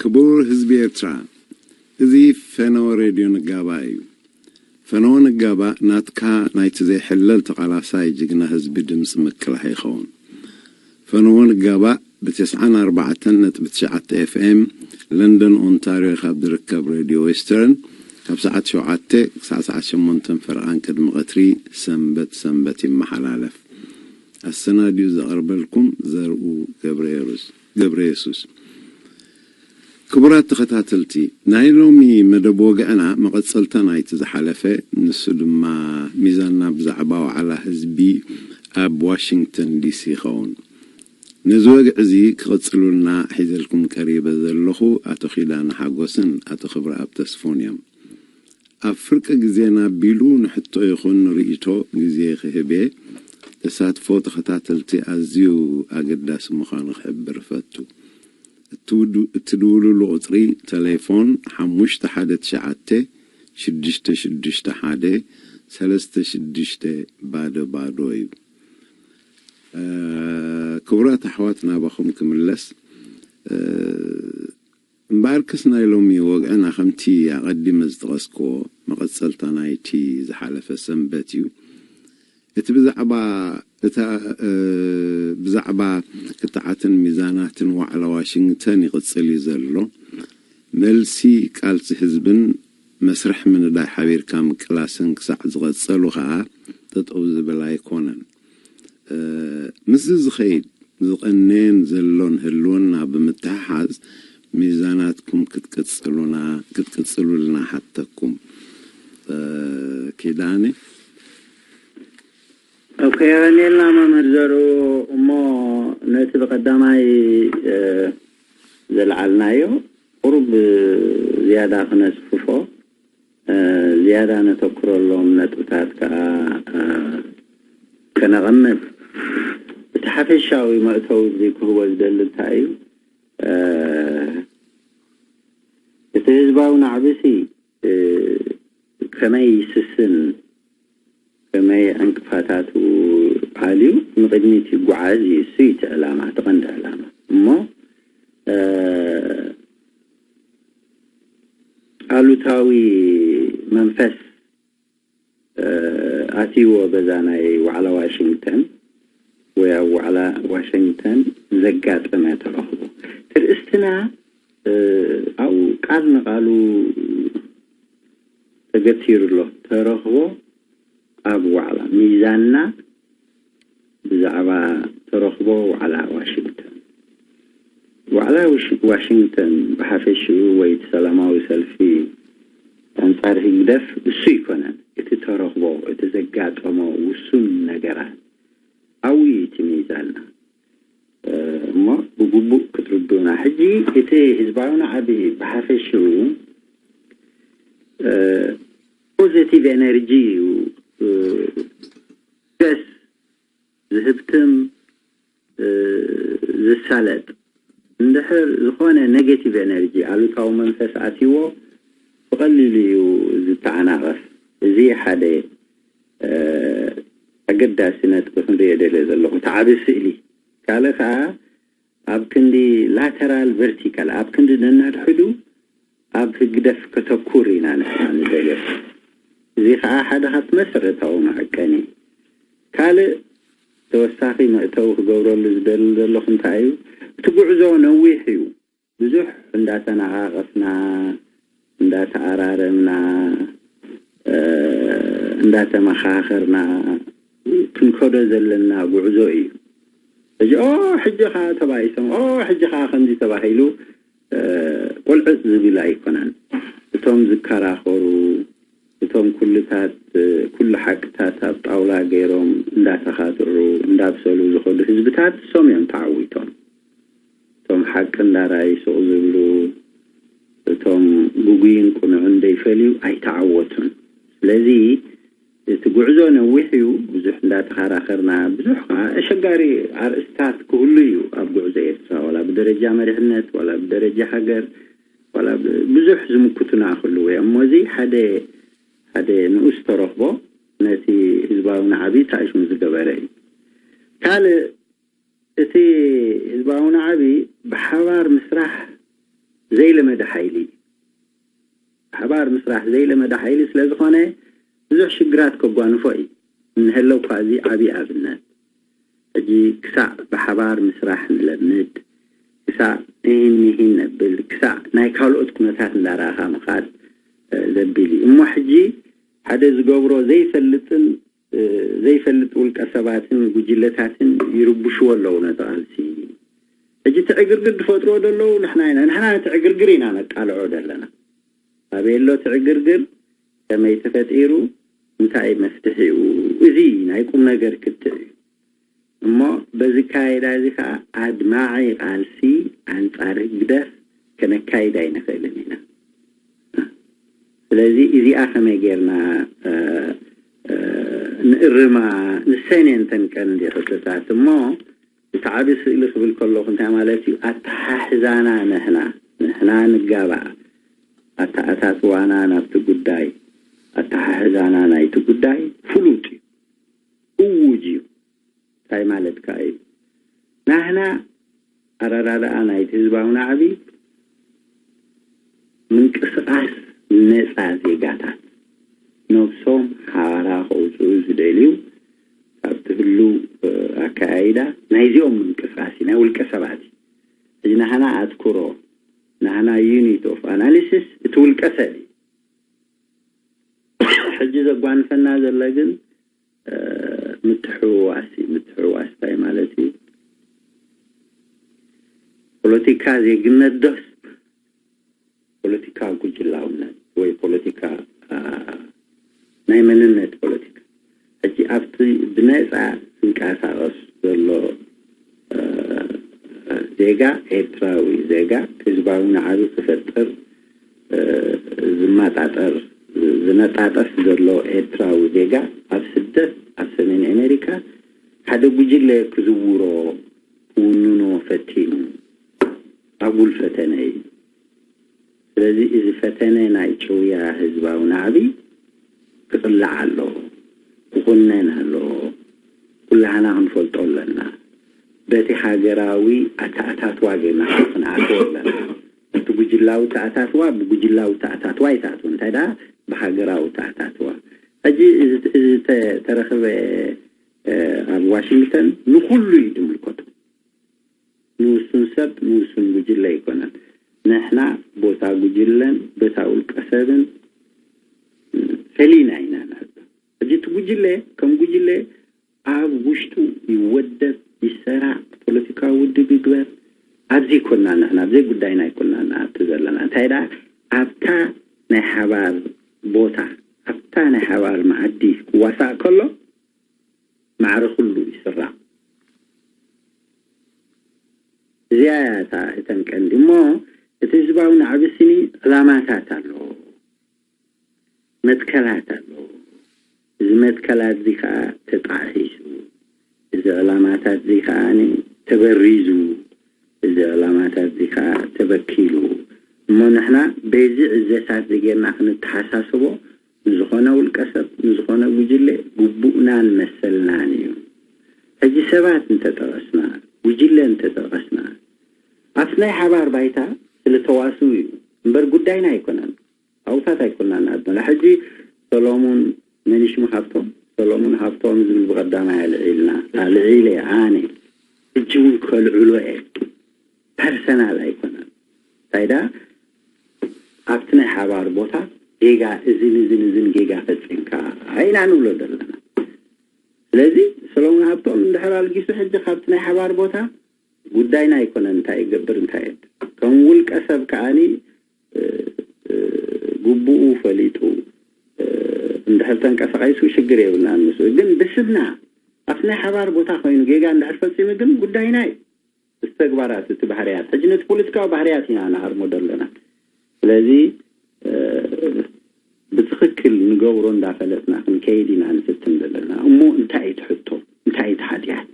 ክቡር ህዝቢ ኤርትራ፣ እዚ ፈነወ ሬድዮ ንጋባ እዩ። ፈነወ ንጋባ ናትካ ናይቲ ዘይሕለል ተቓላሳይ ጅግና ህዝቢ ድምፂ ምክልኻይ ይኸውን። ፈነወ ንጋባ ብ94.9 ኤፍኤም ለንደን ኦንታርዮ ካብ ዝርከብ ሬድዮ ዌስተርን ካብ ሰዓት ሸውዓተ ክሳዕ ሰዓት ሸሞንተ ፈረቓን ቅድሚ ቀትሪ ሰንበት ሰንበት ይመሓላለፍ። ኣሰናዲኡ ዘቕርበልኩም ዘርኡ ገብረ የሩስ፣ ገብረ የሱስ። ክቡራት ተኸታተልቲ፣ ናይ ሎሚ መደብ ወግዕና መቐጸልታ ናይቲ ዝሓለፈ፣ ንሱ ድማ ሚዛንና ብዛዕባ ዋዕላ ህዝቢ ኣብ ዋሽንግተን ዲሲ ይኸውን። ነዚ ወግዒ እዚ ክቕጽሉልና ሒዘልኩም ቀሪበ ዘለኹ ኣቶ ኪዳነ ሓጎስን ኣቶ ክብረኣብ ተስፎን እዮም። ኣብ ፍርቂ ግዜና ኣቢሉ ንሕቶ ይኹን ንርእይቶ ግዜ ክህብ እየ። ተሳትፎ ተኸታተልቲ ኣዝዩ ኣገዳሲ ምዃኑ ክሕብር እፈቱ። እትውዱ-፣ እትድውሉሉ ቁጽሪ ተሌፎን ሓሙሽተ ሓደ ትሽዓተ ሽዱሽተ ሽዱሽተ ሓደ ሰለስተ ሽዱሽተ ባዶ ባዶ እዩ። እ፣ ክቡራት ኣሕዋት ናባኹም ክምለስ። እ፣ እምበኣርከስ ናይ ሎሚ ወግዕና ከምቲ ኣቐዲመ ዝጠቐስክዎ መቐጸልታ ናይቲ ዝሓለፈ ሰንበት እዩ። እቲ ብዛዕባ እታ፣ እ፣ ብዛዕባ ክትዓትን ሚዛናትን ዋዕላ ዋሽንግተን ይቕጽል እዩ ዘሎ። መልሲ ቃልሲ ህዝብን መስርሕ ምንዳይ ሓቢርካ ምቅላስን ክሳዕ ዝቐጸሉ ከኣ ጠጠው ዝብል ኣይኮነን። እ፣ ምስዚ ዝኸይድ ዝቐነየን ዘሎን ህልውና ብምትሕሓዝ ሚዛናትኩም ክትቅጽሉና፣ ክትቅጽሉልና ሓተኩም። እ፣ ኪዳነ። ኦኬ፣ የቐንየልና መምህር ዘርኡ። እሞ ነቲ ብቐዳማይ፣ እ፣ ዘልዓልናዮ ቁሩብ ዝያዳ ክነስፍፎ፣ እ፣ ዝያዳ ነተኩረሎም ነጥብታት ከኣ፣ እ፣ ከነቐምጥ፣ እቲ ሓፈሻዊ መእተዊ እዚ ክህቦ ዝደሊ እንታይ እዩ? እ፣ እቲ ህዝባዊ ናዕቢሲ፣ እ፣ ከመይ ይስስን፣ ከመይ ዕንቅፋታቱ ኣልዩ ንቕድሚት ይጓዓዝ እዩ። እሱ እዩ እቲ ዕላማ፣ እቲ ቀንዲ ዕላማ። እሞ፣ እ፣ ኣሉታዊ መንፈስ፣ እ፣ ኣትይዎ በዛ ናይ ዋዕላ ዋሽንግተን ወይ ኣብ ዋዕላ ዋሽንግተን ዘጋጠመ ተረኽቦ። ትርእስትና፣ እ፣ ኣብኡ ቃል ንቃሉ ተገቲሩ ኣሎ። ተረኽቦ ኣብ ዋዕላ ሚዛንና ብዛዕባ ተረኽቦ ዋዕላ ዋሽንግተን። ዋዕላ ዋሽ-፣ ዋሽንግተን ብሓፈሽኡ ወይ እቲ ሰላማዊ ሰልፊ ኣንጻር ህግደፍ እሱ ኣይኮነን። እቲ ተረኽቦ፣ እቲ ዘጋጠሞ ውሱን ነገራት ኣብኡ እዩ እቲ ሚዛንና። እ፣ እሞ ብግቡእ ክትርድኡና። ሕጂ እቲ ህዝባዊ ናዕቢ ብሓፈሽኡ፣ እ፣ ፖዚቲቭ ኤነርጂ እዩ፣ እ፣ ደስ ዝህብትም፣ እ፣ ዝሳለጥ። እንድሕር ዝኾነ ኔጌቲቭ ኤነርጂ፣ ኣሉታዊ መንፈስ ኣትይዎ ብቐሊሉ እዩ ዝተዓናቐፍ። እዚ ሓደ፣ እ፣ ኣገዳሲ ነጥቢ ክንርእዮ ደልየ ዘለኹ፣ እቲ ዓቢ ስእሊ። ካልእ ከኣ ኣብ ክንዲ ላተራል ቨርቲካል፣ ኣብ ክንዲ ነንሕድሕዱ ኣብ ህግደፍ ከተኩር ኢና ንሕና ንደልዮ። እዚ ከኣ ሓደ ካብቲ መሰረታዊ መዐቀኒ። ካልእ ተወሳኺ መእተዊ ክገብረሉ ዝደሊ ዘለኹ እንታይ እዩ? እቲ ጉዕዞ ነዊሕ እዩ። ብዙሕ እንዳተነቓቐፍና፣ እንዳተኣራረምና፣ እ፣ እንዳተመኻኸርና ክንከዶ ዘለና ጉዕዞ እዩ። ሕጂ፣ ኦ፣ ሕጂ ኸዓ ተባኢሶም፣ ኦ፣ ሕጂ ኸዓ ከምዚ ተባሂሉ፣ እ፣ ቁልዕጽ ዝብል ኣይኮነን። እቶም ዝከራኸሩ፣ እቶም ኩልታት፣ ኩሉ ሓቅታት ኣብ ጣውላ ገይሮም እንዳተኻትዑ፣ እንዳብሰሉ ዝኸዱ ህዝብታት እሶም እዮም ተዓዊቶም። እቶም ሓቂ እንዳረኣዩ ስቕ ዝብሉ፣ እቶም ግጉይን ቅኑዕን ደይፈልዩ ኣይተዓወቱን። ስለዚ እቲ ጉዕዞ ነዊሕ እዩ፣ ብዙሕ እንዳተኸራኸርና፣ ብዙሕ ከዓ ኣሸጋሪ ኣርእስታት ክህሉ እዩ ኣብ ጉዕዞ ኤርትራ፣ ዋላ ብደረጃ መሪሕነት፣ ዋላ ብደረጃ ሃገር፣ ዋላ ብ-፣ ብዙሕ ዝምክቱና ክህልዉ እዮም። እሞ እዚ ሓደ፣ ሓደ ንኡስ ተረኽቦ ነቲ ህዝባዊ ናዕቢ ተኣሽሙ ዝገበረ እዩ። ካልእ፣ እቲ ህዝባዊ ናዕቢ ብሓባር ምስራሕ ዘይለመደ ሓይሊ እዩ። ብሓባር ምስራሕ ዘይለመደ ሓይሊ ስለ ዝኾነ ብዙሕ ሽግራት ከጓንፎ እዩ። እንሀለኳ እዚ ዓብዪ ኣብነት። ሕጂ ክሳዕ ብሓባር ምስራሕ ንለምድ፣ ክሳዕ እሂን ምሂን ነብል፣ ክሳዕ ናይ ካልኦት ኩነታት እንዳረኣኻ ምኻድ ዘቢል እዩ። እሞ ሕጂ ሓደ ዝገብሮ ዘይፈልጥን ዘይፈልጥ ውልቀ ሰባትን ጉጅለታትን ይርብሽዎ ኣለዉ ነቲ ቃልሲ። ሕጂ እቲ ዕግርግር ዝፈጥርዎ ዘለዉ ንሕና ኢና። ንሕና ነቲ ዕግርግር ኢና ነቃልዖ ዘለና። ኣበይ ኣሎ እቲ ዕግርግር? ከመይ ተፈጢሩ? እንታይ መፍትሒኡ? እዚ ናይ ቁም ነገር ክትዕ እዩ። እሞ በዚ ካይዳ እዚ ከዓ ኣድማዒ ቃልሲ ኣንጻር ህግደፍ ከነካይድ ኣይንኽእልን ኢና። ስለዚ እዚኣ ከመይ ጌርና ንእርማ? ንሰን እየን እተን ቀንዲ ሕቶታት። እሞ እቲ ዓቢ ስእሊ ክብል ከለኹ እንታይ ማለት እዩ? ኣተሓሕዛና ንሕና ንሕና ንጋባእ። ኣተኣታትዋና ናብቲ ጉዳይ፣ ኣተሓሕዛና ናይቲ ጉዳይ ፍሉጥ እዩ፣ እውጅ እዩ። እንታይ ማለትካ እዩ? ናህና ኣረዳድኣ ናይቲ ህዝባዊ ናዕቢ ምንቅስቃስ ነፃ ዜጋታት ነብሶም ሓራ ከውፅኡ ዝደልዩ ካብቲ ህሉ ኣካያይዳ ናይዚኦም ምንቅስቃስ እዩ፣ ናይ ውልቀ ሰባት እዩ። ሕጂ ናህና ኣትኩሮ፣ ናህና ዩኒት ኦፍ ኣናሊሲስ እቲ ውልቀ ሰብ እዩ። ሕጂ ዘጓንፈና ዘሎ ግን ምትሕውዋስ እዩ። ምትሕውዋስ እንታይ ማለት እዩ? ፖለቲካ ዜግነት ዶስ ፖለቲካ ጉጅላውነት ወይ ፖለቲካ ናይ መንነት ፖለቲካ? ሕጂ ኣብቲ ብነፃ ዝንቀሳቐስ ዘሎ ዜጋ፣ ኤርትራዊ ዜጋ፣ ህዝባዊ ናዕቢ ክፈጥር ዝመጣጠር ዝነጣጠፍ ዘሎ ኤርትራዊ ዜጋ ኣብ ስደት ኣብ ሰሜን ኣሜሪካ ሓደ ጉጅለ ክዝውሮ ክውንኖ ፈቲኑ። ኣጉል ፈተነ እዩ። ስለዚ እዚ ፈተነ ናይ ጭውያ ህዝባዊ ናዕቢ ክቕላዕ ኣለዎ፣ ክኹነን ኣለዎ። ኩላህና ክንፈልጦ ኣለና። በቲ ሃገራዊ ኣተኣታትዋ ጌርና ክንኣትዎ ኣለና። እቲ ጉጅላዊ ተኣታትዋ ብጉጅላዊ ተኣታትዋ ይተኣትዎ፣ እንታይ ደኣ ብሃገራዊ ተኣታትዋ። ሕጂ እዚ ተረኽበ ኣብ ዋሽንግተን ንኹሉ እዩ ዝምልከቶ። ንውሱን ሰብ ንውሱን ጉጅለ ኣይኮነን። ንሕና ቦታ ጉጅለን ቦታ ውልቀ ሰብን ፈሊና ኢና ንሕቶ። ሕጂ እቲ ጉጅለ ከም ጉጅለ ኣብ ውሽጡ ይወደብ፣ ይሰራዕ፣ ፖለቲካዊ ውድብ ይግበር። ኣብዚ ይኮና ንሕና፣ ኣብዘይ ጉዳይና ይኮና ንኣቱ ዘለና። እንታይ ደኣ ኣብታ ናይ ሓባር ቦታ ኣብታ ናይ ሓባር መኣዲ ክዋሳእ ከሎ ማዕረ ኩሉ ይስራዕ። እዚኣ እያ እታ እተን ቀንዲ። እሞ እቲ ህዝባዊ ናዕቢ ስኒ ዕላማታት ኣለዎ፣ መትከላት ኣለዎ። እዚ መትከላት እዚ ከዓ ተጣሒሱ፣ እዚ ዕላማታት እዚ ከዓ ተበሪዙ፣ እዚ ዕላማታት እዚ ከዓ ተበኪሉ። እሞ ንሕና በዚ ዕዘታት እዚ ጌርና ክንተሓሳስቦ ንዝኾነ ውልቀ ሰብ ንዝኾነ ጉጅለ ግቡእናን መሰልናን እዩ። ሕጂ ሰባት እንተጠቐስና፣ ጉጅለ እንተጠቐስና፣ ኣብቲ ናይ ሓባር ባይታ ስለ ተዋስኡ እዩ እምበር ጉዳይና ኣይኮነን። ኣውታት ኣይኮናን ኣድመላ። ሕጂ ሰሎሙን መኒሽም ሃብቶም፣ ሰሎሙን ሃብቶም ዝብል ብቐዳማይ ኣልዒልና፣ ኣልዒለ ኣነ። ሕጂ እውን ከልዕሎ እየ። ፐርሰናል ኣይኮነን። እንታይ ደኣ ኣብቲ ናይ ሓባር ቦታ ጌጋ እዝን እዝን እዝን ጌጋ ፈጺምካ ኣይና ንብሎ ዘለና። ስለዚ ሰሎሙን ሃብቶም እንድሕር ኣልጊሱ ሕጂ ካብቲ ናይ ሓባር ቦታ ጉዳይና ኣይኮነን እንታይ ይገብር እንታይ የድ ከም ውልቀ ሰብ ከኣኒ ግቡኡ ፈሊጡ እንድሕር ተንቀሳቒሱ ሽግር የብልናን ምስኡ። ግን ብስምና ኣብቲ ናይ ሓባር ቦታ ኮይኑ ጌጋ እንድሕር ፈጺሙ ግን ጉዳይና እዩ። እቲ ተግባራት እቲ ባህርያት ሕጂ ነቲ ፖለቲካዊ ባህርያት ኢና ንሃርሞ ዘለና። ስለዚ ብትኽክል ንገብሮ እንዳፈለጥና ክንከይድ ኢና ንፍትን ዘለና። እሞ እንታይ እዩ ትሕቶ? እንታይ እዩ ትሓጢኣት?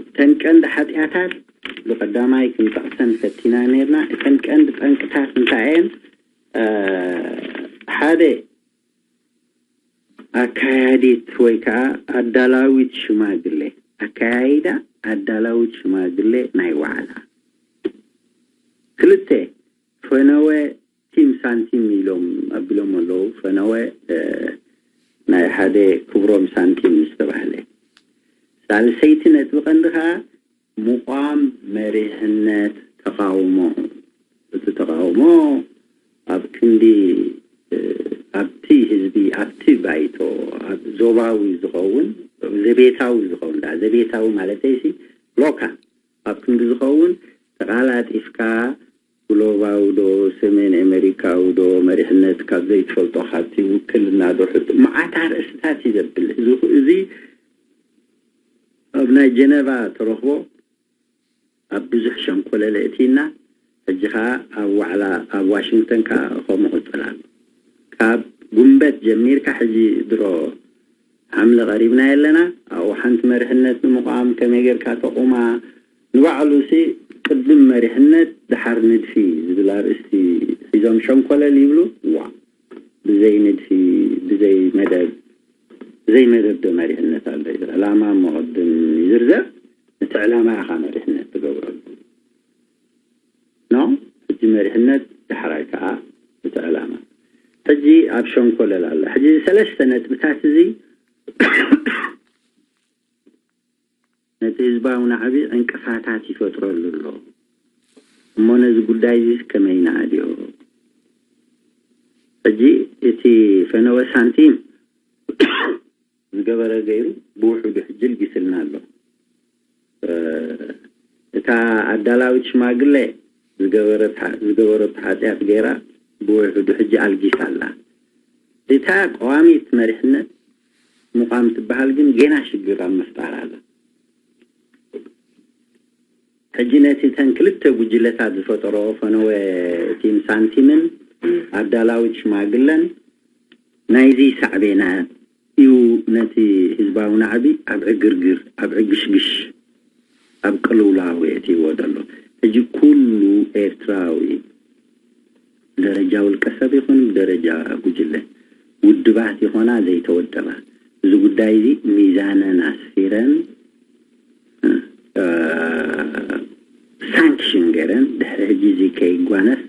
እተን ቀንዲ ሓጢኣታት ብቐዳማይ ክንጠቕሰን ፈቲና ነርና። እተን ቀንዲ ጠንቅታት እንታይ እየን? ሓደ ኣካያዲት ወይ ከዓ ኣዳላዊት ሽማግሌ፣ ኣካያይዳ ኣዳላዊት ሽማግሌ ናይ ዋዕላ። ክልተ ፈነወ ቲም ሳንቲም ኢሎም ኣቢሎም ኣለዉ። ፈነወ እ፣ ናይ ሓደ ክብሮም ሳንቲም ዝተባህለ ሳልሰይቲ ነጥቢ ቀንዲ ከዓ ምቋም መሪሕነት ተቃውሞ። እቲ ተቃውሞ ኣብ ክንዲ እ፣ ኣብቲ ህዝቢ ኣብቲ ባይቶ ኣብ ዞባዊ ዝኸውን ዘቤታዊ ዝኸውን ዳ ዘቤታዊ ማለተይሲ ሎካል ኣብ ክንዲ ዝኸውን ተቃላጢፍካ ግሎባዊ ዶ ሰሜን ኣሜሪካዊ ዶ መሪሕነት ካብ ዘይትፈልጦ ካብቲ ውክልና ዶ ሕቶ መዓት ኣርእስትታት እዩ ዘብል። እዚ እዚ ኣብ ናይ ጀነቫ ተረኽቦ ኣብ ብዙሕ ሸንኮለለ እቲና ሕጂ ከዓ ኣብ ዋዕላ ኣብ ዋሽንግተን ከዓ ከምኡ ክፅል ኣሎ። ካብ ጉንበት ጀሚርካ ሕጂ ድሮ ሓምለ ቀሪብና የለና ኣብኡ ሓንቲ መሪሕነት ንምቋም ከመይ ጌርካ ተቑማ ንባዕሉ ሲ ቅድም መሪሕነት ድሓር ንድፊ ዝብል ኣርእስቲ ሒዞም ሸንኮለል ይብሉ። ዋ ብዘይ ንድፊ ብዘይ መደብ ብዘይ መደብ ዶ መሪሕነት ኣሎ ይብል። ዕላማ እሞ ቅድም ይዝርዘር። እቲ ዕላማ ኢኻ መሪሕነት ትገብረሉ ኖ ሕጂ መሪሕነት ዳሕራይ ከዓ እቲ ዕላማ ሕጂ ኣብ ሸንኮለል ኣላ። ሕጂ እዚ ሰለስተ ነጥብታት እዚ ነቲ ህዝባዊ ናዕቢ ዕንቅፋታት ይፈጥረሉ ኣሎ እሞ ነዚ ጉዳይ እዚ ከመይ ንኣድዮ? ሕጂ እቲ ፈነወ ሳንቲም ዝገበረ ገይሩ ብውሕዱ ሕጂ ልጊስልና ኣሎ። እታ ኣዳላዊት ሽማግለ ዝገበረታ ሓጢኣት ገይራ ብውሕዱ ሕጂ ኣልጊሳ ኣላ። እታ ቀዋሚት መሪሕነት ምቋም ትበሃል ግን ጌና ሽግር ኣብ ምፍጣር ኣላ። ሕጂ ነቲ እተን ክልተ ጉጅለታት ዝፈጠሮ ፈነወ ቲም ሳንቲምን ኣዳላዊት ሽማግለን ናይዚ ሳዕቤናት እዩ ነቲ ህዝባዊ ናዕቢ ኣብ ዕግርግር ኣብ ዕግሽግሽ ኣብ ቅልውላው የእትይዎ ዘሎ። ሕጂ ኩሉ ኤርትራዊ ብደረጃ ውልቀ ሰብ ይኹን ብደረጃ ጉጅለ ውድባት ይኾና ዘይተወደባ እዚ ጉዳይ እዚ ሚዛነን ኣስፊረን ሳንክሽን ገይረን ድሕሪ ሕጂ እዚ ከይጓነፍ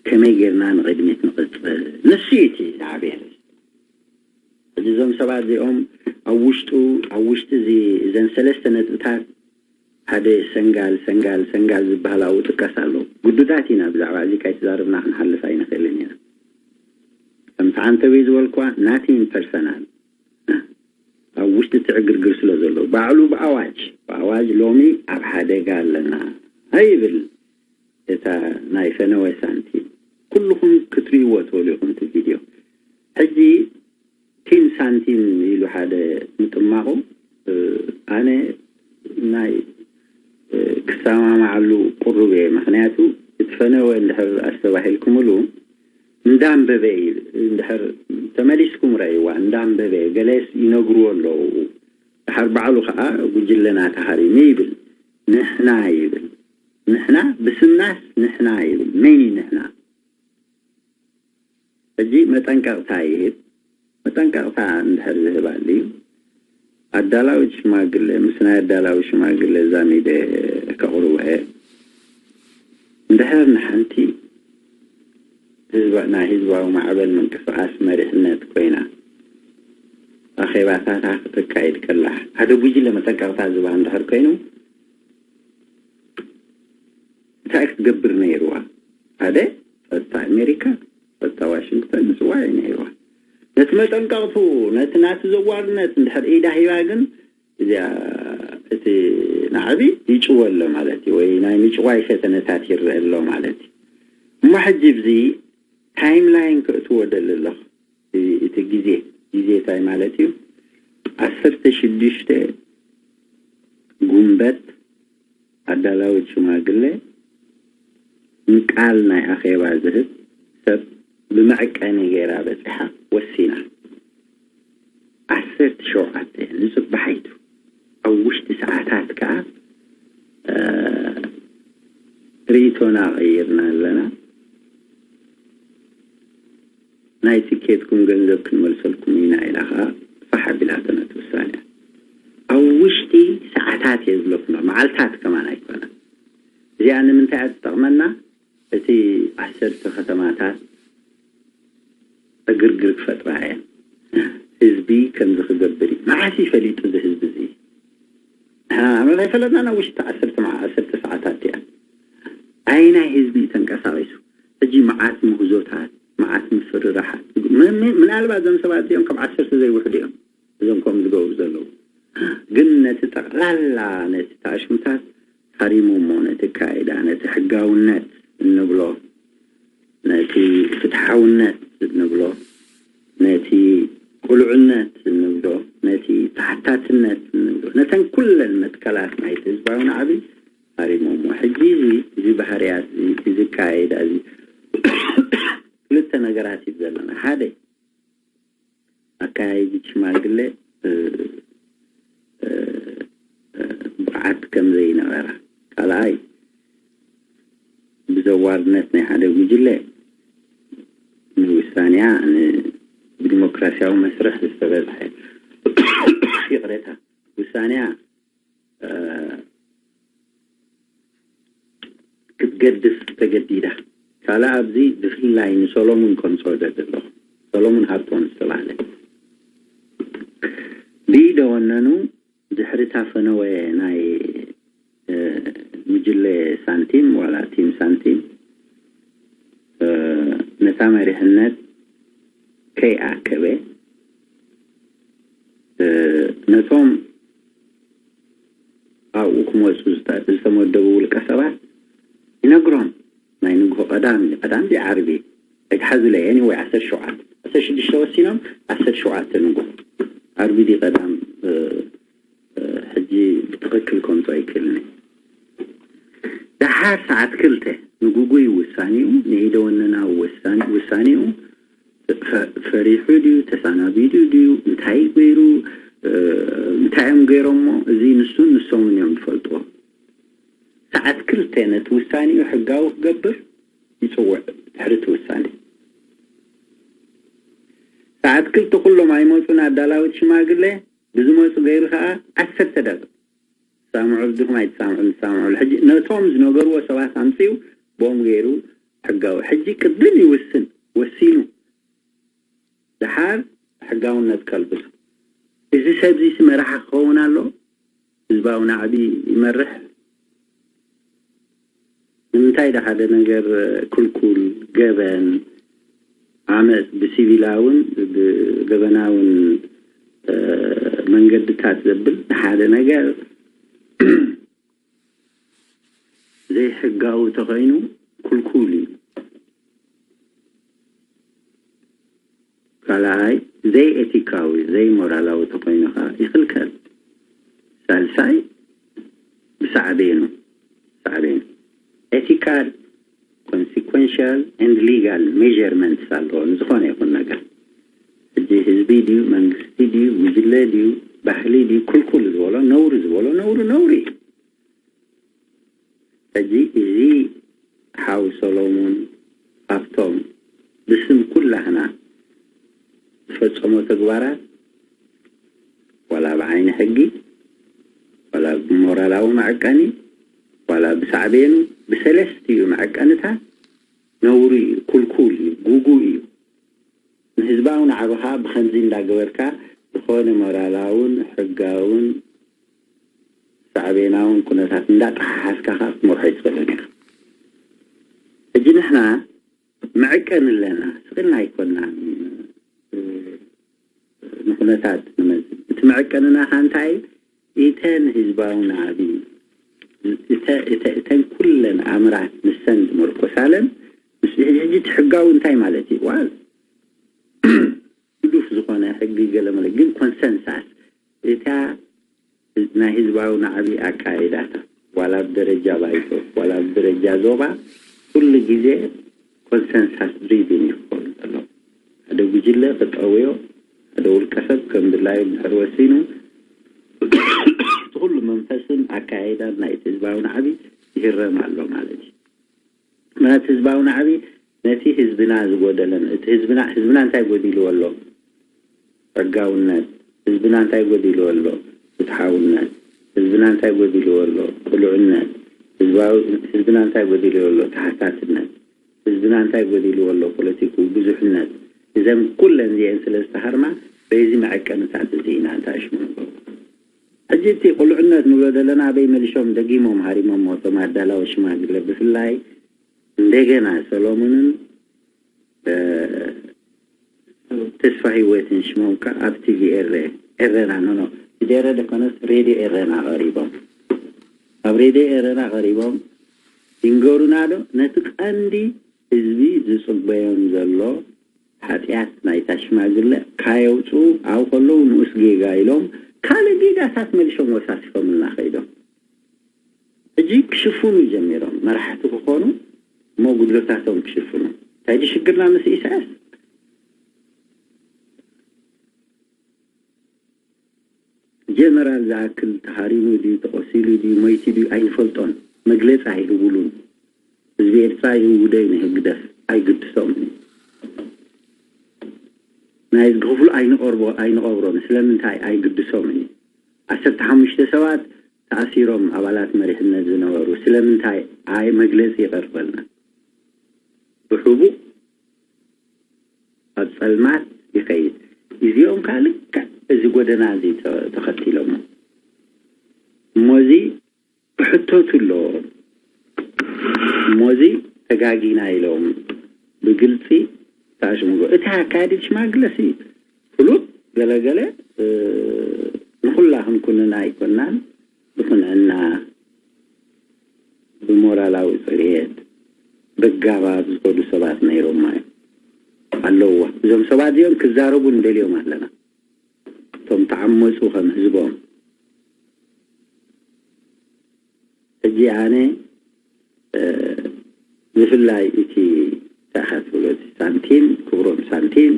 ከመይ ጌርና ንቕድሚት ንቕፅል ንሱ እዩ እቲ ዝዓበየ ሕጂ እዞም ሰባት እዚኦም ኣብ ውሽጡ ኣብ ውሽጢ እዚ እዘን ሰለስተ ነጥብታት ሓደ ሰንጋል ሰንጋል ሰንጋል ዝበሃል ኣብኡ ጥቀስ ኣሎ። ግዱዳት ኢና ብዛዕባ እዚ ካይተዛረብና ክንሓልፍ ኣይንኽእልን ኢና። ከምቲ ዓንተበይ ዝበልኳ ናቲን ፐርሰናል ኣብ ውሽጢ እቲ ዕግርግር ስለ ዘሎ ባዕሉ ብኣዋጅ ብኣዋጅ ሎሚ ኣብ ሓደጋ ኣለና ኣይብል። እታ ናይ ፈነወ ሳንቲም ኩልኹም ክትርእይዎ ትኽእሉ ኢኹም እቲ ቪድዮ። ሕጂ ቲም ሳንቲም ኢሉ ሓደ ምጥማቑ ኣነ ናይ ክሰማማዓሉ ቅሩብ እየ። ምክንያቱ እቲ ፈነወ እንድሕር ኣስተባሂልኩምሉ እንዳንበበ እዩ እንድሕር ተመሊስኩም ረእይዋ እንዳንበበ ገለስ ይነግርዎ ኣለዉ። ድሓር ባዕሉ ከዓ ጉጅለና ተሃሪሙ ይብል። ንሕና ይብል። ንሕና ብስምናስ ንሕና ይብል። መን እዩ ንሕና? ሕጂ መጠንቀቕታ ይህብ። መጠንቀቕታ እንድሕር ዝህብ ኣልዩ ኣዳላዊት ሽማግለ ምስ ናይ ኣዳላዊ ሽማግለ ዛሚደ ከቕርቦ እየ። እንድሕር ንሓንቲ ህዝባ ናይ ህዝባዊ ማዕበል ምንቅስቃስ መሪሕነት ኮይና ኣኼባታታ ክተካይድ ከላ ሓደ ጉጅለ መጠንቀቕታ ዝባ እንድሕር ኮይኑ እንታይ ክትገብር ነይርዋ? ሓደ ጸጥታ ኣሜሪካ፣ ጸጥታ ዋሽንግተን ምጽዋዕ እዩ ነይርዋ። ነቲ መጠንቀቕቱ ነቲ ናቲ ዘዋርነት እንድሕር ኢዳ ሂባ ግን እዚኣ እቲ ናዕቢ ይጭወ ኣሎ ማለት እዩ ወይ ናይ ምጭዋይ ፈተነታት ይረአ ኣሎ ማለት እዩ። እሞ ሕጂ ብዚ ታይም ላይን ክእትዎ ደሊ ኣለኹ። እቲ ግዜ ግዜ እንታይ ማለት እዩ? ዓሰርተ ሽዱሽተ ጉንበት ኣዳላዊት ሽማግለ ንቃል ናይ ኣኼባ ዝህብ ሰብ ብመዐቀኒ ገይራ በፂሓ ወሲና። ዓሰርተ ሸውዓተ ንፅባሒቱ ኣብ ውሽጢ ሰዓታት ከዓ ርእይቶና ቀይርና ኣለና። ናይ ትኬትኩም ገንዘብ ክንመልሰልኩም ኢና ኢላ ከዓ ፋሕ ኣቢላቶ ነቲ ውሳነ። ኣብ ውሽጢ ሰዓታት እየ ዝብለኩም፣ መዓልታት ከማን ኣይኮነን። እዚኣ ንምንታይ እያ ትጠቕመና? እቲ ዓሰርተ ከተማታት ዕግርግር ክፈጥራ እየን። ህዝቢ ከምዚ ክገብር እዩ። መዓስ እዩ ፈሊጡ እዚ ህዝቢ እዚ? ኣመት ኣይፈለጥና ናብ ውሽጢ ዓሰርተ መዓ-፣ ዓሰርተ ሰዓታት እያ። ኣይ ናይ ህዝቢ እዩ ተንቀሳቒሱ። ሕጂ መዓት ምህዞታት፣ መዓት ምፍርራሓት። ም-፣ ም-፣ ምናልባት እዞም ሰባት እዚኦም ካብ ዓሰርተ ዘይውሕዱ እዮም። እዞም ከምኡ ዝገብሩ ዘለዉ። ግን ነቲ ጠቕላላ ነቲ ተኣሽሙታት ሃሪሞሞ፣ ነቲ ኣካይዳ፣ ነቲ ሕጋውነት እንብሎ፣ ነቲ ፍትሓውነት እንብሎ፣ ነቲ ቅሉዕነት እንብሎ፣ ነቲ ተሓታትነት እንብሎ፣ ነተን ኩለን መትከላት ናይቲ ህዝባዊ ናዕቢ ሃሪሞሞ። ሕጂ እዚ፣ እዚ ባህርያት እዚ፣ እዚ ኣካይዳ እዚ ክልተ ነገራት እዩ ዘለና። ሓደ ኣካያይዲ ሽማግለ እ፣ እ፣ እ፣ ብቕዓት ከም ዘይነበራ፣ ካልኣይ ብዘዋርነት ናይ ሓደ ጉጅለ ንውሳኔኣ ን-፣ ብዲሞክራሲያዊ መስርሕ ዝተበጽሐ ይቕሬታ፣ ውሳኔኣ እ፣ ክትገድፍ ተገዲዳ። ካልኣ ኣብዚ ብፍላይ ንሰሎሙን ከምጽኦ ደሊ ኣለኹ። ሰሎሙን ሃብቶም ዝተባህለ ብኢደ ወነኑ ድሕሪ እታ ፈነወ ናይ እ፣ ጉጅለ ሳንቲም ዋላ ቲም ሳንቲም እ፣ ነታ መሪሕነት ከይኣከበ እ፣ ነቶም ኣብኡ ክመፁ ዝተ-፣ ዝተመደቡ ውልቀ ሰባት ይነግሮም። ናይ ንግሆ ቀዳም እዩ፣ ቀዳም ድዩ ዓርቢ ኣይትሓዙለይ። ኤኒወይ ዓሰርተ ሸውዓተ፣ ዓሰርተ ሽዱሽተ ወሲኖም፣ ዓሰርተ ሸውዓተ ንግሆ ዓርቢ ድዩ ቀዳም እ፣ እ፣ ሕጂ ብትኽክል ከምፆ ኣይክእልን እየ። ደሓር ሰዓት ክልተ ንጉጉይ ውሳኔኡ፣ ንኢደ ወነናዊ ውሳኔ፣ ውሳኔኡ ፈ-፣ ፈሪሑ ድዩ፣ ተሳናቢዱ ድዩ፣ እንታይ ገይሩ፣ እ፣ እንታይ እዮም ገይሮሞ፣ እዚ ንሱን ንሶምን እዮም ዝፈልጥዎ። ሰዓት ክልተ ነቲ ውሳኔኡ ሕጋዊ ክገብር ይጽውዕ። ድሕሪ እቲ ውሳኔ ሰዓት ክልተ ኩሎም ኣይመጹን ኣዳላዊት ሽማግለ፣ ብዝመጹ ገይሩ ከኣ ዓሰርተ ደቂቕ ትሳምዑ ድኹም ኣይትሳምዑ ንሳምዑ። ሕጂ ነቶም ዝነገርዎ ሰባት ኣምጺኡ ብኦም ገይሩ ሕጋዊ። ሕጂ ቅድም ይውስን፣ ወሲኑ። ደሓር ሕጋውነት ከልብሶ። እዚ ሰብ እዚ መራሒ ክኸውን ኣሎ፣ ህዝባዊ ናዕቢ ይመርሕ። ንምንታይ ዶ ሓደ ነገር ክልኩል፣ ገበን፣ ዓመጽ ብሲቪላውን ብገበናውን፣ እ፣ መንገድታት ዘብል ንሓደ ነገር ዘይሕጋዊ ተኾይኑ ክልኩል እዩ። ካልኣይ፣ ዘይኤቲካዊ፣ ዘይሞራላዊ ተኾይኑ ኸዓ ይኽልከል። ሳልሳይ፣ ብሳዕቤኑ፣ ሳዕቤኑ። ኤቲካል፣ ኮንሲኮንሻል ኤንድ ሊጋል ሜዠርመንትስ ኣለዎ ንዝኾነ ይኹን ነገር። ሕጂ ህዝቢ ድዩ፣ መንግስቲ ድዩ፣ ጉጅለ ድዩ፣ ባህሊ ድዩ፣ ክልኩል ዝበሎ፣ ነውሪ ዝበሎ፣ ነውሪ፣ ነውሪ እዩ። ሕጂ እዚ ሓው ሰሎሙን ሃብቶም ብስም ኩላህና ዝፈጸሞ ተግባራት፣ ዋላ ብዓይኒ ሕጊ፣ ዋላ ብሞራላዊ መዐቀኒ፣ ዋላ ብሳዕቤኑ፣ ብሰለስቲኡ መዐቀንታት ነውሪ እዩ፣ ኩልኩል እዩ፣ ጉጉእ እዩ። ንህዝባዊ ናዕብኻ ብኸምዚ እንዳገበርካ ዝኾነ ሞራላውን ሕጋውን ሳዕቤናውን ኩነታት እንዳጠሓሓዝካ ኸዓ ክትመርሖ ኣይትኽእልን ኢኻ። ሕጂ ንሕና መዐቀኒ ኣለና፣ ስቕ ኢልና ኣይኮንናን፣ እ፣ ንኩነታት ንመዝን። እቲ መዐቀንና ኸዓ እንታይ እዩ? እተን ህዝባዊ ናዕቢ፣ እተ-፣ እተ-፣ እተን ኩለን ኣምራት ንሰን ዝምርኮሳለን፣ ምስ ሕጂ እቲ ሕጋዊ እንታይ ማለት እዩ? ዋል ግዱፍ ዝኾነ ሕጊ ገለመለ፣ ግን ኮንሰንሳስ እታ ናይ ህዝባዊ ናዕቢ ኣካይዳታት፣ ዋላ ብደረጃ ባይቶ፣ ዋላ ብደረጃ ዞባ፣ ኩሉ ግዜ ኮንሰንሳስ ድሪቭን እዩ ክኸውን ዘሎ። ሓደ ጉጅለ ክጠውዮ፣ ሓደ ውልቀ ሰብ ከም ድላዩ እንድሕር ወሲኑ፣ እቲ ኩሉ መንፈስን ኣካይዳን ናይቲ ህዝባዊ ናዕቢ ይህረም ኣሎ ማለት እዩ። ምክንያቱ ህዝባዊ ናዕቢ ነቲ ህዝብና ዝጎደለን፣ እቲ ህዝብና፣ ህዝብና እንታይ ጎዲልዎ ኣሎ? ሕጋውነት። ህዝብና እንታይ ጎዲልዎ ኣሎ? ፍትሓውነት። ህዝብና እንታይ ጎዲልዎ ኣሎ? ቅሉዕነት። ህዝባዊ፣ ህዝብና እንታይ ጎዲልዎ ኣሎ? ተሓታትነት። ህዝብና እንታይ ጎዲልዎ ኣሎ? ፖለቲኩ፣ ብዙሕነት። እዘን ኩለን እዚአን ስለ ዝተሃርማ፣ በዚ መዐቀንታት እዚ ኢና እንታይ ሽሙ ንገብሮ። ሕጂ እቲ ቁልዕነት ንብሎ ዘለና ኣበይ መሊሾም ደጊሞም ሃሪሞሞ እቶም ኣዳላዊ ሽማግለ፣ ብፍላይ እንደገና ሰሎሞንን፣ እ፣ ተስፋ ህይወትን ሽሞም ከ ኣብ ቲቪ ኤረ-፣ ኤረና፣ ኖ፣ ኖ፣ ቲቪ ኤረ ደኮነስ ሬድዮ ኤረና ቀሪቦም፣ ኣብ ሬድዮ ኤረና ቀሪቦም ይንገሩና ዶ ነቲ ቀንዲ ህዝቢ ዝጽበዮም ዘሎ ሓጢኣት ናይታ ሽማግለ ካየውጽኡ ኣብኡ ከለዉ ንኡስ ጌጋ ኢሎም ካልእ ጌጋታት መሊሾም ወሳሲኾምልና ከይዶም። ሕጂ ክሽፍኑ ጀሚሮም፣ መራሕቲ ክኾኑ እሞ ጉድለታቶም ክሽፍኑ። እንታይ ድዩ ሽግርና ምስ ኢሳያስ? ጀነራል ዝኣክል ተሃሪሙ ድዩ፣ ተቆሲሉ ድዩ፣ ሞይቱ ድዩ ኣይንፈልጦን። መግለጺ ኣይህቡሉን። ህዝቢ ኤርትራ ይህውደ ንህግደፍ ኣይግድሶምን እዩ። ናይ ህዝቢ ክፍሉ ኣይንቐርቦ-፣ ኣይንቐብሮን። ስለምንታይ ኣይግድሶምን እዩ? ዓሰርተ ሓሙሽተ ሰባት ተኣሲሮም ኣባላት መሪሕነት ዝነበሩ ስለምንታይ ኣይ መግለጺ ይቐርበልና? ብሕቡእ ኣብ ጸልማት ይኸይድ። እዚኦም ከኣ ልክዕ እዚ ጎደና እዚ ተ-፣ ተኸቲሎሞ። እሞዚ ክሕተቱ ኣለዎም። እሞዚ ተጋጊና ኢሎም ብግልጺ ተኣሽምጎ። እቲ ኣካያዲ ሽማግለሲ ፍሉጥ ገለገለ፣ እ፣ ንኹላ ክንኩንና ኣይኮናን፣ ብቕንዕና፣ ብሞራላዊ ጽርየት፣ በጋባብ ዝኸዱ ሰባት ነይሮማ እዮም፣ ኣለውዋ። እዞም ሰባት እዚኦም ክዛረቡ ንደልዮም ኣለና። እቶም ተዓመጹ ከም ህዝቦም። ሕጂ ኣነ፣ እ፣ ብፍላይ እቲ እንታይ ኢኻ ትብሎ፣ እቲ ሳንቲም፣ ክብሮም ሳንቲም፣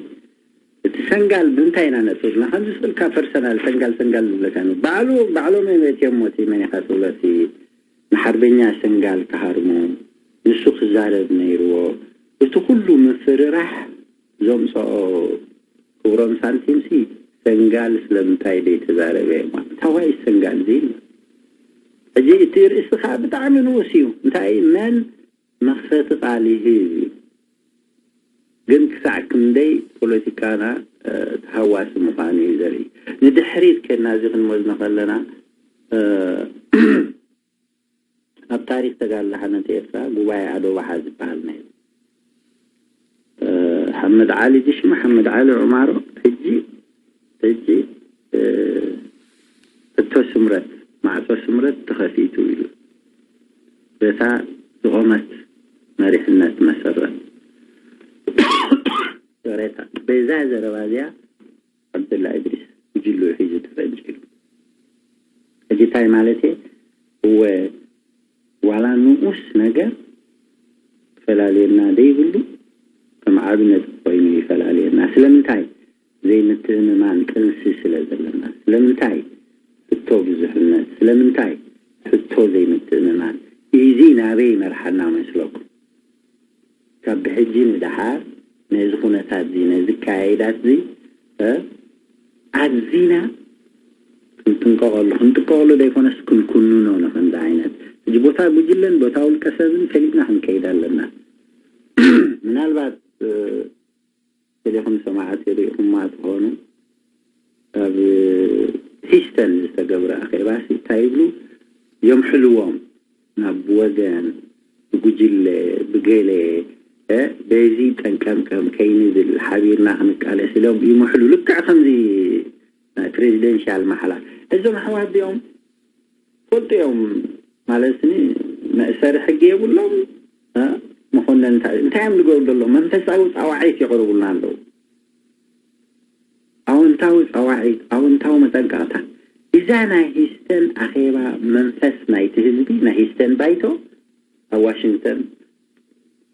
እቲ ሰንጋል ብምንታይ ኢና ነጺርና? ከምዚ ስእልካ ፐርሰናል ሰንጋል፣ ሰንጋል ዝብለካ ነው። ባዕሉ፣ ባዕሎም እዮም እትዮሞ፣ እቲ መን ኢኻ ትብሎ፣ እቲ ንሓርበኛ ሰንጋል ክሃርሙ፣ ንሱ ክዛረብ ነይርዎ። እቲ ኩሉ ምፍርራሕ ዘምጽኦ ክብሮም ሳንቲምሲ፣ ሰንጋል ስለምንታይ ዘይተዛረበ? እታ ዋይ ሰንጋል እዚ ኢልና። ሕጂ እቲ ርእሲ ከዓ ብጣዕሚ ንኡስ እዩ። እንታይ መን መኽፈቲ ቃል ይህብ እዩ። ግን ክሳዕ ክንደይ ፖለቲካና፣ እ፣ ተሃዋሲ ምዃኑ እዩ ዘርኢ። ንድሕሪት ከድና እዚ ክንመዝኖ ከለና፣ እ፣ ኣብ ታሪኽ ተጋድሎ ሓርነት ኤርትራ ጉባኤ ኣዶባሓ ዝበሃል ነይሩ። እ፣ ሓመድ ዓሊ ድዩ ሽሙ? ሓመድ ዓሊ ዑማሮ፣ ሕጂ፣ ሕጂ፣ እ፣ ሕቶ ስምረት፣ ማዕጾ ስምረት ተኸፊቱ ኢሉ። በታ ዝቖመት መሪሕነት መሰረት። ዞሬታ፣ በዛ ዘረባ እዚኣ ዓብደላ እድሪስ ጉጅልኡ ሒዙ ተፈንጪሉ። ሕጂ እንታይ ማለት እየ? እወ፣ ዋላ ንኡስ ነገር ክፈላልየና ደይብሉ፣ ከም ዓቢ ነጥቢ ኮይኑ ይፈላልየና። ስለምንታይ? ዘይምትእምማን ጥንሲ ስለ ዘለና። ስለምንታይ? ሕቶ ብዙሕነት። ስለምንታይ? ሕቶ ዘይምትእምማን። እዚ ናበይ ይመርሓና መስለኩም? ካብ ብሕጂ ንደሓር ነዚ ኩነታት እዚ፣ ነዚ ኣካያይዳት እዚ፣ እ፣ ኣዚና ክንጥንቀቐሉ፣ ክንጥቀቐሉ ዘይኮነስ ክንኩንኖ ንኽንዲ ዓይነት። ሕጂ ቦታ ጉጅለን ቦታ ውልቀ ሰብን ፈሊጥና ክንከይድ ኣለና። ምናልባት፣ እ፣ ገሌኹም ሰማዕቲ ርኢኹማ ትኾኑ፣ ኣብ ሂስተን ዝተገብረ ኣኼባሲ እንታይ ይብሉ? የምሕልዎም ናብ ወገን፣ ብጉጅለ፣ ብገሌ፣ እ፣ በዚ ጠንቀምቀም ከይንብል ሓቢርና ክንቃለስ ኢሎም ይምሕሉ። ልክዕ ከምዚ ናይ ፕሬዚደንሻል ማሕላ። እዞም ኣሕዋት እዚኦም ፈልጡ እዮም ማለት ኒ መእሰሪ ሕጊ የብሎም። እ፣ መኮነን እንታይ፣ እንታይ እዮም ዝገብሩ ዘለዉ? መንፈሳዊ ጻዋዒት የቕርቡልና ኣለዉ። ኣወንታዊ ጻዋዒት፣ ኣወንታዊ መጠንቀቕታ። እዛ ናይ ሂስተን ኣኼባ መንፈስ ናይቲ ህዝቢ፣ ናይ ሂስተን ባይቶ ኣብ ዋሽንግተን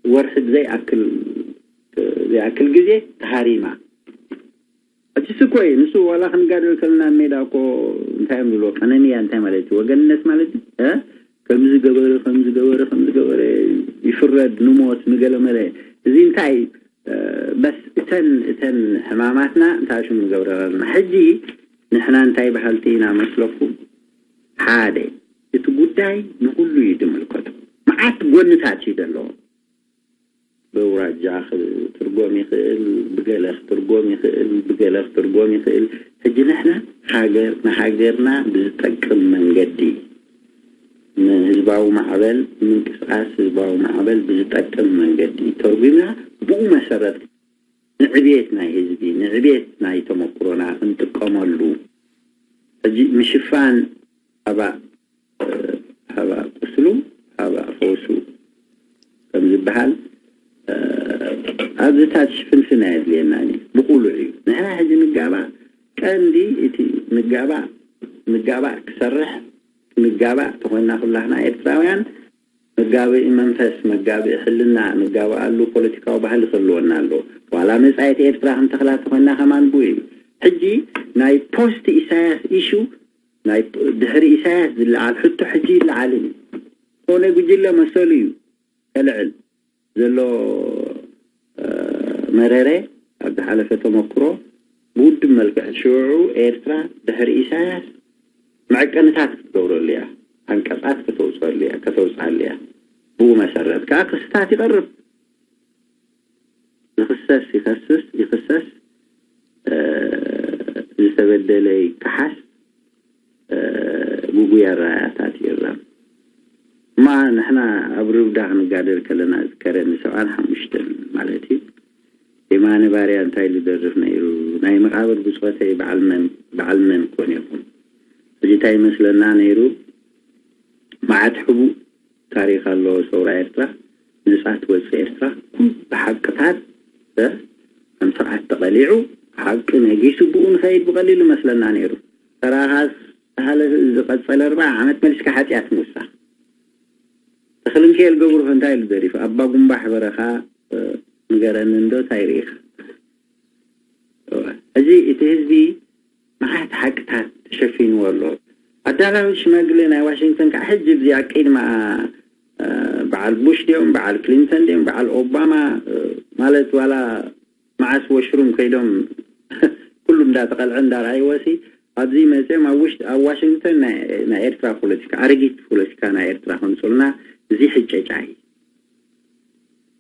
ወርሒ ብዘይኣክል፣ ዘይኣክል ግዜ ተሃሪማ። ሕጂ እኮ እዩ፣ ንሱ ዋላ ክንጋደል ከለና ኣብ ሜዳ እኮ እንታይ እዮም ዝብልዎ? ቀነንያ እንታይ ማለት እዩ? ወገንነት ማለት እዩ። እ? ከምዚ ገበረ፣ ከምዚ ገበረ፣ ከምዚ ገበረ፣ ይፍረድ፣ ንሞት፣ ንገለመለ። እዚ እንታይ፣ እ፣ በስ እተን፣ እተን ሕማማትና እንታይ ሽም ንገብረና? ሕጂ ንሕና እንታይ በሃልቲ ኢና መስለኩም? ሓደ፣ እቲ ጉዳይ ንኹሉ እዩ ዝምልከቶ። መዓት ጎንታት እዩ ዘለዎ። ብውራጃ ክትርጎም ይኽእል፣ ብገለ ክትርጎም ይኽእል፣ ብገለ ክትርጎም ይኽእል። ሕጂ ንሕና ሃገር ንሃገርና ብዝጠቅም መንገዲ ንህዝባዊ ማዕበል ምንቅስቃስ ህዝባዊ ማዕበል ብዝጠቅም መንገዲ ተርጉምና ብኡ መሰረት ንዕብየት ናይ ህዝቢ ንዕብየት ናይ ተመክሮና ክንጥቀመሉ ሕጂ ምሽፋን ሃባ ሃባ ቁስሉ ሃባ ፈውሱ ከም ዝበሃል ኣብዚታት ሽፍንፍን ኣየድልየና እዩ። ብቁሉዕ እዩ። ንሕና ሕጂ ንጋባእ ቀንዲ እቲ ንጋባእ ንጋባእ ክሰርሕ ንጋባእ ተኾይና ኩላህና ኤርትራውያን መጋብኢ መንፈስ መጋብኢ ሕልና ንጋባኣሉ ፖለቲካዊ ባህሊ ክህልወና ኣሎ። ዋላ መጻኢት ኤርትራ ክንተኽላ ተኾይና ከማን ብኡ እዩ። ሕጂ ናይ ፖስት ኢሳያስ ኢሹ ናይ ድሕሪ ኢሳያስ ዝለዓል ሕቶ ሕጂ ይለዓልን እዩ። ዝኾነ ጉጅለ መሰሉ እዩ ከልዕል ዘሎ መረረ ኣብ ዝሓለፈ ተመክሮ ብውድብ መልክዕ ሽዑ ኤርትራ ድሕሪ ኢሳያስ መዐቀንታት ክትገብረሉ እያ፣ ዓንቀጻት ከተውፅኣሉ እያ ከተውፅኣሉ እያ። ብኡ መሰረት ከዓ ክስታት ይቐርብ። ዝኽሰስ ይኸስስ ይኽሰስ ዝተበደለ ይከሓስ። ጉጉይ ኣረኣእያታት ይእረም። እማ ንሕና ኣብ ርብዳ ክንጋደል ከለና ዝከረኒ ሰብዓን ሓሙሽተን ማለት እዩ። የማነ ባርያ እንታይ ዝደርፍ ነይሩ? ናይ መቓብር ብጾተይ በዓል መን በዓል መን ኮን ኢኹም? ሕጂ እንታይ ይመስለና ነይሩ? መዓት ሕቡእ ታሪኽ ኣለዎ ሰውራ ኤርትራ። ነጻ ትወጽእ ኤርትራ ኩሉ ሓቅታት ከም ስርዓት ተቐሊዑ ሓቂ ነጊሱ ብኡ ንኸይድ ብቐሊሉ መስለና ነይሩ። ተራኻስ ተሃለ ዝቐጸለ ኣርባዓ ዓመት መሊስካ ሓጢኣት ምውሳኽ። ተኽልንክኤል ገብሩ እንታይ ኢሉ ደሪፉ? ኣባ ጉንባሕ በረኻ ንገረኒ እንዶ እንታይ ርኢኻ? ሕጂ እቲ ህዝቢ መዓት ሓቅታት ተሸፊንዎ ኣሎ። ኣዳላዊ ሽማግሌ ናይ ዋሽንግተን ከዓ ሕጂ እዚኣ ቅድማ በዓል ቡሽ ድዮም በዓል ክሊንተን ድዮም በዓል ኦባማ ማለት ዋላ መዓስ ወሽሩም ከይዶም ኩሉ እንዳተቐልዐ እንዳረኣይዎ ሲ ኣብዚ መፅኦም ኣብ ውሽጢ ኣብ ዋሽንግተን ናይ ኤርትራ ፖለቲካ ኣረጊት ፖለቲካ ናይ ኤርትራ ከምፅኡልና እዚ ሕጨጫ እዩ።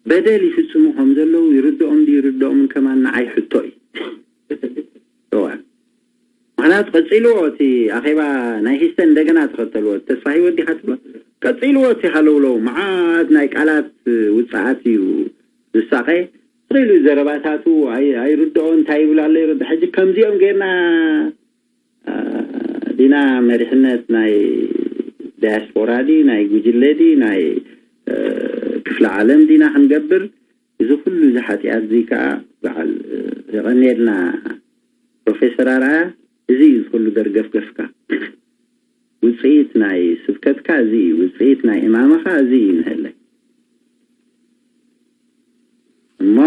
በደል ይፍፅሙ ከም ዘለዉ ይርድኦም ድዩ ይርድኦምን ከማን ንዓይ ሕቶ እዩ። እዋ ምክንያቱ ቀፂልዎ እቲ ኣኼባ ናይ ሂስተን እንደገና ተኸተልዎ ተስፋ ህይወት ዲካ ትብሎ ቀፂልዎ እቲ ሃለውለው መዓት ናይ ቃላት ውፅዓት እዩ ዝሳቐ። ትኽእል እዩ ዘረባታቱ ኣይርድኦ እንታይ ይብል ኣሎ ይርድ ሕጂ ከምዚኦም ጌርና ዲና መሪሕነት ናይ ዳያስፖራ ዲ ናይ ጉጅለ ዲ ናይ ክፍለ ዓለም ዲና ክንገብር እዚ ኩሉ እዚ ሓጢኣት እዚ ከዓ በዓል የቐንየልና ፕሮፌሰር ኣርኣያ እዚ እዩ ዝኩሉ ደርገፍገፍካ ውፅኢት ናይ ስብከትካ እዚ እዩ ውፅኢት ናይ እማምኻ እዚ እዩ ንህለይ እሞ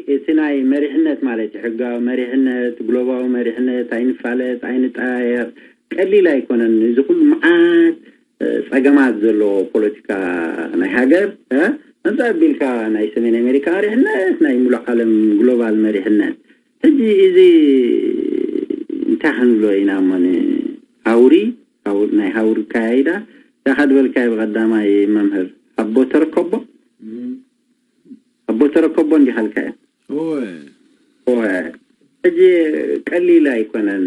እቲ ናይ መሪሕነት ማለት እዩ ሕጋዊ መሪሕነት ግሎባዊ መሪሕነት ኣይንፋለጥ ኣይንጠያየቕ ቀሊል ኣይኮነን እዚ ኩሉ መዓት ፀገማት ዘለዎ ፖለቲካ ናይ ሃገር መምፃእ ኣቢልካ ናይ ሰሜን ኣሜሪካ መሪሕነት ናይ ሙሉእ ዓለም ግሎባል መሪሕነት ሕጂ እዚ እንታይ ክንብሎ ኢና እሞ ንሃውሪ ናይ ሃውሪ ካያይዳ እንታይ ካድበልካዮ ብቀዳማይ መምህር ኣቦ ተረከቦ ኣቦ ተረከቦ እንዲካልካዮ ሕጂ ቀሊል ኣይኮነን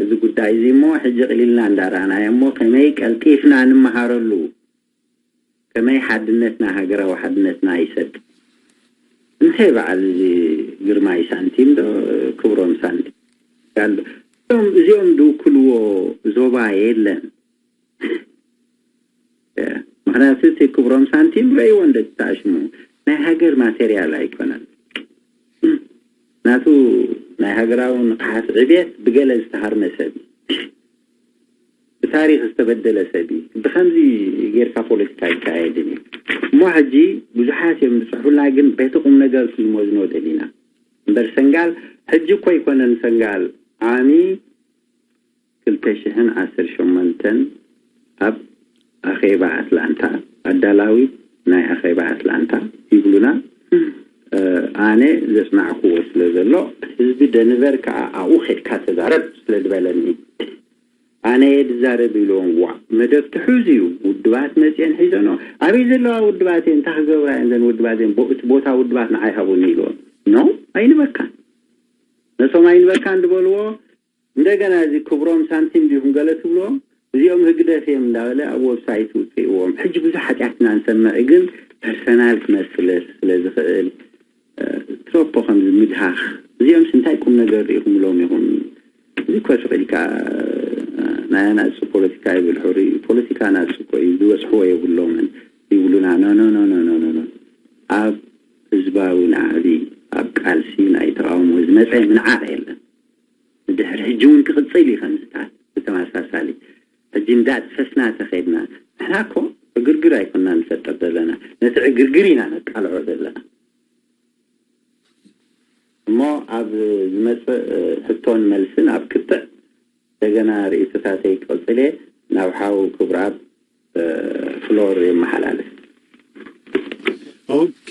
እዚ ጉዳይ እዚ እሞ ሕጂ ቅሊልና እንዳረኣናዮ እሞ ከመይ ቀልጢፍና ንምሃረሉ ከመይ ሓድነትና ሃገራዊ ሓድነትና ይሰድ እንተ በዓል እዚ ግርማይ ሳንቲም ዶ ክብሮም ሳንቲም እዚኦም ዝውክልዎ ዞባ የለን ምክንያቱ እቲ ክብሮም ሳንቲም ረእይዎ እንደ ተኣሽሙ ናይ ሃገር ማቴርያል ኣይኮነን ናቱ ናይ ሃገራዊ ንቕሓት ዕብየት ብገለ ዝተሃርመ ሰብ እዩ ብታሪኽ ዝተበደለ ሰብ እዩ ብከምዚ ጌርካ ፖለቲካ ይካየድን እዩ እሞ ሕጂ ብዙሓት እዮም ዝፅሕፉልና ግን በቲ ቁም ነገር ክዝመዝኖ ደሊና እምበር ሰንጋል ሕጂ እኮ ኣይኮነን ሰንጋል ዓሚ ክልተ ሽሕን ዓሰርተ ሸሞንተን ኣብ ኣኼባ ኣትላንታ ኣዳላዊት ናይ ኣኼባ ኣትላንታ ይብሉና ኣነ ዘፅናዕክዎ ስለ ዘሎ ህዝቢ ደንቨር ከዓ ኣብኡ ከድካ ተዛረብ ስለ ዝበለኒ ኣነ እየ ዝዛረብ ኢልዎም። ዋ፣ መደብ ትሑዝ እዩ። ውድባት መፅየን ሒዘኖ፣ ኣበይ ዘለዋ ውድባት እየን? እንታይ ክገብራ እየን ዘን ውድባት እየን? ቦ- እቲ ቦታ ውድባት ንዓይ ሃቡኒ ኢልዎም። ኖ፣ ኣይንበካን። ነቶም ኣይንበካን ዝበልዎ፣ እንደገና እዚ ክብሮም ሳንቲም ዲኹም ገለ ትብልዎም፣ እዚኦም ህግደፍ እዮም እንዳበለ ኣብ ዌብሳይት ውፅእዎም። ሕጂ ብዙሕ ሓጢኣትና ንሰምዕ፣ ግን ፐርሰናል ክመስል ስለ ዝኽእል፣ ትሮፖ ከምዚ ምድሃኽ፣ እዚኦምስ እንታይ ቁም ነገር ርኢኹምሎም ኢኹም? እዚ እኮ ስቕ ኢልካ፣ ናይ ኣናጹ ፖለቲካ ይብል ሕሩይ፣ ፖለቲካ ኣናጹ እኮ እዩ፣ ዝበጽሕዎ የብሎምን ይብሉና። ኖ ኖ ኖ ኖ ኖ ኖ ኖ። ኣብ ህዝባዊ ናዕቢ፣ ኣብ ቃልሲ ናይ ተቓውሞ ዝመጸ ምንዓቕ የለን። ድሕሪ ሕጂ እውን ክቕጽል እዩ ከምዚታት ብተመሳሳሊ። ሕጂ እንዳጥፈስና ተኸድና፣ ንሕና እኮ ዕግርግር ኣይኮና ንፈጥር ዘለና፣ ነቲ ዕግርግር ኢና ነቃልዖ ዘለና። እሞ ኣብ ዝመጽእ ሕቶን መልስን ኣብ ክትዕ እንደገና ርእይቶታተይ ክቕጽል እየ። ናብ ሓው ክብርኣብ ፍሎር የመሓላልፍ። ኦኬ።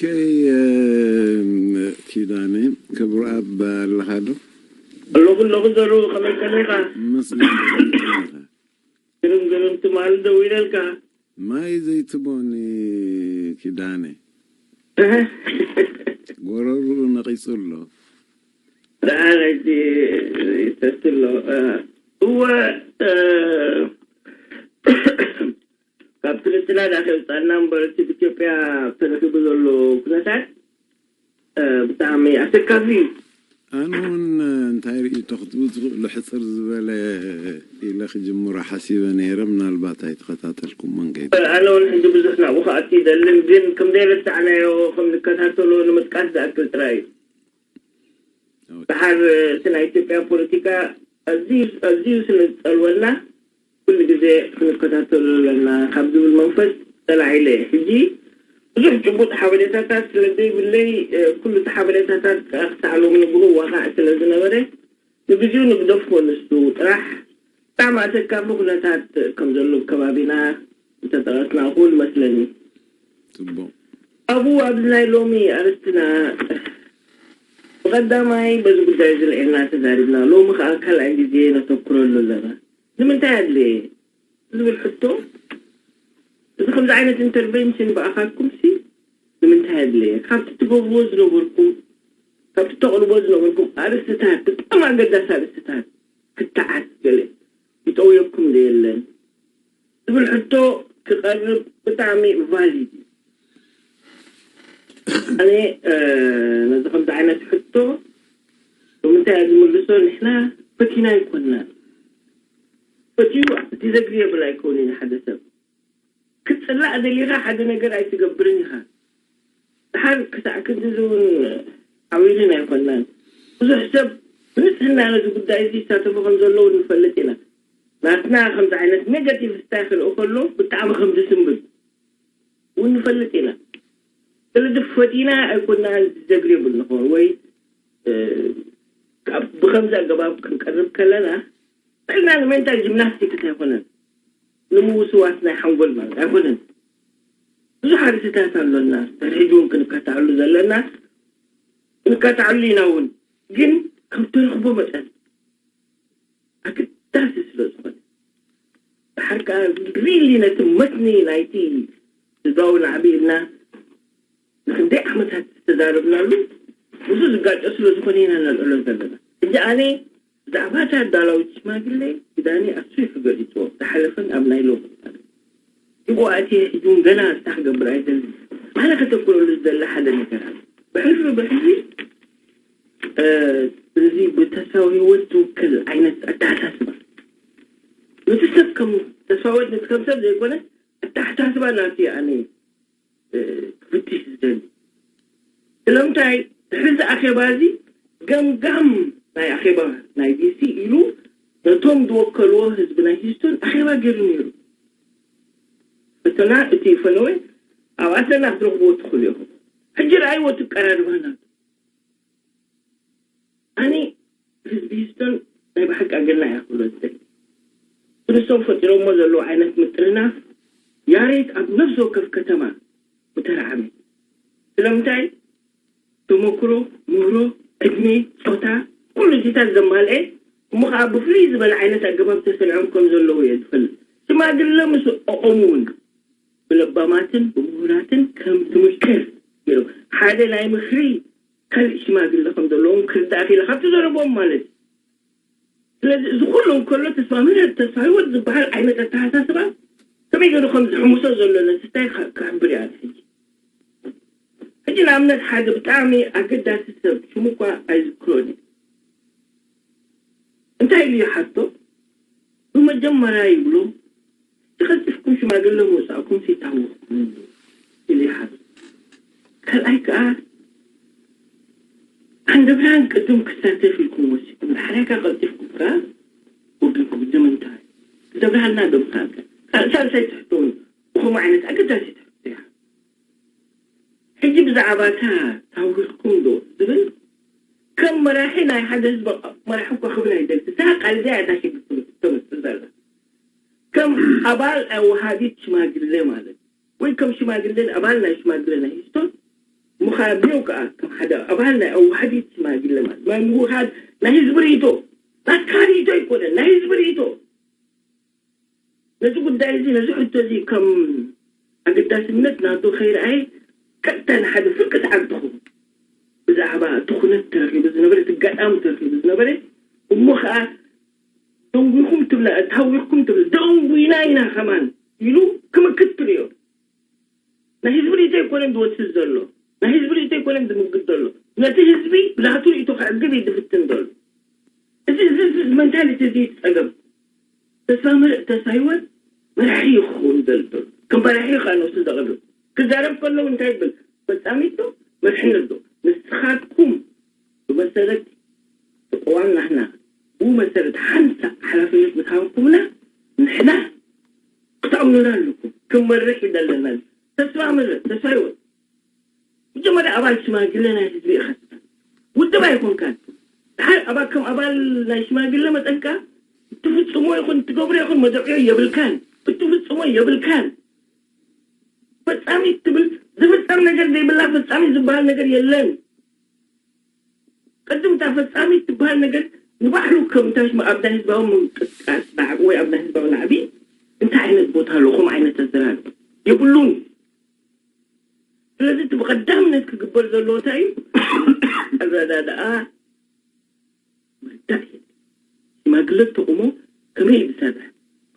እም፣ ኪዳነ ክብርኣብ ኣለኻ ዶ? ኣለኹ ኣለኹ። ዘሩ ከመይ ቀኒኻ? መስገን። ግርም ግርም። ትማሊ ደው ኢለልካ። ማይ ዘይትቦኒ ኪዳነ፣ ጎረርኡ ነቒጹ ኣሎ። ደሓን ሕጂ ይሰቲ ኣሎ። እወ፣ ካብ ክልትና ዳ ከውፃና እምበር እቲ ኢትዮጵያ ተረኪቡ ዘሎ ኩነታት ብጣዕሚ ኣሰካፊ እዩ። ኣነ እውን እንታይ ርእይቶ ክትቡ ትኽእሉ ሕፅር ዝበለ ኢለ ክጅምሮ ሓሲበ ነይረ። ምናልባት ኣይተኸታተልኩም መንገዲ። ኣነ እውን ሕጂ ብዙሕ ናብኡ ክኣቱ ይደልን፣ ግን ከም ዘይረሳዕናዮ ከም ንከታተሎ ንምጥቃስ ዝኣክል ጥራይ እዩ። ድሓር እቲ ናይ ኢትዮጵያ ፖለቲካ ኣዝዩ ኣዝዩ ስለ ዝፀልወና ኩሉ ግዜ ክንከታተሎ ኣለና ካብ ዝብል መንፈስ ተላዒለ። ሕጂ ብዙሕ ጭቡጥ ሓበሬታታት ስለ ዘይብለይ ኩሉ እቲ ሓበሬታታት ክሳዕ ሎሚ ንግሆ ዋቃዕ ስለ ዝነበረ ንግዚኡ ንግደፎ። ንሱ ጥራሕ ብጣዕሚ ኣሰካፊ ኩነታት ከም ዘሎ ኣብ ከባቢና እንተጠቐስና እኹል መስለኒ። ፅቡቅ። ኣብኡ ኣብዚ ናይ ሎሚ ኣርእስትና ብቐዳማይ በዚ ጉዳይ እዚ ልዒልና ተዛሪብና፣ ሎሚ ከዓ ካልኣይ ግዜ ነተኩረሉ ኣለና። ንምንታይ ኣድለየ ዝብል ሕቶ፣ እዚ ከምዚ ዓይነት ኢንተርቨንሽን ብኣኻትኩም ሲ ንምንታይ ኣድለየ? ካብቲ ትገብርዎ ዝነበርኩም፣ ካብቲ ተቕርቦ ዝነበርኩም ኣርእስትታት፣ ብጣዕሚ ኣገዳሲ ኣርእስትታት ክትዓት ገለ ይጠውየኩም ዶ የለን? ዝብል ሕቶ ክቐርብ ብጣዕሚ ቫሊድ እዩ። ኣነ ነዚ ከምዚ ዓይነት ሕቶ ብምንታይ እየ ዝምልሶ? ንሕና ፈቲና ኣይኮንናን። ፈትዩ ዲዘግሪየብል ኣይከውን እዩ ንሓደ ሰብ። ክትፅላእ ደሊኻ ሓደ ነገር ኣይትገብርን ኢኻ። ድሓር ክሳዕ ክንድዚ እውን ዓዊልን ኣይኮንናን። ብዙሕ ሰብ ብንፅህና ነዚ ጉዳይ እዚ ይሳተፎ ከም ዘለዉ ንፈልጥ ኢና። ናትና ከምዚ ዓይነት ኔጋቲቭ ስታይ ክርኢ ከሎ ብጣዕሚ ከም ዝስንብድ እውን ንፈልጥ ኢና። ስለዚ ፈቲና ኣይኮንና ዲዘግሪብል ንኸውን ወይ ካብ ብከምዚ ኣገባብ ክንቀርብ ከለና ንሕና ንሜንታል ጂምናስቲክስ ኣይኮነን፣ ንምውስዋስ ናይ ሓንጎል ማለት ኣይኮነን። ብዙሕ ኣርእስታት ኣሎና፣ ድሕሪ ሕጂ እውን ክንከታዕሉ ዘለና፣ ክንከታዕሉ ኢና እውን። ግን ከም ትረኽቦ መጠን ኣገዳሲ ስለ ዝኾነ፣ ድሓር ከኣ ሪሊ ነቲ መትኒ ናይቲ ህዝባዊ ናዕቢ ኢልና ንክንደይ ዓመታት ዝተዛረብናሉ፣ ምስኡ ዝጋጮ ስለ ዝኾነ ኢና ነልዕሎ ዘለና። ሕጂ ኣነ ብዛዕባ እታ ኣዳላዊት ሽማግለ ኪዳነ ኣስፊሑ ገሊፅዎ፣ ዝሓለፈን ኣብ ናይ ሎሚ። ይብኡ ኣትየ ሕጂ እውን ገና እስታ ክገብር ኣይደልን። ኣነ ከተኩረሉ ዝደሊ ሓደ ነገር ኣሎ። ብሕልፊ ብሕልፊ እዚ ብተስፋ ህይወት ዝውክል ዓይነት ኣተሓሳስባ፣ ነቲ ሰብ ከም ተስፋ ህይወት ነቲ ከም ሰብ ዘይኮነ ኣተሓሳስባ ናቱ ኣነ ክፍትሽ ዝደሊ። ስለምንታይ ድሕሪ እዚ ኣኼባ እዚ ገምጋም ናይ ኣኼባ ናይ ቢሲ ኢሉ ነቶም ዝወከልዎ ህዝቢ ናይ ሂስቶን ኣኼባ ገይሩ ነይሩ። ፈተና እቲ ፈነወ ኣብ ኣሰና ክትረኽብዎ ትኽእሉ ኢኹም። ሕጂ ረኣይዎ እቲ ቀራርባ ናቱ። ኣነ ህዝቢ ሂስቶን ናይ ብሓቂ ኣገና እያ ክብሎ ዝደሊ። ንሶም ፈጢሮሞ ዘለዉ ዓይነት ምጥርናፍ ያሬት ኣብ ነፍሲ ወከፍ ከተማ ምተራዕመ። ስለምንታይ? ተመክሮ፣ ምህሮ፣ ዕድመ፣ ፆታ፣ ኩሉ እዚታት ዘማልአ እሞ ከዓ ብፍልይ ዝበለ ዓይነት ኣገባብ ተሰሪዖም ከም ዘለዉ እየ ዝፈልጥ። ሽማግለ ምስ ኦኦም እውን ብለባማትን ብምሁራትን ከም ትምክር ገይሮም፣ ሓደ ናይ ምክሪ ካልእ ሽማግለ ከም ዘለዎም ክርዳእ ክኢለ ካብቲ ዘረቦም ማለት እዩ። ስለዚ እዚ ኩሉ እንከሎ ተስፋ ምህረት ተስፋ ህይወት ዝበሃል ዓይነት ኣተሓሳስባ ከመይ ገይሩ ከም ዝሕምሶ ዘሎ ነቲ ስታይ ክሕብር እያ ሕጂ። ሕጂ ንኣብነት ሓደ ብጣዕሚ ኣገዳሲ ሰብ ሽሙ እኳ ኣይዝክሮን እዩ። እንታይ ኢሉ ይሓቶ? ብመጀመርያ ይብሎ፣ ተቐልጢፍኩም ሽማግለ ምውፃእኩም ሲታወኩም ኢሉ ይሓቶ። ካልኣይ ከዓ ዓንደ ብርሃን ቅድም ክሳተፍ ኢልኩም ወሲኩም፣ ዳሕራይ ከዓ ቀልጢፍኩም ከዓ ወጊንኩም። ንምንታይ? ዓንደ ብርሃንና ዶ ምኻንካ? ካልእ ሳልሳይ ትሕቶ እውን ብኸምኡ ዓይነት ኣገዳሲ ትሕቶ እያ። ሕጂ ብዛዕባ እታ ታውርኩም ዶ ዝብል ከም መራሒ ናይ ሓደ ህዝቢ መራሒ እኳ ክብል ኣይደል። እታ ቃል እዚኣ እታ ሽግር ተመፅእ ዘላ ከም ኣባል ኣወሃዲት ሽማግለ ማለት ወይ ከም ሽማግለ ኣባል ናይ ሽማግለ ናይ ሂስቶን ምዃድ ነው ከዓ ከም ሓደ ኣባል ናይ ኣወሃዲት ሽማግለ ማለት ናይ ምውሃድ ናይ ህዝቢ ርእይቶ ናትካ ርእይቶ ኣይኮነን ናይ ህዝቢ ርእይቶ ነዚ ጉዳይ እዚ ነዚ ሕቶ እዚ ከም ኣገዳስነት ናቱ ከይረኣየ ቀጥታ ንሓደ ፍርቂ ሰዓት ትኸውን ብዛዕባ እቲ ኩነት ተረኺቡ ዝነበረ እቲ ኣጋጣሚ ተረኺቡ ዝነበረ እሞ ከዓ ደንጉይኩም ትብላ ታዊርኩም ትብል ደንጉይና ኢና ከማን ኢሉ ክምክት ትርእዮ ናይ ህዝቢ ርእይቶ ኣይኮነን ዝወስድ ዘሎ ናይ ህዝቢ ርእይቶ ኣይኮነን ዝምግድ ዘሎ ነቲ ህዝቢ ብናቱ ርእይቶ ከዕግብ እዩ ዝፍትን ዘሎ እዚ እዚ መንታሊቲ እዚ ጸገም ተስፋ ምርእ ተስፋ ህይወት መራሒ ይኸውን ዘሎ ከም መራሒ ከዓ ነሱ ዘቕርብ ክዛረብ ከለዉ እንታይ ይብል ፈጻሚት ዶ መርሕነት ዶ ንስኻትኩም ብመሰረት ተቋም ናህና ብኡ መሰረት ሓንሳ ሓላፍነት ምስ ሃብኩምና ንሕና ክትኣምኑና ኣለኩም ክመርሕ ይደለና ተስፋ ምርእ ተስፋ ህይወት መጀመርያ ኣባል ሽማግለ ናይ ህዝቢ ኢኻ ውድብ ኣይኮንካን ድሓር ኣባ ከም ኣባል ናይ ሽማግለ መጠንካ እትፍፅሞ ይኹን እትገብሮ ይኹን መደብዮ የብልካን እትፍፅሞ የብልካን ፈፃሚት ትብል ዝፍፀም ነገር ዘይብላ ፈፃሚት ዝበሃል ነገር የለን ቅድም እታ ፈፃሚት ትበሃል ነገር ንባዕሉ ከም እንታይ ሽማ ኣብ ናይ ህዝባዊ ምንቅስቃስ ናዕቢ ወይ ኣብ ናይ ህዝባዊ ናዕቢ እንታይ ዓይነት ቦታ ኣሎ ከምኡ ዓይነት ኣዘራርባ የብሉን ስለዚ እቲ ብቐዳምነት ክግበር ዘለዎ እንታይ እዩ ኣረዳድኣ መርዳእ ሽማግለ ተቑሞ ከመይ እዩ ዝሰርሕ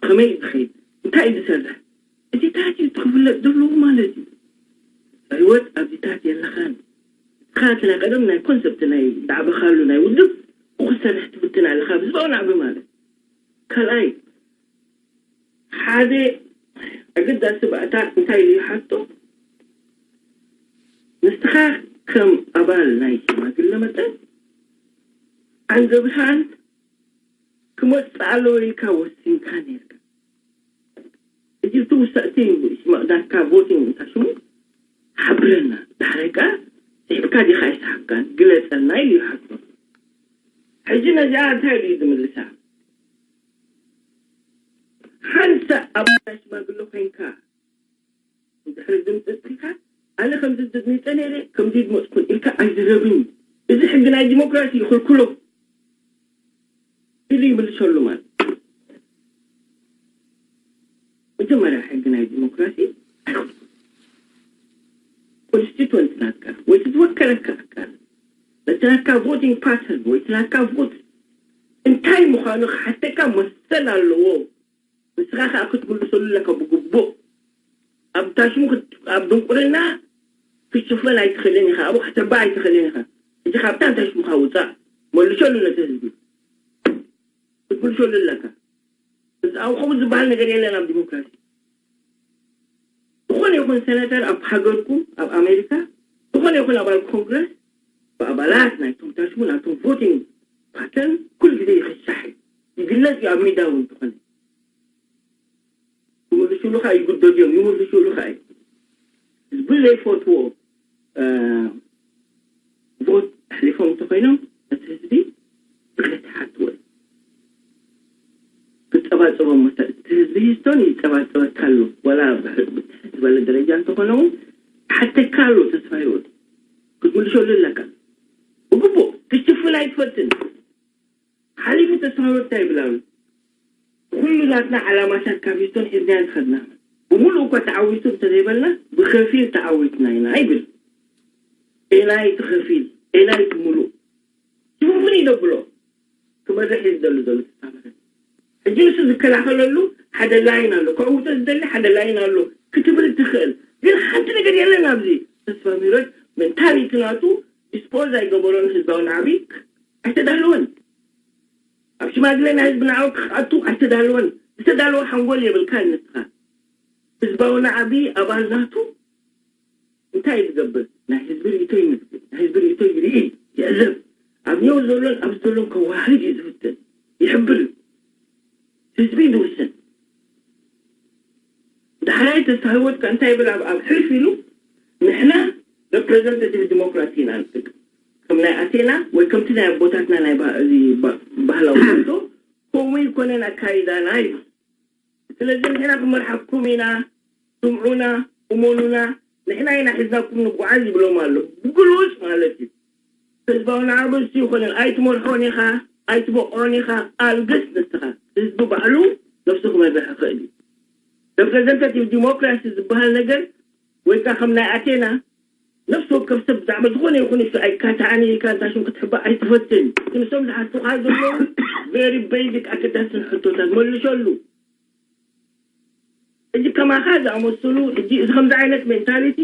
ከመይ እዩ ዝኸይድ እንታይ እዩ ዝሰርሕ እዚታት እዩ ክፍለጥ ዘለዎ ማለት እዩ ህይወት ኣብዚታት የለኻን ንስኻ እቲ ናይ ቀደም ናይ ኮንሰፕት ናይ ዳዕበኻሉ ናይ ውድብ ብክሰርሕ ትፍትን ኣለኻ ብዝባኡ ናዕቢ ማለት ካልኣይ ሓደ ኣገዳሲ ባእታ እንታይ ኢሉ ይሓቶ ንስኻ ከም ኣባል ናይ ሽማግለ መጠን ዓንደ ብርሃን ክመፅእ ኣለዎ ኢልካ ወሲንካ ነርካ ሕጂ እቲ ውሳእቲ ናትካ ቮቲንግ እንታይ ሽሙ ሓብረና ዳሕራይ ከዓ ስሒብካ ዲኻ ኣይሰሓብካን ግለፀልና ኢሉ ይሓቶ ሕጂ ነዚኣ እንታይ ኢሉ እዩ ዝምልሳ ሓንሳእ ኣብ ናይ ሽማግለ ኮይንካ ድሕሪ ድምፂ እፅልካ ኣነ ከምዚ ድድሚፀ ነይረ ከምዚ ድመፅኩን ኢልካ ኣይዝረብን እዩ እዚ ሕጊ ናይ ዲሞክራሲ ይኽልክሎ ኢሉ ይምልሰሉ ማለት መጀመርያ ሕጊ ናይ ዲሞክራሲ ኣይኽልክሎ ኮንስቲቱንት ናትካ ወይ ዝወከለካ ኣካል ነቲ ናትካ ቮቲንግ ፓተርን ወይ ናትካ ቮት እንታይ ምዃኑ ክሓተካ መሰል ኣለዎ ንስኻ ከዓ ክትምልሰሉ ኣለካ ብግቡእ ኣብ ታሽሙ ኣብ ድንቁርና ክትሽፈን ኣይትኽእልን ኢኻ ኣብኡ ከተባ ኣይትኽእልን ኢኻ እቲ ካብታ እንታይ ሽምካ ውፃእ መልሰሉ ነቲ ህዝቢ ክትምልሰሉ ኣለካ እዚ ኣብ ከምኡ ዝበሃል ነገር የለን ኣብ ዲሞክራሲ ዝኾነ ይኹን ሴናተር ኣብ ሃገርኩም ኣብ ኣሜሪካ ዝኾነ ይኹን ኣባል ኮንግረስ ብኣባላት ናይቶም ታሽሙ ናቶም ቮቲንግ ፓተርን ኩሉ ግዜ ይኽሻሕ እዩ ይግለፅ እዩ ኣብ ሚዳ እውን ዝኾነ ይምልሱሉ ከዓ ይግደዱ እዮም ይምልሱሉ ከዓ እዩ ህዝቢ ዘይፈትዎ ቮት ኣሕሊፎም እንተኮይኖም እቲ ህዝቢ ይቕሬታ ይሓትዎ እዩ ክፀባፀቦም መሰል እቲ ህዝቢ ሂስቶን ይፀባፀበካ ኣሎ ወላ ብትሕት ዝበለ ደረጃ እንተኮነ እውን ሓተካ ኣሎ ተስፋ ህይወት ክትምልሰሉ ኣለካ ብግቡእ ክትሽፍን ኣይትፈትን ሓሊፉ ተስፋ እንታይ ይብል ኣሎ? ኩሉ ናትና ዓላማታት ካብ ሂስቶን ሒዝና ኢና ዝኸድና። ብምሉእ እኳ ተዓዊቱ እንተዘይበልና፣ ብኸፊል ተዓዊትና ኢና ይብል። ኤናይ እቲ ኸፊል፣ ኤናይ እቲ ምሉእ። ሽፉንፉን እዩ ዘብሎ። ክመርሕ እዩ ዝደሊ ዘሎ ተስፋ መረብ። ሕጂ ንሱ ዝከላኸለሉ ሓደ ላይን ኣሎ። ከዕውቶ ዝደሊ ሓደ ላይን ኣሎ ክትብል ትኽእል። ግን ሓንቲ ነገር የለን ኣብዚ። ተስፋ ምህረት ሜንታሊቲ ናቱ ዲስፖዝ ኣይገበሮን። ህዝባዊ ናዕቢ ኣይተዳለወን። ኣብ ሽማግለ ናይ ህዝቢ ናዕቢ ክኣቱ ኣይተዳለወን። ዝተዳለወ ሓንጎል የብልካ ንስኻ። ህዝባዊ ናዕቢ ኣባል ናቱ እንታይ እዩ ዝገብር? ናይ ህዝቢ ርእይቶ ይምዝግብ። ናይ ህዝቢ ርእይቶ ይርኢ፣ ይዕዘብ። ኣብ ኔው ዘሎን ኣብ ዘሎን ከዋህድ እዩ ዝፍትን። ይሕብር እዩ። ህዝቢ እዩ ዝውስን። ዳሕራይ ተስፋ ህይወት ከ እንታይ ይብል? ኣብ ኣብ ሕልፍ ኢሉ ንሕና ሬፕሬዘንታቲቭ ዲሞክራሲ ኢና ንጥቀም። ከም ናይ ኣቴና ወይ ከምቲ ናይ ኣቦታትና ናይ ባ- እዚ ባ- ባህላዊ ሕቶ ከምኡ ይኮነን ኣካይዳና እዩ። ስለዚ ንሕና ክመርሓኩም ኢና፣ ስምዑና፣ እመኑና፣ ንሕና ኢና ሒዝናኩም ንጓዓዝ ይብሎም ኣሎ። ብግሉጽ ማለት እዩ። ህዝባዊ ናዕቢ እሱ ይኮነን። ኣይትመርሖን ኢኻ፣ ኣይትበቕዖን ኢኻ፣ ኣልግስ ንስኻ። ህዝቢ ባዕሉ ነብሱ ክመርሕ ይኽእል እዩ። ሬፕሬዘንታቲቭ ዲሞክራሲ ዝበሃል ነገር ወይ ከዓ ከም ናይ ኣቴና ነፍሲ ወከፍ ሰብ ብዛዕባ ዝኾነ ይኹን እሱ ኣይካትዓን ኢልካ እዛ ሽም ክትሕባእ ኣይትፈትን። እቲ ንሶም ዝሓቱኻ ዘለዉ ቨሪ ቤዚክ ኣገዳስን ሕቶታት መልሸሉ። ሕጂ ከማኻ ዝኣመሰሉ ሕጂ እዚ ከምዚ ዓይነት ሜንታሊቲ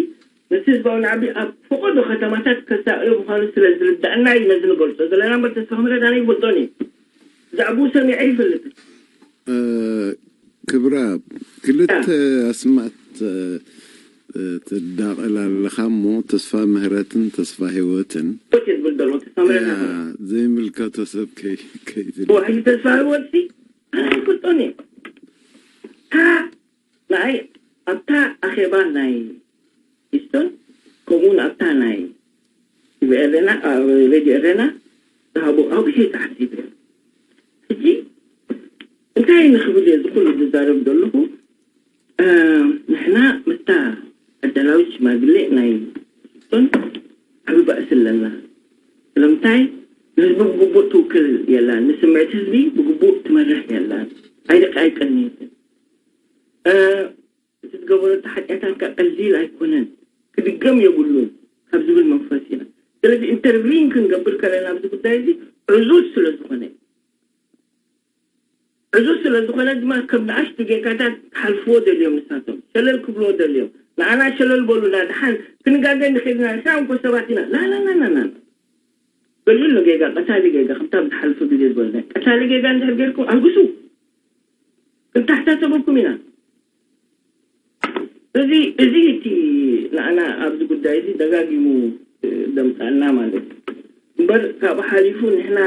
ነቲ ህዝባዊ ናዕቢ ኣብ ፈቐዶ ከተማታት ከሳቕዮ ምዃኑ ስለ ዝርዳእና እዩ ነዚ ንገልጾ ዘለና። እምበር ተስፋ ክምረት ኣነ ይፈልጦን እዩ። ብዛዕባኡ ሰሚዐ ይፈልጥ። ክብራ ክልተ ኣስማት ትዳቐል ኣለኻ እሞ ተስፋ ምህረትን ተስፋ ህይወትን ቶች ዝብል ዘሎ ተስፋ ምህረት ዘይምልከቶ ሰብ ከይትል ሕጂ ተስፋ ህይወት ሲ ኣነ ኣይፈልጦን እየ። እታ ንኣይ ኣብታ ኣኼባ ናይ ሂስቶን ከምኡውን ኣብታ ናይ ቲቪ ኤረና ሬድዮ ኤረና ዝሃቦ ኣብሒ ተዓዚበ። ሕጂ እንታይ ንክብል እየ ዝኩሉ ዝዛረብ ዘለኹ? ንሕና ምስታ ኣዳላዊት ሽማግሌ ናይ ሂስቶን ዓብዪ ባእሲ ኣለና። ስለምንታይ ንህዝቢ ብግቡእ ትውክል የላን፣ ንስምዕቲ ህዝቢ ብግቡእ ትመርሕ የላን። ኣይደቂ ኣይቀንየትን። እቲ ዝገበረቶ ሓጢኣታት ከ ቀሊል ኣይኮነን፣ ክድገም የብሉን ካብ ዝብል መንፈስ ኢና። ስለዚ ኢንተርቪን ክንገብር ከለና ኣብዚ ጉዳይ እዚ ዕዙዝ ስለ ዝኾነ እዩ። ዕዙዝ ስለ ዝኾነ ድማ ከም ንኣሽቱ ጌጋታት ክሓልፍዎ ደልዮም ንሳቶም ሸለል ክብልዎ ደልዮም ንኣና ሸለል በሉና ድሓን ክንጋገ ንኽእልና ንሕና እንኮ ሰባት ኢና ላላላላላ በልሉ ጌጋ ቀታሊ ጌጋ ከምታ ብዝሓልፉ ግዜ ዝበልና ቀታሊ ጌጋ እንድሕር ጌርኩም ኣልግሱ ክንተሓሳሰበኩም ኢና። እዚ እዚ እቲ ንኣና ኣብዚ ጉዳይ እዚ ደጋጊሙ ደምፃና ማለት እዩ። እምበር ካብኡ ሓሊፉ ንሕና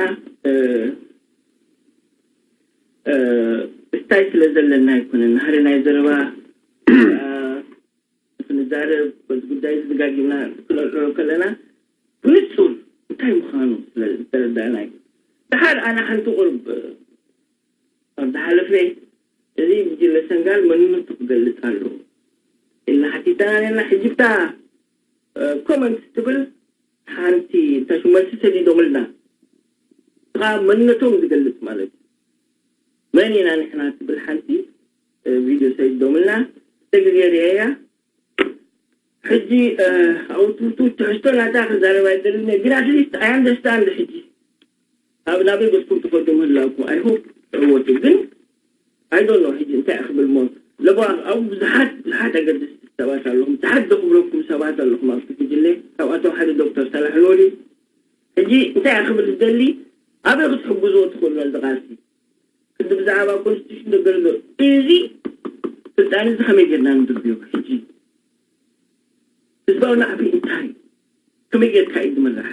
ስታይ ስለ ዘለና ኣይኮነን። ናህሪ ናይ ዘረባ ክንዛረብ በዚ ጉዳይ እዚ ደጋጊምና ክነልዕሎ ከለና ብንፁር እንታይ ምዃኑ ስለ ዝተረዳእና እዩ። ደሓር ኣነ ሓንቲ ቁርብ ኣብ ዝሓለፈ እዚ ጉጅለ ሰንጋል መንነቱ ክገልፅ ኣለዎ ኢልና ሓቲትና ነርና። ሕጂ ብታ ኮመንት ትብል ሓንቲ እንታይ ሽሙ መልሲ ሰዲዶምልና። እኻ መንነቶም ዝገልፅ ማለት እዩ። መን ኢና ንሕና ትብል ሓንቲ ቪድዮ ሰዲዶምልና። ክልተ ግዜ ርእየያ። ሕጂ ኣብኡ ትሕዝቶ ናታ ክዛረብ ኣይደልን እየ፣ ግን ኣትሊስት ኣይ ኣንደርስታንድ። ሕጂ ኣብ ናበይ ገፅኩም ትኸዱ ምህላውኩም ኣይ ሆፕ ዕወቱ ግን ኣይ ዶንት ኖ ሕጂ እንታይ ክብል ሞ ለቦ ኣብ ብዙሓት ብዙሓት ኣገደስቲ ሰባት ኣለኹም ብዙሓት ዘኽብረኩም ሰባት ኣለኹም ኣብቲ ጉጅለ። ካብኣቶም ሓደ ዶክተር ሳላሕ ኖሪ። ሕጂ እንታይ ክብል ዝደሊ ኣበይ ክትሕግዝዎ ትኽእሉ ነዚ ቃልሲ ቅዲ ብዛዕባ ኮንስቲቱሽን ነገር ኣሎ። እዚ ስልጣን እዚ ከመይ ጌርና ንድርብዮ ሕጂ ህዝባዊ ናዕቢ እንታይ እዩ? ከመይ ጌርካ እዩ ዝምራሕ?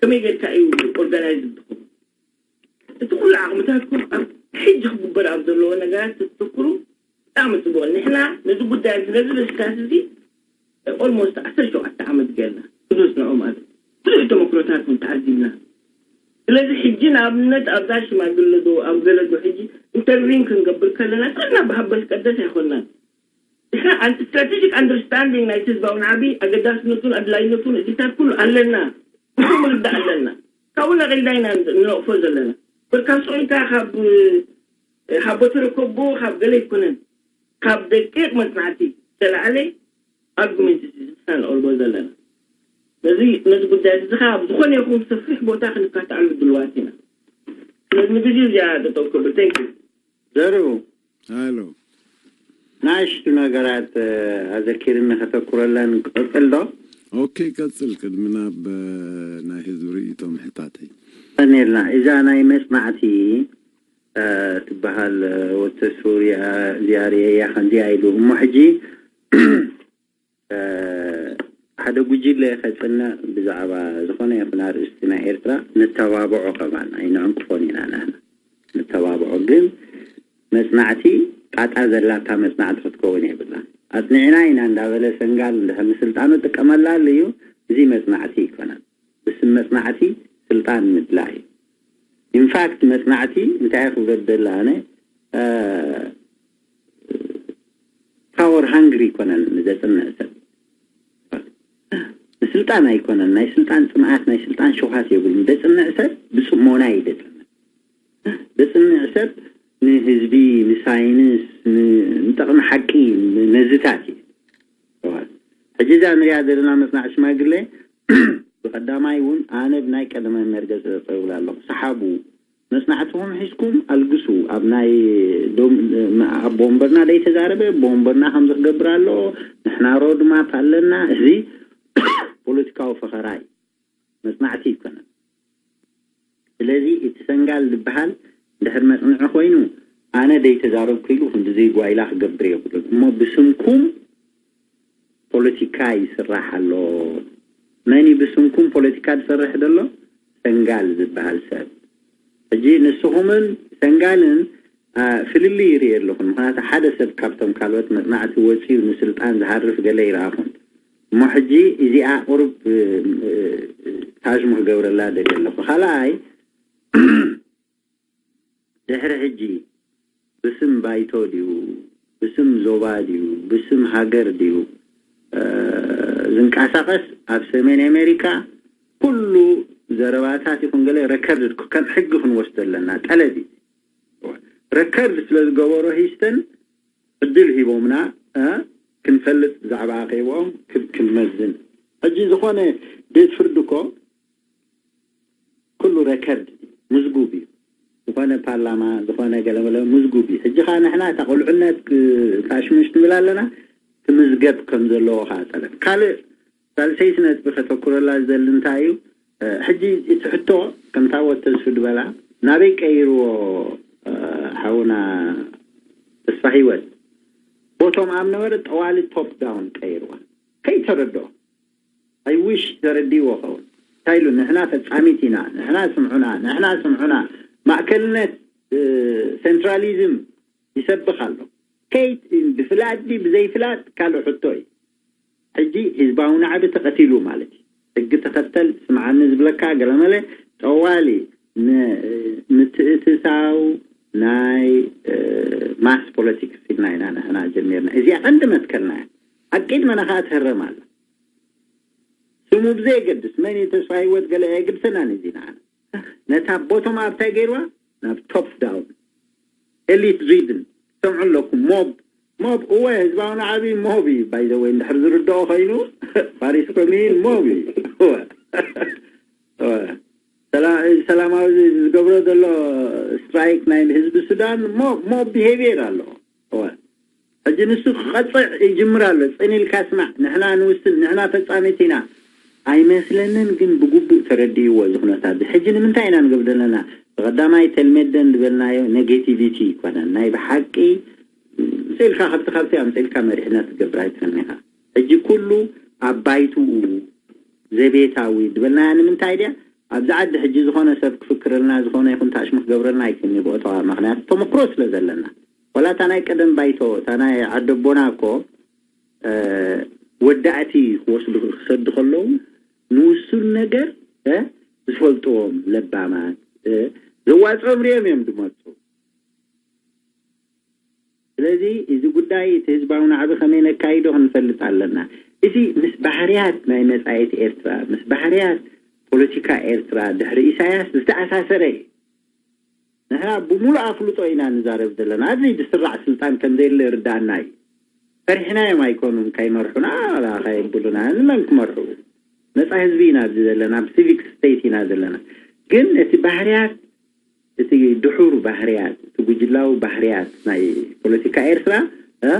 ከመይ ጌርካ እዩ ኦርጋናይዝ ዝኸውን? እቲ ኩሉ ዓቕምታትኩም ኣብ ሕጂ ክግበር ኣብ ዘለዎ ነገራት ተትትኩሩ ብጣዕሚ ፅቡቕ። ንሕና ነዚ ጉዳይ እዚ ነዚ በሽታት እዚ ኦልሞስት ዓሰርተ ሸውዓተ ዓመት ጌርና ብዙሕ ንዑ ማለት ብዙሕ ተመክሮታት እውን ተዓዚብና። ስለዚ ሕጂ ንኣብነት ኣብዛ ሽማግለ ዶ ኣብ ገለ ዶ ሕጂ ኢንተርቪን ክንገብር ከለና ከና ብሃበስ ቀደስ ኣይኮናን። ንሕና ስትራቴጂክ ኣንደርስታንዲንግ ናይቲ ህዝባዊ ናዕቢ ኣገዳስነቱን ኣድላይነቱን እዚታት ኩሉ ኣለና። ንሱ ምርዳእ ኣለና። ካብኡ ነቒልና ኢና ንነቕፎ ዘለና። ብርካሶ ኢልካ ካብ ካብ ቦተረከቦ ካብ ገለ ኣይኮነን፣ ካብ ደቂቕ መጽናዕቲ ዝተላዕለ ኣርጉሜንት ዝፍሳን ኦልቦ ዘለና። ነዚ ነዚ ጉዳይ እዚ ከዓ ብዝኾነ ይኹን ሰፊሕ ቦታ ክንካትዓሉ ድልዋት ኢና። ስለዚ ንግዜኡ እዚኣ ደጠቅኩሉ። Thank you። ዘርኡ ሃሎ ንኣሽቱ ነገራት ኣዘኪርኒ ከተኩረለን ክቕፅል ዶ? ኦኬ ቀፅል። ቅድሚ ናብ ናይ ህዝቢ ርእይቶ ምሕታተይ ቀኒልና እዛ ናይ መፅናዕቲ ትበሃል ወተሱር እዚኣ ርእየያ ከምዚኣ ኢሉ እሞ ሕጂ ሓደ ጉጅለ ከፅንዕ ብዛዕባ ዝኾነ ይኹን ኣርእስቲ ናይ ኤርትራ ንተባብዖ ከማን ኣይንዕንቅፎን ኢና ንሕና ንተባብዖ ግን መፅናዕቲ ጣጣ ዘላታ መፅናዕቲ ክትከውን የብላ ኣፅኒዕና ኢና እንዳበለ ሰንጋል እንድሕር ንስልጣኑ ጥቀመላ ኣሉ እዩ እዚ መፅናዕቲ ይኮነን ብስም መፅናዕቲ ስልጣን ምድላ እዩ ኢንፋክት መፅናዕቲ እንታይ ክብሎ ደለ ኣነ power hungry ይኮነን ዘፅንዕ ሰብ ንስልጣን ኣይኮነን ናይ ስልጣን ፅምኣት ናይ ስልጣን ሽውሃት የብሉን ዘፅንዕ ሰብ ብፅሞና እዩ ዘፅንዕ ዘፅንዕ ሰብ ንህዝቢ ንሳይንስ ንጠቕሚ ሓቂ ነዝታት እዩ ሕጂ እዛ ንሪኣ ዘለና መፅናዕ ሽማግሌ ብቀዳማይ እውን ኣነ ብናይ ቀደማይ መርገፂ ጠውላ ኣለኹ ሰሓቡ መፅናዕትኹም ሒዝኩም ኣልግሱ ኣብ ናይ ኣብ ወንበርና ደይተዛረበ ወንበርና ከምዚ ክገብር ኣሎ ንሕና ሮድማፕ ኣለና እዚ ፖለቲካዊ ፈኸራ እዩ መፅናዕቲ ይኮነን ስለዚ እቲ ሰንጋል ዝበሃል እንድሕር መፅንዒ ኮይኑ ኣነ ደይተዛረብኩ ኢሉ ክንዲ ዘይጓይላ ክገብር የብሉን እሞ ብስምኩም ፖለቲካ ይስራሕ ኣሎ መን ብስምኩም ፖለቲካ ዝሰርሕ ዘሎ ሰንጋል ዝበሃል ሰብ ሕጂ ንስኹምን ሰንጋልን ፍልልይ ይርኢ ኣለኹን ምክንያቱ ሓደ ሰብ ካብቶም ካልኦት መፅናዕቲ ወፂኡ ንስልጣን ዝሃርፍ ገለ ይረኣኹን እሞ ሕጂ እዚኣ ቁሩብ ታሽሙ ክገብረላ ደልየ ኣለኹ ካልኣይ ድሕሪ ሕጂ ብስም ባይቶ ድዩ ብስም ዞባ ድዩ ብስም ሃገር ድዩ ዝንቀሳቀስ ኣብ ሰሜን ኣሜሪካ ኩሉ ዘረባታት ይኹን ገለ ረከርድ ከም ሕጊ ክንወስዶ ኣለና ጠለብ እዩ ረከርድ ስለ ዝገበሮ ሂስተን ዕድል ሂቦምና ክንፈልጥ ብዛዕባ ኣኼብኦም ክንመዝን ሕጂ ዝኾነ ቤት ፍርዲ እኮ ኩሉ ረከርድ እዩ ምዝጉብ እዩ ዝኾነ ፓርላማ ዝኾነ ገለመለ ምዝጉብ እዩ ሕጂ ከዓ ንሕና እታ ቁልዕነት ታሽምሽ ንብል ኣለና ትምዝገብ ከም ዘለዎ ከዓ ጠለብ ካልእ ሳልሰይቲ ነጥቢ ከተኩረላ ዝደሊ እንታይ እዩ ሕጂ እቲ ሕቶ ከምታ ወተሱ ዝበላ ናበይ ቀይርዎ ሓውና ተስፋ ሂወት ቦቶም ኣብ ነበረ ጠዋሊ ቶፕ ዳውን ቀይርዋ ከይተረድኦ I wish ተረዲእዎ ኸውን እንታይ ኢሉ ንሕና ፈፃሚት ኢና ንሕና ስምዑና ንሕና ስምዑና ማእከልነት centralism ይሰብኽ ኣሎ ከይት ብፍላጥ ድዩ ብዘይፍላጥ ካልእ ሕቶ እዩ ሕጂ ህዝባዊ ናዕቢ ተቐቲሉ ማለት እዩ ሕጊ ተኸተል ስምዓኒ ዝብለካ ገለመለ ጠዋሊ ምትእትታው ናይ mass politics ኢልና ኢና ንሕና ጀሚርና እዚኣ ቀንዲ መትከልና እያ ኣብ ቅድመና ከዓ ትህረም ኣላ ስሙ ብዘየገድስ መን እዩ ተስፋ ሂወት ገለ ኣየግድሰናን እዚ ንዓና ነታ ቦቶም ኣብታይ ገይርዋ ናብ top down elite driven ሰምዑ ኣለኩም mob mob እወ ህዝባዊ ናዕቢ mob እዩ by the way እንድሕር ዝርድኦ ኮይኑ ፋሪስ ኮሚን mob እዩ እወ እወ ሰላ- ሰላማዊ ዝገብሮ ዘሎ ስትራይክ ናይ ህዝቢ ሱዳን mob mob behavior ኣሎ እወ ሕጂ ንሱ ክቐፅዕ ይጅምር ኣሎ ፅን ኢልካ ስማዕ ንሕና ንውስን ንሕና ፈፃሚት ኢና ኣይመስለንን ግን ብግቡእ ተረዲእዎ እዚ ኩነታት እዚ ሕጂ ንምንታይ ኢና ንገብር ዘለና ብቐዳማይ ተልሜደን ዝበልናዮ negativity ይኮነን ናይ ብሓቂ ስኢልካ ካብቲ ካብቲ ኣምፅእልካ መሪሕነት ትገብር ኣይትኽእልን ኢኻ ሕጂ ኩሉ ኣብ ባይትኡ ዘቤታዊ ዝበልናያ ንምንታይ ድያ ኣብዚ ዓዲ ሕጂ ዝኾነ ሰብ ክፍክረልና ዝኾነ ይኹን ታሽሙ ክገብረልና ኣይክእልን ብኦተዋ ምክንያቱ ተመክሮ ስለ ዘለና ዋላ እታ ናይ ቀደም ባይቶ እታ ናይ ዓደቦና እኮ ወዳእቲ ክወስዱ ክሰዱ ከለዉ ንውሱን ነገር ዝፈልጥዎም ለባማት ዘዋፅኦም ሪኦም እዮም ዝመፁ ስለዚ እዚ ጉዳይ እቲ ህዝባዊ ናዕቢ ከመይ ነካይዶ ክንፈልጥ ኣለና እዚ ምስ ባህርያት ናይ መፃኢት ኤርትራ ምስ ባህርያት ፖለቲካ ኤርትራ ድሕሪ ኢሳያስ ዝተኣሳሰረ እዩ ንሕና ብሙሉእ ኣፍልጦ ኢና ንዛረብ ዘለና። ኣብዚ ዝስራዕ ስልጣን ከም ዘየለ ይርዳእና እዩ። ፈሪሕናዮም ኣይኮኑን፣ ከይመርሑና፣ ከየብሉና፣ ንመን ክመርሑ? ነጻ ህዝቢ ኢና ኣብዚ ዘለና፣ ኣብ ሲቪክ ስቴት ኢና ዘለና። ግን እቲ ባህርያት፣ እቲ ድሑር ባህርያት፣ እቲ ጉጅላዊ ባህርያት ናይ ፖለቲካ ኤርትራ፣ እ፣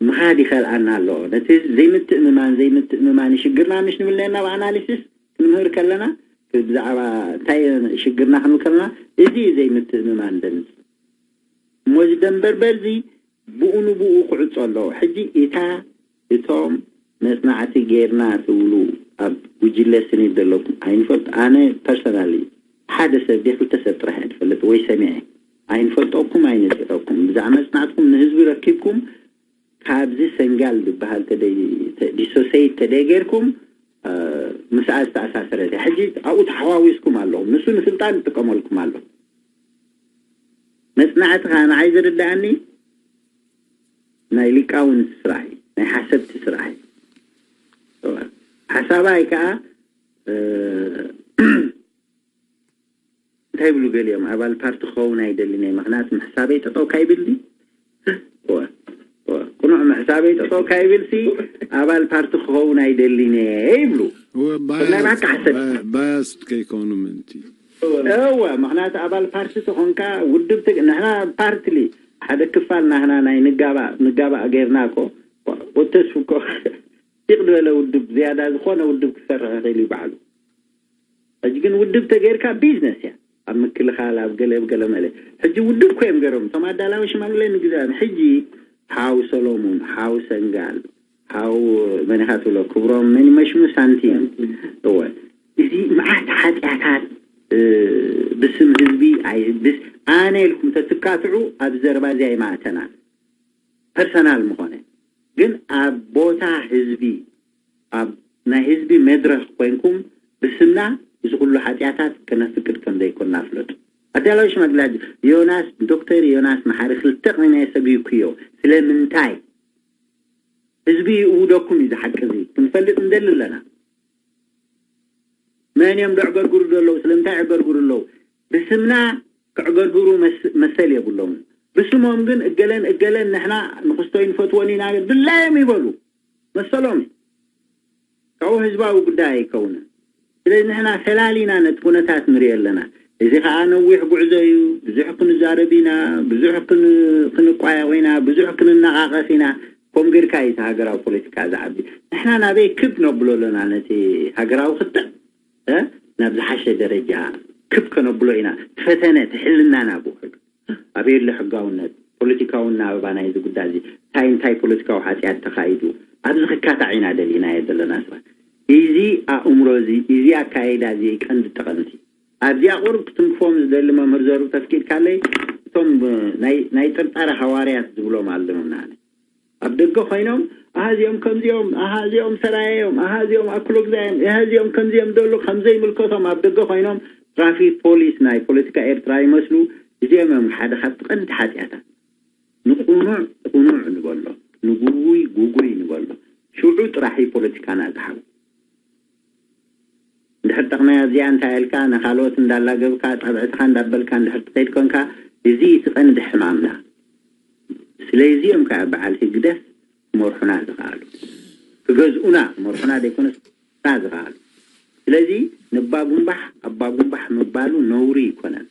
ምኻድ ይኸልኣና ኣሎ። ነቲ ዘይምትእምማን፣ ዘይምትእምማን ሽግርና ምሽ ንብል ነና ኣብ ኣናሊሲስ ክንምህር ከለና፣ ብዛዕባ እንታይ ሽግርና ክንብል ከለና፣ እዚ ዘይምትእምማን ደምፅ። እሞ እዚ ደንበርበር እዚ ብኡ ንብኡ ክዕጾ ኣለዎ። ሕጂ እታ እቶም መጽናዕቲ ጌርና ትብሉ ኣብ ጉጅለ ስኒት ዘለኩም ኣይንፈልጥ። ኣነ ፐርሰናሊ ሓደ ሰብ ድየ ክልተ ሰብ ጥራሕ እየ ዝፈልጥ ወይ ሰሚዐ። ኣይንፈልጠኩም፣ ኣይንጽረኩም። ብዛዕባ መጽናዕትኩም ንህዝቢ ረኪብኩም ካብዚ ሰንጋል ዝበሃል ተደይ-፣ ተ-፣ ዲሶሴይት ተደይ ጌርኩም፣ እ፣ ምስኣ ዝተኣሳሰረ እያ። ሕጂ ኣብኡ ተሓዋዊስኩም ኣለኹም። ንሱ ንስልጣን ይጥቀመልኩም ኣሎ። መጽናዕቲ ኸኣ ንዓይ ዝርድኣኒ ናይ ሊቃውንቲ ስራሕ እዩ፣ ናይ ሓሰብቲ ስራሕ እዩ። ሓሳባይ ከኣ፣ እ፣ እንታይ ይብሉ ገሊኦም፣ ኣባል ፓርቲ ክኸውን ኣይደልን እየ፣ ምኽንያቱ ምሕሳበይ ጠጠው ካይብል ድዩ? እወ፣ እወ፣ ቅኑዕ ምሕሳበይ ጠጠው ካይብል ሲ ኣባል ፓርቲ ክኸውን ኣይደልን እየ ይብሉ። እወ፣ ናይ ባያስ-፣ ባካ ሓሰብ። ባያ-፣ ባያስድ ከይኮኑ ምእንቲ። እወ፣ ምኽንያቱ ኣባል ፓርቲ ተኾንካ ውድብ ትግ-፣ ንሕና ፓርትሊ ሓደ ክፋል ናህና ናይ ንጋባእ፣ ንጋባእ ጌርና እኮ፣ ወተሱ እኮ ሲቕ ዝበለ ውድብ፣ ዝያዳ ዝኾነ ውድብ ክሰርሕ ይኽእል እዩ ባዕሉ። ሕጂ ግን ውድብ ተገይርካ ቢዝነስ እያ። ኣብ ምክልኻል፣ ኣብ ገለ፣ ኣብ ገለ መለ። ሕጂ ውድብ እኮ እዮም ገይሮም። እቶም ኣዳላዊ ሽማግለ ንግዛን። ሕጂ ሓው ሰሎሙን፣ ሓው ሰንጋል፣ ሓው መን ኢኻ ትብሎ? ክብሮም መን ይመሽሙ? ሳንቲም። እወ። እዚ መዓት ሓጢኣታት፣ እ፣ ብስም ህዝቢ ኣይ-፣ ብስ-፣ ኣነ ኢልኩም ተትካትዑ ኣብ ዘረባ እዚ ኣይማእተና። ፐርሰናል ምኾነ። ግን ኣብ ቦታ ህዝቢ፣ ኣብ ናይ ህዝቢ መድረኽ ኮይንኩም ብስምና እዚ ኩሉ ሓጢኣታት ከነፍቅድ ከም ዘይኮንና ፍለጡ። ኣዳላዊ ሽማግለ ዮናስ፣ ዶክተር ዮናስ መሓሪ ክልተ ቅንናይ ሰብ ይኩዮ። ስለምንታይ? ህዝቢ ይእውደኩም እዩ፣ እዚ ሓቂ እዚ ክንፈልጥ እንደሊ ኣለና። መን እዮም ደዕገርግሩ ዘለዉ? ስለምንታይ ዕገርግሩ ኣለዉ? ብስምና ክዕገርግሩ መስ-፣ መሰል የብሎምን። ብስሞም ግን እገለን እገለን ንሕና ንክስቶ ይንፈትወን ኢና ድላዮም ይበሉ። መሰሎም እዩ። ካብኡ ህዝባዊ ጉዳይ ኣይከውንን። ስለዚ ንሕና ፈላሊና ነቲ ኩነታት ንሪኦ ኣለና። እዚ ኸዓ ነዊሕ ጉዕዞ እዩ። ብዙሕ ክንዛረብ ኢና፣ ብዙሕ ክን-፣ ክንቋየቕ ኢና፣ ብዙሕ ክንነቓቐፍ ኢና። ከም ጌርካ እዩ እቲ ሃገራዊ ፖለቲካ ዝዓቢ። ንሕና ናበይ ክብ ነብሎ ኣለና ነቲ ሃገራዊ ክትዕ፣ እ? ናብ ዝሓሸ ደረጃ ክብ ከነብሎ ኢና። እቲ ፈተነ፣ እቲ ሕልናና ብውሕዱ። ኣበይ ኣሎ ሕጋውነት፣ ፖለቲካዊ ኣናብባ ናይዚ ጉዳይ እዚ? እንታይ እንታይ ፖለቲካዊ ሓጢኣት ተኻይዱ? ኣብዚ ክካታዕ ኢና ደሊናዮ ዘለና ስራሕ። እዚ ኣእምሮ እዚ፣ እዚ ኣካይዳ እዚ ቀንዲ ጠቐምቲ። ኣብዚኣ ቁሩብ ክትንክፎም ዝደሊ መምህር ዘሩ ተፍቂድካለይ፣ እቶም ናይ፣ ናይ ጥርጣረ ሃዋርያት ዝብሎም ኣለዉና። ኣብ ደገ ኮይኖም፣ ኣሃ፣ እዚኦም ከምዚኦም፣ ኣሃ፣ እዚኦም ሰራየ እዮም፣ ኣሃ፣ እዚኦም ኣክሎግዛ እዮም፣ ኣሃ፣ እዚኦም ከምዚኦም ደሉ፣ ከም ዘይምልከቶም ኣብ ደገ ኮይኖም ትራፊክ ፖሊስ ናይ ፖለቲካ ኤርትራ ይመስሉ። እዚኦም እዮም ሓደ ካብቲ ቀንዲ ሓጢኣታት። ንቁኑዕ ቁኑዕ ንበሎ፣ ንጉጉይ ጉጉይ ንበሎ። ሽዑ ጥራሕ እዩ ፖለቲካና ዝሓው። እንድሕር ጠቕመያ እዚኣ እንታይ ኢልካ፣ ንኻልኦት እንዳላገብካ፣ ጸብዕትኻ እንዳበልካ እንድሕር ትኸይድ ኮንካ፣ እዚ እቲ ቀንዲ ሕማምና። ስለዚ እዮም ከኣ በዓል ህግደፍ ክመርሑና ዝኸኣሉ። ክገዝኡና፣ ክመርሑና ዘይኮነስ፣ ክገዝኡና ዝኸኣሉ። ስለዚ ንባጉምባሕ፣ ኣባጉምባሕ ምባሉ ነውሪ ኣይኮነን።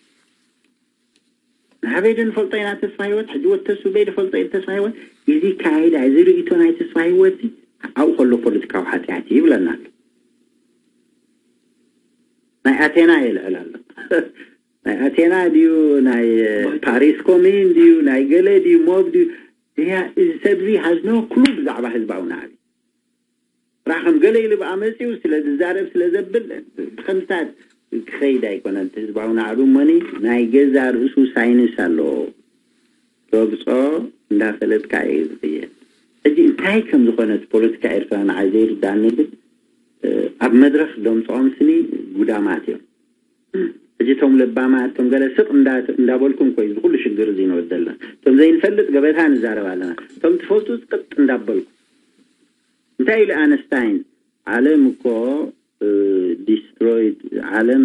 ንሓበይ ዶ ንፈልጦ ኢና ተስፋ ህይወት? ሕጂ ወተሱ በይ ንፈልጦ ኢና ተስፋ ህይወት? እዚ ካይዳ፣ እዚ ርእይቶ ናይ ተስፋ ህይወት፣ ኣብኡ ከሎ ፖለቲካዊ ሓጢኣት እዩ ይብለና ኣሎ። ናይ ኣቴና የልዕል ኣሎ። ናይ ኣቴና ድዩ፣ ናይ ፓሪስ ኮሚን ድዩ፣ ናይ ገለ ድዩ፣ ሞብ ድዩ? እያ፣ እዚ ሰብ እዚ has no clue ብዛዕባ ህዝባዊ ናዕቢ። ጥራሕ ከም ገለ ኢሉ ብኣ መጺኡ ስለ ዝዛረብ ስለ ዘብል ብኸምታት ክኸይድ ኣይኮነን። እቲ ህዝባዊ ናዕቢ እሞኒ ናይ ገዛ ርእሱ ሳይንስ ኣለዎ። ረግጾ እንዳፈለጥካ እዩ ዝኽየድ። ሕጂ እንታይ ከም ዝኾነ እቲ ፖለቲካ ኤርትራ ንዓይ ዘይርዳእኒ ግን፣ እ፣ ኣብ መድረኽ ደምጽኦም ስኒ ጉዳማት እዮም። ሕጂ እቶም ለባማት፣ እቶም ገለ ስቕ እንዳ-፣ እንዳበልኩም እኮ እዩ እዚ ኩሉ ሽግር እዚ ንወደልና። እቶም ዘይንፈልጥ ገበታ ንዛረብ ኣለና። እቶም ትፈልጡ ቅጥ እንዳበልኩም። እንታይ ኢሉ ኣነስታይን? ዓለም እኮ፣ እ፣ ዲስትሮይድ፣ ዓለም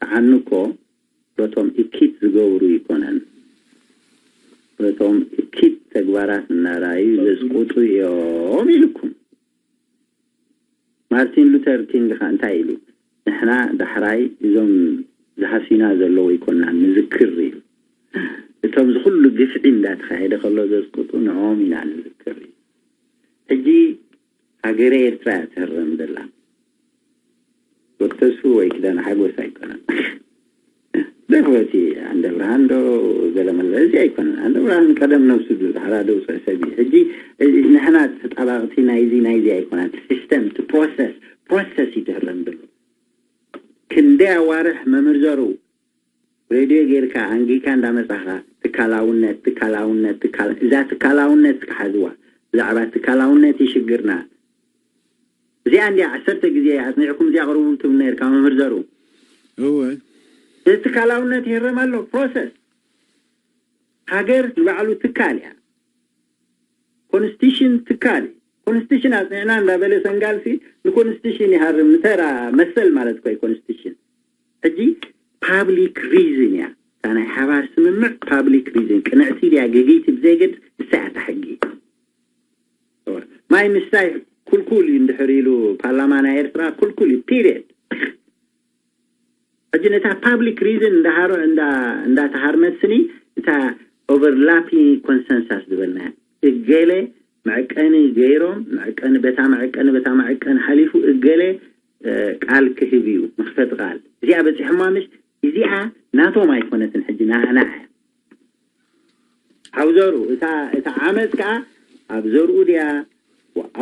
ተዓኑ እኮ በቶም እኪት ዝገብሩ ይኮነን፣ በቶም እኪት ተግባራት እናራዩ ዘስቁጡ እዮም ኢልኩም። ማርቲን ሉተር ኪንግ ከ እንታይ ኢሉ? ንሕና ዳሕራይ እዞም ዝሃስዩና ዘለዉ ኣይኮናን ንዝክር ኢሉ። እቶም ዝኩሉ ግፍዒ እንዳተኻየደ ከሎ ዘስቁጡ ንዕኦም ኢና ንዝክር ኢሉ። ሕጂ ሃገረ ኤርትራ እያ ትህረም ዘላ። ወተሱ ወይ ክዳን ሓጎስ ኣይኮነን። ደርበቲ ኣንደ ብርሃን ዶ ገለመለ እዚ ኣይኮነን። ኣንደ ብርሃን ቀደም ነብሱ ዝሓራ ደውፅዕ ሰብ እዩ። ሕጂ እዚ ንሕና ተጣባቕቲ ናይዚ ናይዚ ኣይኮነን። ሲስተም እቲ ፕሮሰስ ፕሮሰስ እዩ ትህረም ዘሎ። ክንደይ ኣዋርሕ መምህር ዘሩ ሬድዮ ጌርካ ኣንጊካ እንዳመጻኻ ትካላውነት ትካላውነት ትካላ እዛ ትካላውነት ክሓዝዋ። ብዛዕባ ትካላውነት ይሽግርና። እዚኣ እንዲያ ዓሰርተ ግዜ ኣጽኒዕኩም እዚኣ ቅርቡ ትብል ነርካ መምህር ዘሩ። እወ እዚ ትካላውነት ይህረም ኣሎ። ፕሮሰስ ሃገር ንባዕሉ ትካል እያ። ኮንስቲሽን ትካል እዩ። ኮንስቲሽን ኣጽኒዕና እንዳበለ ሰንጋልሲ ንኮንስቲሽን ይሃርም ንተራ መሰል ማለት ኮይ ኮንስቲሽን። ሕጂ ፓብሊክ ሪዝን እያ እታ ናይ ሓባር ስምምዕ። ፓብሊክ ሪዝን ቅንዕቲ ድያ ገገይቲ ብዘይገድ ንሳ እያ እታ ሕጊ። ማይ ምስታይ ኩልኩል እዩ እንድሕር ኢሉ ፓርላማ ናይ ኤርትራ ኩልኩል እዩ ፒሪየድ። ሕጂ ነታ ፓብሊክ ሪዝን እንዳሃሮ እንዳተሃርመት ስኒ እታ ኦቨርላፒንግ ኮንሰንሳስ ዝበልናያ እገለ መዕቀኒ ገይሮም መዕቀኒ በታ መዕቀኒ በታ መዕቀኒ ሓሊፉ እገለ ቃል ክህብ እዩ። መኽፈቲ ቃል እዚኣ በፂሖማ ምሽ እዚኣ ናቶም ኣይኮነትን ሕጂ ናህና እያ። ሓውዘሩ እታ እታ ዓመፅ ከዓ ኣብ ዘርኡ ድያ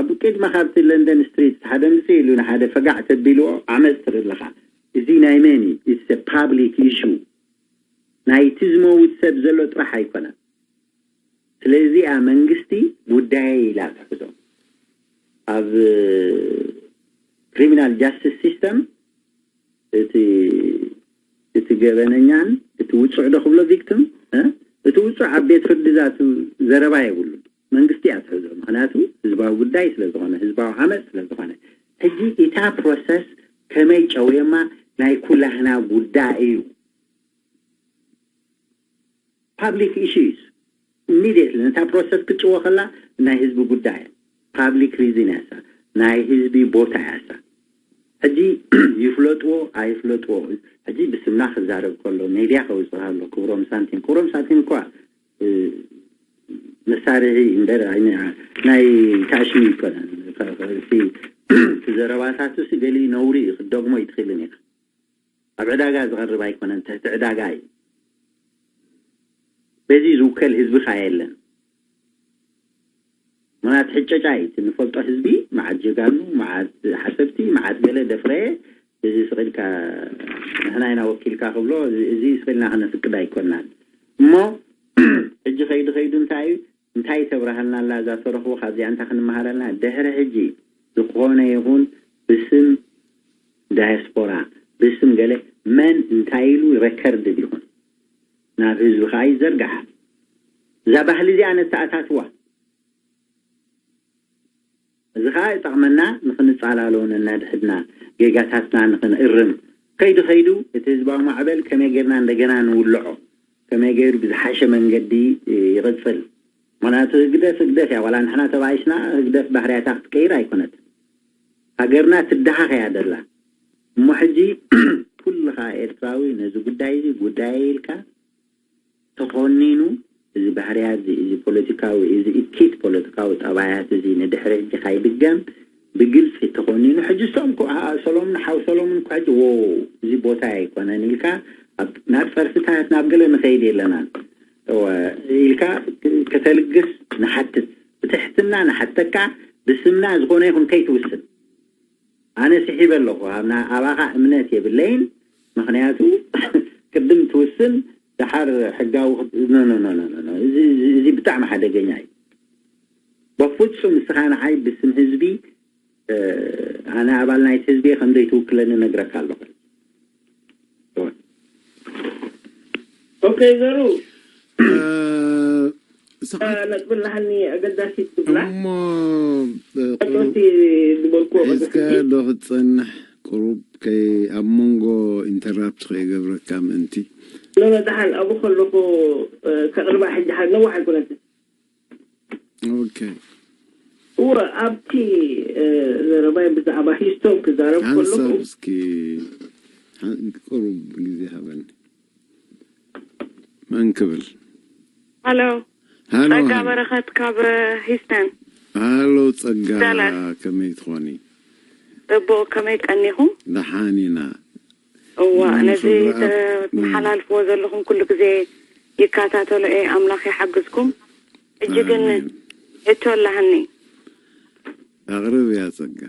ኣብ ቅድመ ካብቲ ለንደን ስትሪት ሓደ ምፅእ ኢሉ ንሓደ ፈጋዕ ተቢልዎ ዓመፅ ትርኢ ኣለኻ። እዚ ናይ መን እዩ? It's a public issue። ናይቲ ዝመውት ሰብ ዘሎ ጥራሕ ኣይኮነን። ስለዚኣ መንግስቲ ጉዳየ ኢላ ትሕዞ። ኣብ ክሪሚናል ጃስቲስ ሲስተም እቲ እቲ ገበነኛን እቲ ውፁዕ ዶ ክብሎ ቪክቲም እቲ ውፁዕ ኣብ ቤት ፍርዲ ዛቱ ዘረባ የብሉ። መንግስቲ እያ ትሕዞ። ምክንያቱ ህዝባዊ ጉዳይ ስለዝኾነ ህዝባዊ ዓመፅ ስለዝኾነ ሕጂ እታ ፕሮሰስ ከመይ ጨውየማ ናይ ኩላህና ጉዳይ እዩ። Public issues immediately ነታ ፕሮሰስ ክትጭዎ ከላ ናይ ህዝቢ ጉዳይ ፓብሊክ ሪዝን ያሳ ናይ ህዝቢ ቦታ ያሳ። ሕጂ ይፍለጥዎ ኣይፍለጥዎ ሕጂ ብስምና ክዛረብ ከሎ ሜድያ ከውፅእ ኣሎ። ክብሮም ሳንቲም ክብሮም ሳንቲም እኳ መሳርሒ እምበር ናይ ታሽሚ ይኮነን። ዘረባታቱ ገሊ ነውሪ እዩ ክደግሞ ይትኽእልን ኢኻ። ኣብ ዕዳጋ ዝቐርብ ኣይኮነን ትሕቲ ዕዳጋ እዩ። በዚ ዝውከል ህዝቢ ከ የለን። ምክንያት ሕጨጫ እዩ እቲ ንፈልጦ ህዝቢ መዓት ጀጋኑ መዓት ሓሰብቲ መዓት ገለ ደፍረየ እዚ ስቕ ኢልካ ንሕና ኢና ወኪልካ ክብሎ እዚ ስቕ ኢልና ክነፍቅድ ኣይኮናን እሞ ሕጂ ከይዱ ከይዱ እንታይ እዩ እንታይ ተብርሃልና ኣላ እዛ ተረኽቦ ካብዚኣ እንታይ ክንመሃረልና ድሕሪ ሕጂ ዝኾነ ይኹን ብስም ዳያስፖራ ብስም ገለ መን እንታይ ኢሉ ረከርድ ይኹን ናብ ህዝቢ ከዓ ይዘርግሓ እዛ ባህሊ እዚኣ ነተኣታትዋ እዚ ከዓ ይጠቕመና ንክንፃላሎ ነናድሕድና ጌጋታትና ንክንእርም ከይዱ ከይዱ እቲ ህዝባዊ ማዕበል ከመይ ጌርና እንደገና ንውልዖ ከመይ ገይሩ ብዝሓሸ መንገዲ ይቕፅል ምክንያቱ ህግደፍ ህግደፍ እያ ዋላ ንሕና ተባኢስና ህግደፍ ባህርያታ ክትቀይር ኣይኮነት ሃገርና ትደሃኽ እያ ደላ እሞ ሕጂ ኩልኻ ኤርትራዊ ነዚ ጉዳይ እዚ ጉዳይ ኢልካ ተኾኒኑ እዚ ባህርያት እዚ እዚ ፖለቲካዊ እዚ እኪት ፖለቲካዊ ጠባያት እዚ ንድሕሪ ሕጂ ካይድገም ብግልፂ ተኾኒኑ ሕጂ እሶም ሰሎሙን ሓው ሰሎሙን እኳ ሕጂ ዎ እዚ ቦታ ኣይኮነን ኢልካ ናብ ፀርፍታት ናብ ገለ ንኸይድ የለናን ኢልካ ከተልግስ ንሓትት ብትሕትና ንሓተካ ብስምና ዝኾነ ይኹን ከይትውስን ኣነ ስሒበ ኣለኹ ኣባኻ እምነት የብለይን ምኽንያቱ ቅድም ትውስን ደሓር ሕጋዊ እዚ ብጣዕሚ ሓደገኛ እዩ በፍፁም ንስኻ ንዓይ ብስም ህዝቢ ኣነ ኣባል ናይቲ ህዝቢ ከም ዘይትውክለኒ ነግረካ ኣለኹ ኦኬ ዘሩ ነጥቢ ኣለሃኒ ኣገዳሲት ትብላ እሞ ቀጥቲ ዝበልክዎ እስከ ዶ ክትፀንሕ ቁሩብ ከይ ኣብ መንጎ ኢንተራፕት ከይገብረካ ምእንቲ። ኖ፣ ደሓን ኣብኡ ከለኹ፣ እ፣ ከቕርባ ሕጂ ሓ-፣ ነዋሕ ኣይኮነትን። ኦኬ። እወ፣ ኣብቲ፣ እ፣ ዘረባይ ብዛዕባ ሂስቶን ክዛረብ ከለኹ፣ ሓንሳብ እስኪ ሓን-፣ ቁሩብ ግዜ ሃበኒ። መን ክብል? ሃሎ፣ ሃሎ፣ ጸጋ ሃሎ። በረኸት ካብ ሂስተን። ሃሎ ጸጋ፣ ሰላም። ከመይ ትኾኒ? እቦ፣ ከመይ ቀኒኹም? ደሓን ኢና። እዋ፣ ምን ነዚ ፍርኣት? ተመሓላልፍዎ ዘለኹም ኩሉ ግዜ ይከታተሎ እየ። ኣምላኽ ይሓግዝኩም። ሕጂ ግን ኣሜን። ሕቶ ኣላሃኒ። ኣቕርብ እያ ጸጋ።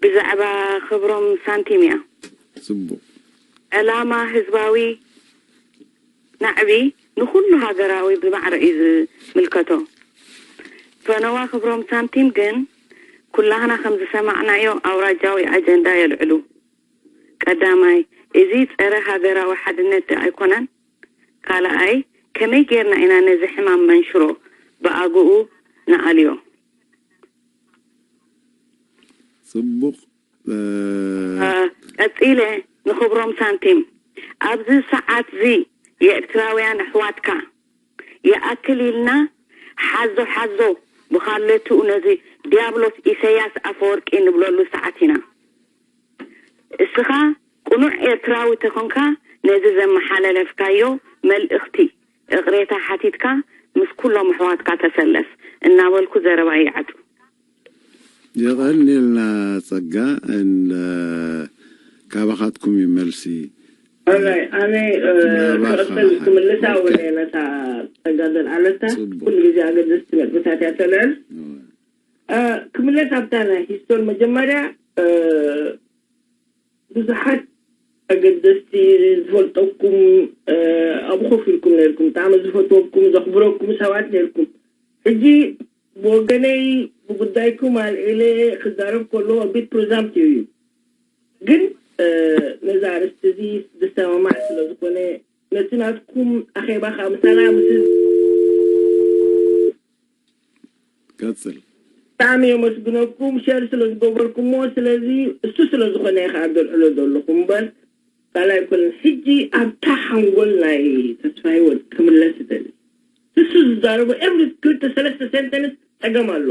ብዛዕባ ክብሮም ሳንቲም እያ። ጽቡቕ። ዕላማ ህዝባዊ ናዕቢ ንኹሉ ሃገራዊ ብማዕረ እዩ ዝምልከቶ። ፈነዋ ክብሮም ሳንቲም ግን ኩላህና ከም ዝሰማዕናዮ ኣውራጃዊ ኣጀንዳ የልዕሉ። ቀዳማይ፣ እዚ ጸረ ሃገራዊ ሓድነት ዶ ኣይኮነን? ካልኣይ፣ ከመይ ጌርና ኢና ነዚ ሕማም መንሽሮ ብኣግኡ ንኣልዮ? ጽቡቕ። እ፣ እ፣ ቀጺለ ንኽብሮም ሳንቲም፣ ኣብዚ ሰዓት እዚ የኤርትራውያን ኣሕዋትካ ይኣክል ኢልና ሓዞ ሓዞ ብኻለትኡ ነዚ ዲያብሎስ ኢሰያስ ኣፈወርቂ ንብለሉ ሰዓት ኢና። እስኻ ቅኑዕ ኤርትራዊ ተኾንካ ነዚ ዘመሓላለፍካዮ መልእኽቲ እቕሬታ ሓቲትካ ምስ ኩሎም ኣሕዋትካ ተሰለፍ እናበልኩ ዘረባ ይዓጹ። የቐንየልና ጸጋ። እን-፣ ካባኻትኩም እዩ መልሲ። ኣራይ፣ ኣነ፣ እ፣ ናባኻ ክቕጽል ክምልሳ ሓ-፣ እውን እየ ነታ ጸጋ ዘልዓለታ። ጽቡቕ። ኩሉ ግዜ ኣገደስቲ ነጥብታት እያ ተልዕል። እ፣ ክምለስ ኣብታ ናይ ሂስቶን መጀመርያ፣ እ፣ ብዙሓት ኣገደስቲ ዝፈልጠኩም፣ እ፣ ኣብኡ ኮፍ ኢልኩም ነርኩም፣ ብጣዕሚ ዝፈትወኩም ዘኽብረኩም ሰባት ነርኩም። ሕጂ ብወገነይ ብጉዳይኩም ኣልዒለ ክዛረብ ከሎ ቢት ፕሮዛምት እዩ። ግን፣ እ፣ ነዚ ኣርእስቲ እዚ ዝሰማማዕ ስለ ዝኾነ ነቲ ናትኩም ኣኼባ ከዓ ምሳና ምስ ቀጽል። ብጣዕሚ የመስግነኩም ሸር ስለ ዝገበርኩሞ። ስለዚ እሱ ስለ ዝኾነ እየ ከዓ ዘልዕሎ ዘለኹ እምበር ካልእ ኣይኮነን። ሕጂ ኣብታ ሓንጎል ናይ ተስፋ ህይወት ክምለስ ይደሊ። እሱ ዝዛረቦ ኤቭሪ ክልተ ሰለስተ ሴንተንስ ጸገም ኣሎ።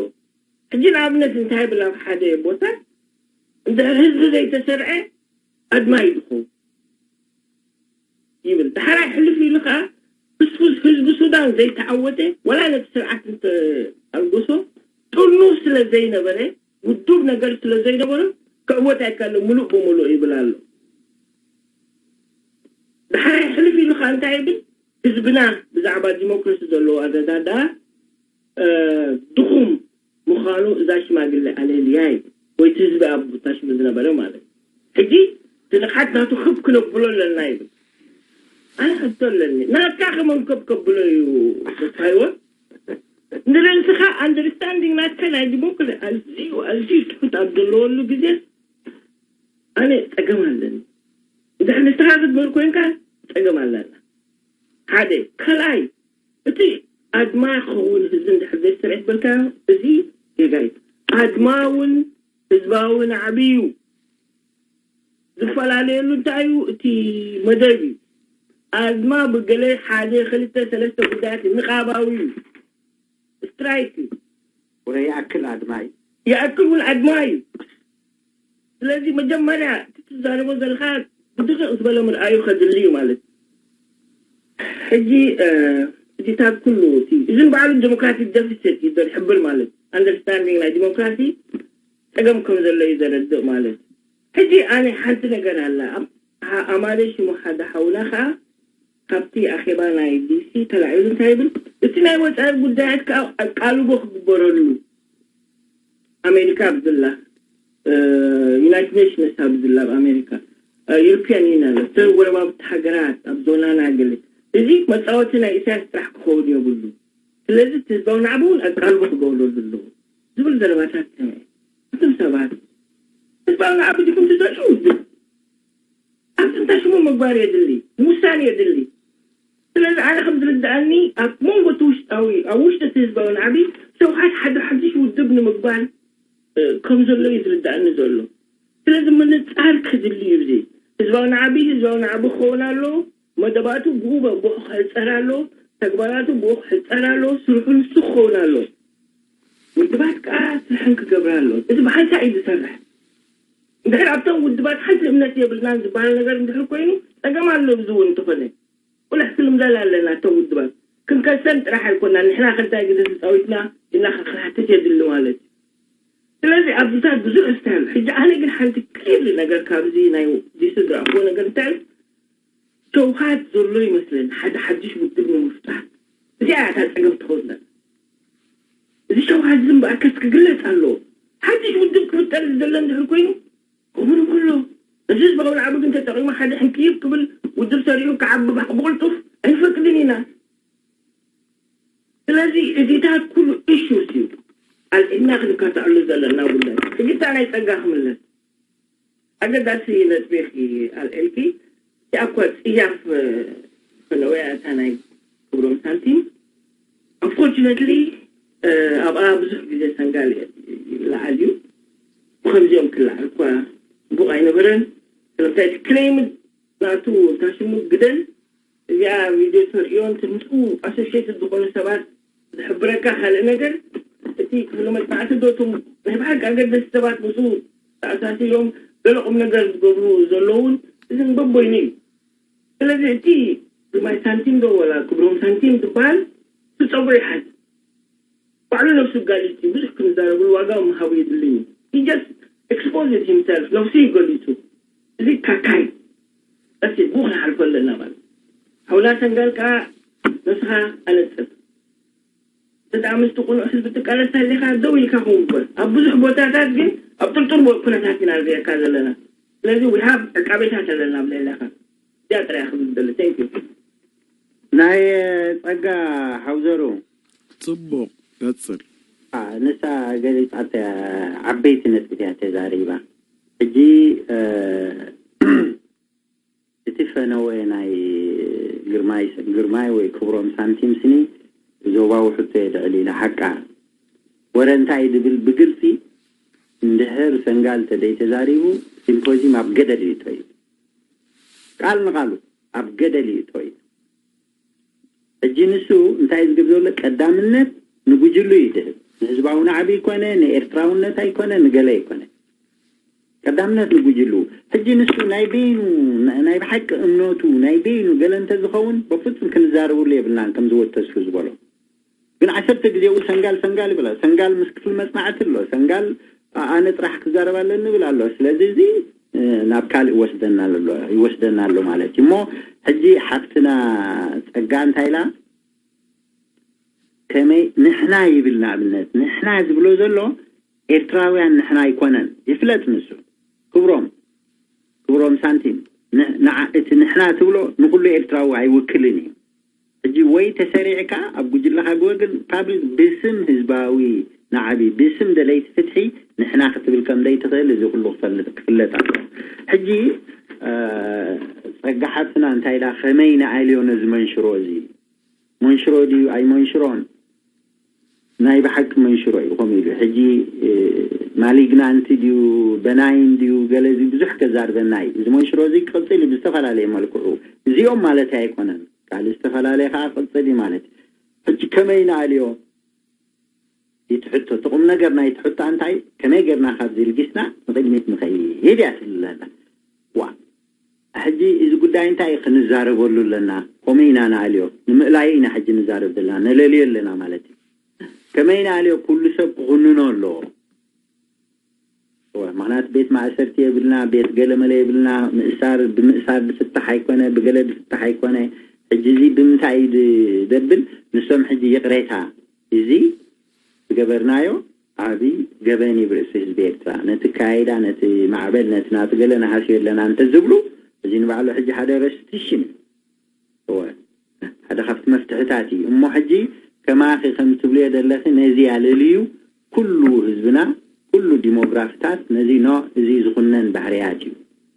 ሕጂ ንኣብነት እንታይ ይብል ኣብ ሓደ ቦታ፣ እንድሕር ህዝቢ ዘይተሰርዐ ኣድማ እዩ ዝኸውን ይብል። ዳሕራይ ሕልፍ ኢሉ ከዓ ፍስፉስ ህዝቢ ሱዳን ዘይተዓወተ፣ ወላ ነቲ ስርዓት እንተኣልጎሶ፣ ጥርኑፍ ስለ ዘይነበረ፣ ውዱብ ነገር ስለ ዘይነበሮ፣ ክዕወት ኣይካለ ሙሉእ ብሙሉእ ይብል ኣሎ። ዳሕራይ ሕልፍ ኢሉ ከዓ እንታይ ይብል? ህዝብና ብዛዕባ ዲሞክራሲ ዘለዎ ኣረዳድኣ፣ እ፣ ድኹም ምዃኑ እዛ ሽማግለ ኣለልያ ይብል። ወይ እቲ ህዝቢ ኣብ ታሽሙ ዝነበረ ማለት እዩ። ሕጂ እቲ ንቕሓት ናቱ ክብ ክነብሎ ኣለና ይብል። ኣነ ሕቶ ኣለኒ። ናትካ ከመን ከብ ከብሎ እዩ ተስፋይወ? ንርእስኻ ኣንደርስታንዲንግ ናትካ ናይ ዲሞክራሲ ኣዝዩ፣ ኣዝዩ ትሑት ኣብ ዘለወሉ ግዜ ኣነ ጸገም ኣለኒ። እንድሕር ንስኻ ክትብል ኮይንካ ጸገም ኣለና። ሓደ። ካልኣይ፣ እቲ ኣድማ ክኸውን ህዝቢ እንድሕር ዘይስርዕ ዝበልካዮ፣ እዚ ጌጋ እዩ። ኣድማ እውን ህዝባዊ ናዕቢ እዩ። ዝፈላለየሉ እንታይ እዩ? እቲ መደብ እዩ። ኣድማ ብገለ ሓደ፣ ክልተ፣ ሰለስተ ጉዳያት ንቓባዊ እዩ። ስትራይክ እዩ። ወይ ይኣክል ኣድማ እዩ። ይኣክል እውን ኣድማ እዩ። ስለዚ መጀመርያ እቲ ትዛረቦ ዘለኻ ብድቕቕ ዝበለ ምርኣዩ ከድሊ እዩ ማለት እዩ። ሕጂ፣ እ፣ እዚታት ኩሉ እቲ፣ እዚ ንባዕሉ ዲሞክራቲክ ደፊሲት እዩ ዝሕብር ማለት እዩ። ኣንደርስታንዲንግ ናይ ዲሞክራሲ ጸገም ከም ዘሎ እዩ ዘረድእ ማለት እዩ። ሕጂ ኣነ ሓንቲ ነገር ኣላ። ኣብ፣ ኣ-፣ ኣማረ ሽሙ ሓደ ሓውና ኸዓ ካብቲ ኣኼባ ናይ ዲሲ ተላዒሉ እንታይ ይብል? እቲ ናይ ወጻኢ ጉዳያት ከኣ ኣቃልቦ ክግበረሉ ኣሜሪካ ኣብ ዝላ፣ እ፣ ዩናይትድ ኔሽንስ ኣብ ዝላ ኣብ ኣሜሪካ፣ እ፣ ዩሮፒያን ዩኒየን ኣሎ፣ እተን ጎረባብቲ ሃገራት ኣብ ዞናና ገለ፣ እዚ መጻወቲ ናይ ኢሳያስ ጥራሕ ክኸውን የብሉ። ስለዚ እቲ ህዝባዊ ናዕቢ እውን ኣቃልቦ ክገብረሉ ኣለዎ ዝብል ዘረባታት ሰምዐ። እቶም ሰባት ህዝባዊ ናዕቢ ዲኹም ትደልዩ ውድብ ኣብ ጥንታ ሽሙ ምግባር የድሊ፣ ምውሳን የድሊ። ስለዚ ኣነ ከም ዝርድኣኒ ኣብ መንጎ እቲ ውሽጣዊ፣ ኣብ ውሽጢ እቲ ህዝባዊ ናዕቢ ሰውሓት ሓደ ሓድሽ ውድብ ንምግባር፣ እ፣ ከም ዘሎ እዩ ዝርድኣኒ ዘሎ። ስለዚ ምንጻር ክድሊ እዩ። እዚ ህዝባዊ ናዕቢ ህዝባዊ ናዕቢ ክኸውን ኣለዎ። መደባቱ ብኡ በብኡ ክሕጸር ኣለዎ። ተግባራቱ ብኡ ክሕጸር ኣለዎ። ስርሑ ንሱ ክኸውን ኣለዎ። ውድባት ከዓ ስርሐን ክገብራ ኣለዎ። እዚ ብሓንሳእ እዩ ዝሰርሕ። እንድሕር ኣብቶም ውድባት ሓንቲ እምነት የብልናን ዝበሃል ነገር እንድሕር ኮይኑ ጸገም ኣሎ። እዚ እውን እንተኾነ ቁልሕ ክንምለል ኣለና። እቶም ውድባት ክንከሰን ጥራሕ ኣይኮና፣ ንሕና ከንታይ ግደ ተፃዊትና ኢልና ክንሓትት የድሊ ማለት እዩ። ስለዚ ኣብዚታት ብዙሕ እስታይል። ሕጂ ኣነ ግን ሓንቲ ክሊር ነገር ካብዚ ናይ ዲስ ዝረኣኽዎ ነገር እንታይ እዩ? ሸውሃት ዘሎ ይመስለኒ ሓደ ሓድሽ ውድብ ንምፍጣር። እዚኣ እያ እታ ፀገም ትኸውን ዘላ። እዚ ሸውሃት ዝም በኣርከስ ክግለፅ ኣለዎ። ሓድሽ ውድብ ክፍጠር ዝደለ እንድሕር ኮይኑ ክቡር ከሎ እዚ ህዝባዊ ናዕቢ ግን ተጠቒሙ ሓደ ሕንክይብ ክብል ውድብ ሰሪዑ ክዓቢ ብሓ- ብቕልጡፍ ኣይንፈቅድን ኢና። ስለዚ እዚታት ኩሉ ኢሹስ እዩ ኣልዒልና ክንካትዐሉ ዘለና ጉዳይ። ሕጂ እታ ናይ ፀጋ ክምለስ ኣገዳሲ ነጥቢ ኢኺ ኣልዒልኪ። እዚኣ እኳ ፅያፍ ፈለወያ እታ ናይ ክብሮም ሳንቲም። Unfortunately ኣብኣ ብዙሕ ግዜ ሰንጋል ይለዓል እዩ። ብከምዚኦም ክለዓል እኳ ፅቡቕ ኣይነበረን። ስለምንታይ እቲ ክሌም ናቱ እታ ሽሙ ግደል እዚኣ ቪድዮ ተርእዮ እንትን ምስኡ ኣሶሽየትድ ዝኾኑ ሰባት ዝሕብረካ ካልእ ነገር እቲ ክፍሊ መፅናዕቲ ዶ እቶም ናይ ብሓቂ ኣገደስቲ ሰባት ምስኡ ተኣሳሲሮም ገለ ቁም ነገር ዝገብሩ ዘለውን እዚ በቦይኑ እዩ። ስለዚ እቲ ግርማይ ሳንቲም ዶ ወላ ክብሮም ሳንቲም ዝበሃል እቲ ፀጉሪ ይሓዝ ባዕሉ ነብሱ ጋሊፅ እዩ። ብዙሕ ክንዛረብሉ ዋጋ ምሃቡ የድልን እዩ። He just exposed himself ነብሱ እዩ ገሊፁ። እዚ ካካይ ቀስ ኢልኩ ክንሓልፎ ኣለና ማለት ሓውላ ሰንጋል ከዓ ነስኻ ኣነፅር ተጣምስቲ ቁኑዕ ህዝቢ ትቃለስ ኣለኻ ደው ኢልካ ክውን በል ኣብ ብዙሕ ቦታታት ግን ኣብ ጥርጡር ኩነታት ኢና ንሪእካ ዘለና። ስለዚ we have ዕቃቤታት ኣለና ብለለኻ እዚኣ ጥራይ ክብል ደለ። Thank you። ናይ ፀጋ ሓውዘሩ ፅቡቕ ቀፅል። ንሳ ገሊፃት ዓበይቲ ነጥብታት ተዛሪባ። ሕጂ እቲ ፈነወ ናይ ግርማይ ግርማይ ወይ ክብሮም ሳንቲም ስኒ ዞባዊ ሕቶ የልዕል ኢላ ሓቃ ወረ እንታይ ድብል ብግልፂ እንድሕር ሰንጋል ተደይ ተዛሪቡ ሲምፖዚም ኣብ ገደል ይእቶ እዩ። ቃል ንቃሉ ኣብ ገደል ይእቶ እዩ። ሕጂ ንሱ እንታይ ዝግብ ዘሎ ቀዳምነት ንጉጅሉ ይድህብ። ንህዝባዊ ናዕቢ ይኮነ ንኤርትራውነት ኣይኮነ ንገለ ይኮነ ቀዳምነት ንጉጅሉ። ሕጂ ንሱ ናይ በይኑ ናይ ብሓቂ እምነቱ ናይ በይኑ ገለ እንተዝኸውን በፍጹም ክንዛረብሉ የብልናን። ከም ዝወተስፉ ዝበሎ ግን ዓሰርተ ግዜኡ ሰንጋል ሰንጋል ይብላ። ሰንጋል ምስ ክፍሊ መጽናዕቲ ኣሎ። ሰንጋል ኣነ ጥራሕ ክዛረብ ኣለኒ ይብል ኣሎ። ስለዚ እዚ ናብ ካልእ ይወስደና ኣሎ ይወስደና ኣሎ ማለት እዩ። እሞ ሕጂ ሓፍትና ጸጋ እንታይ ኢላ ከመይ ንሕና ይብል ንኣብነት ንሕና ዝብሎ ዘሎ ኤርትራውያን ንሕና ኣይኮነን ይፍለጥ ንሱ ክብሮም ክብሮም ሳንቲም እቲ ንሕና ትብሎ ንኩሉ ኤርትራዊ ኣይውክልን እዩ። ሕጂ ወይ ተሰሪዕካ ኣብ ጉጅለኻ ግበር ግን ፓብሊክ ብስም ህዝባዊ ናዕቢ ብስም ደለይቲ ፍትሒ ንሕና ክትብል ከም ዘይትኽእል እዚ ኩሉ ክፈልጥ ክፍለጥ ኣሎ። ሕጂ ጸጋ ሓፍትና እንታይ ኢላ ከመይ ንኣልዮ ነዚ መንሽሮ እዚ መንሽሮ ድዩ ኣይመንሽሮን ናይ ብሓቂ መንሽሮ እዩ። ከምኡ ኢሉ ሕጂ ማሊግናንት ድዩ በናይን ድዩ ገለ እዚ ብዙሕ ከዛርበና እዩ። እዚ መንሽሮ እዚ ክቕፅል እዩ ብዝተፈላለየ መልክዑ እዚኦም ማለት ኣይኮነን ካልእ ዝተፈላለየ ከዓ ክቕፅል እዩ ማለት እዩ። ሕጂ ከመይ ንኣልዮ ይትሕቶ እቲ ቁም ነገር ናይ ትሕቶ እንታይ ከመይ ጌርና ካብዚ ልጊስና ንቕድሚት ንኸይድ እያ ትብል ኣላ። ዋ ሕጂ እዚ ጉዳይ እንታይ ክንዛረበሉ ኣለና? ከመይ ኢና ንኣልዮ? ንምእላዩ ኢና ሕጂ ንዛረብ ዘለና፣ ነለልዮ ኣለና ማለት እዩ። ከመይ ንኣልዮ? ኩሉ ሰብ ክኹንኖ ኣለዎ። እወ፣ ምኽንያቱ ቤት ማእሰርቲ የብልና፣ ቤት ገለመለ የብልና። ምእሳር ብምእሳር ዝፍታሕ ኣይኮነ፣ ብገለ ዝፍታሕ ኣይኮነ። ሕጂ እዚ ብምንታይ እዩ ዝደብል? ንሶም ሕጂ ይቕሬታ እዚ ዝገበርናዮ ዓቢ ገበን እዩ ብርእሲ ህዝቢ ኤርትራ። ነቲ ኣካያይዳ፣ ነቲ ማዕበል፣ ነቲ ናቱ ገለ ንሃስዮ ኣለና እንተዝብሉ፣ እዚ ንባዕሉ ሕጂ ሓደ ረስቲሽን እወ፣ ሓደ ካብቲ መፍትሕታት እዩ። እሞ ሕጂ ከማኺ ከም ትብልዮ ዘለኺ ነዚ ኣለልዩ ኩሉ ህዝብና፣ ኩሉ ዲሞግራፍታት ነዚ ኖ እዚ ዝኹነን ባህርያት እዩ።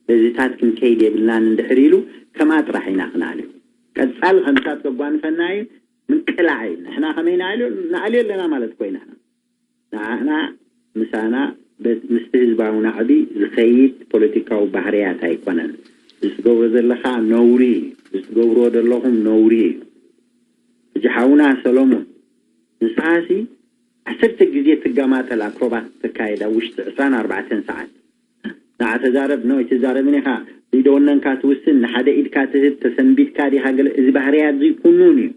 በዚታት ክንከይድ የብልናን እንድሕር ኢሉ ከማ ጥራሕ ኢና ክነኣልዮ። ቀጻሊ ከምታት ከጓንፈና እዩ። ምቅላዕ እዩ። ንሕና ከመይ ንኣልዮ ንኣልዮ ኣለና ማለት ኮይና ንዓና ምሳና ምስቲ ህዝባዊ ናዕቢ ዝኸይድ ፖለቲካዊ ባህርያት ኣይኮነን። እዚ ትገብሮ ዘለኻ ነውሪ እዩ። እዚ ትገብርዎ ዘለኹም ነውሪ እዩ። ሕጂ ሓውና ሰሎሙን፣ ንስኻሲ ዓሰርተ ግዜ ትገማጠል ኣክሮባት ተካየድ ኣብ ውሽጢ ዕስራን ኣርባዕተን ሰዓት። ንዓ ተዛረብ፣ ኖ ኣይትዛረብን ኢኻ፣ ሊዶ ወነንካ ትውስን፣ ንሓደ ኢድካ ትህብ፣ ተሰንቢድካ ዲኻ ገለ፣ እዚ ባህርያት እዚ ኩኑን እዩ።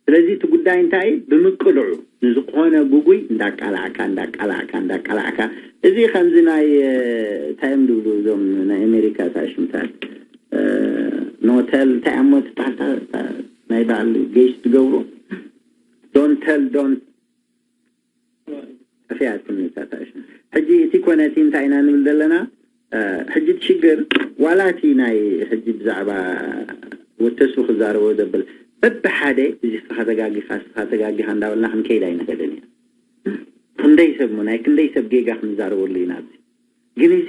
ስለዚ እቲ ጉዳይ እንታይ እዩ? ብምቅልዑ ንዝኾነ ጉጉይ እንዳቃላዕካ እንዳቃላዕካ እንዳቃላዕካ፣ እዚ ከምዚ ናይ እንታይ እዮም ዝብሉ እዞም ናይ ኣሜሪካ ታሽምታት፣ ኖተል እንታይ ኣሞ ትበሃል፣ ናይ በዓል ገይሽ ትገብሩ፣ ዶንተል ዶንት ጠፊኣትኒ እታ ታሽም። ሕጂ እቲ ኮነ እቲ እንታይ ኢና ንብል ዘለና? ሕጂ እቲ ሽግር ዋላ እቲ ናይ ሕጂ ብዛዕባ ወተሱ ክዛረቦ ዘብል በብሓደ እዚ ስኻ ተጋጊኻ ስኻ ተጋጊኻ እንዳበልና ክንከይድ ኣይንኽእልን ኢና። ክንደይ ሰብ ሞ ናይ ክንደይ ሰብ ጌጋ ክንዛረበሉ ኢና ኣብዚ። ግን እዚ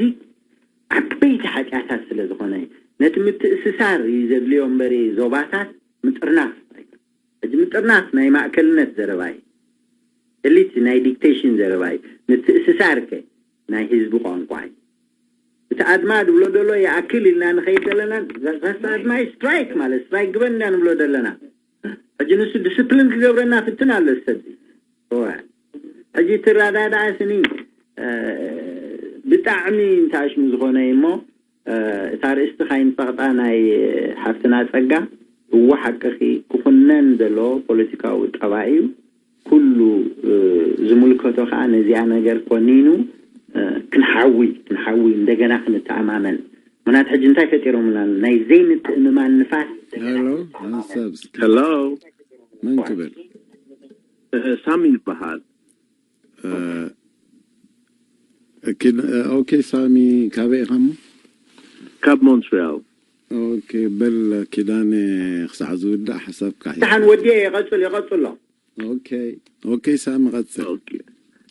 ዓበይቲ ሓጢኣታት ስለ ዝኾነ ነቲ ምትእስሳር እዩ ዘድልዮ እምበሪ ዞባታት ምጥርናፍ ኣይኮነን። ሕጂ ምጥርናፍ ናይ ማእከልነት ዘረባ እዩ። ኤሊት ናይ ዲክቴሽን ዘረባ እዩ። ምትእስሳር ከ ናይ ህዝቢ ቋንቋ እዩ። እቲ ኣድማ ዝብሎ ዘሎ ይኣክል ኢልና ንኸይድ ዘለና ኣድማ ስትራይክ ማለት ስትራይክ ግበን ኢና ንብሎ ዘለና። ሕጂ ንሱ ዲስፕሊን ክገብረና ፍትን ኣሎ ሰብዚ። እወ። ሕጂ ትረዳድኣ ስኒ ብጣዕሚ እንታሽሙ ዝኾነ እዩ እሞ እታ ርእስቲ ካይንጸቕጣ ናይ ሓፍትና ጸጋ እወ ሓቅኺ ክኹነን ዘለዎ ፖለቲካዊ ጠባይ እዩ። ኩሉ ዝምልከቶ ከዓ ነዚኣ ነገር ኮኒኑ ክንሓዊ ክንሓዊ እንደገና ክንተኣማመን ምናት ሕጂ እንታይ ፈጢሮምና ናይ ዘይምትእምማን ንፋስ Hello, I'm Subs. Hello. መን ክብል ሳሚ ይበሃል። ኦኬ ሳሚ፣ ካበይ ኢኻ እሞ? ካብ ሞንትሪያል። ኦኬ፣ በል ኪዳነ፣ ክሳዕ ዝውዳእ ሓሳብካ ሒዝ። ደሓን ወዲየ፣ ይቐጽል ይቐጽሎ። ኦኬ ኦኬ፣ ሳሚ ቀጽል። ኦኬ።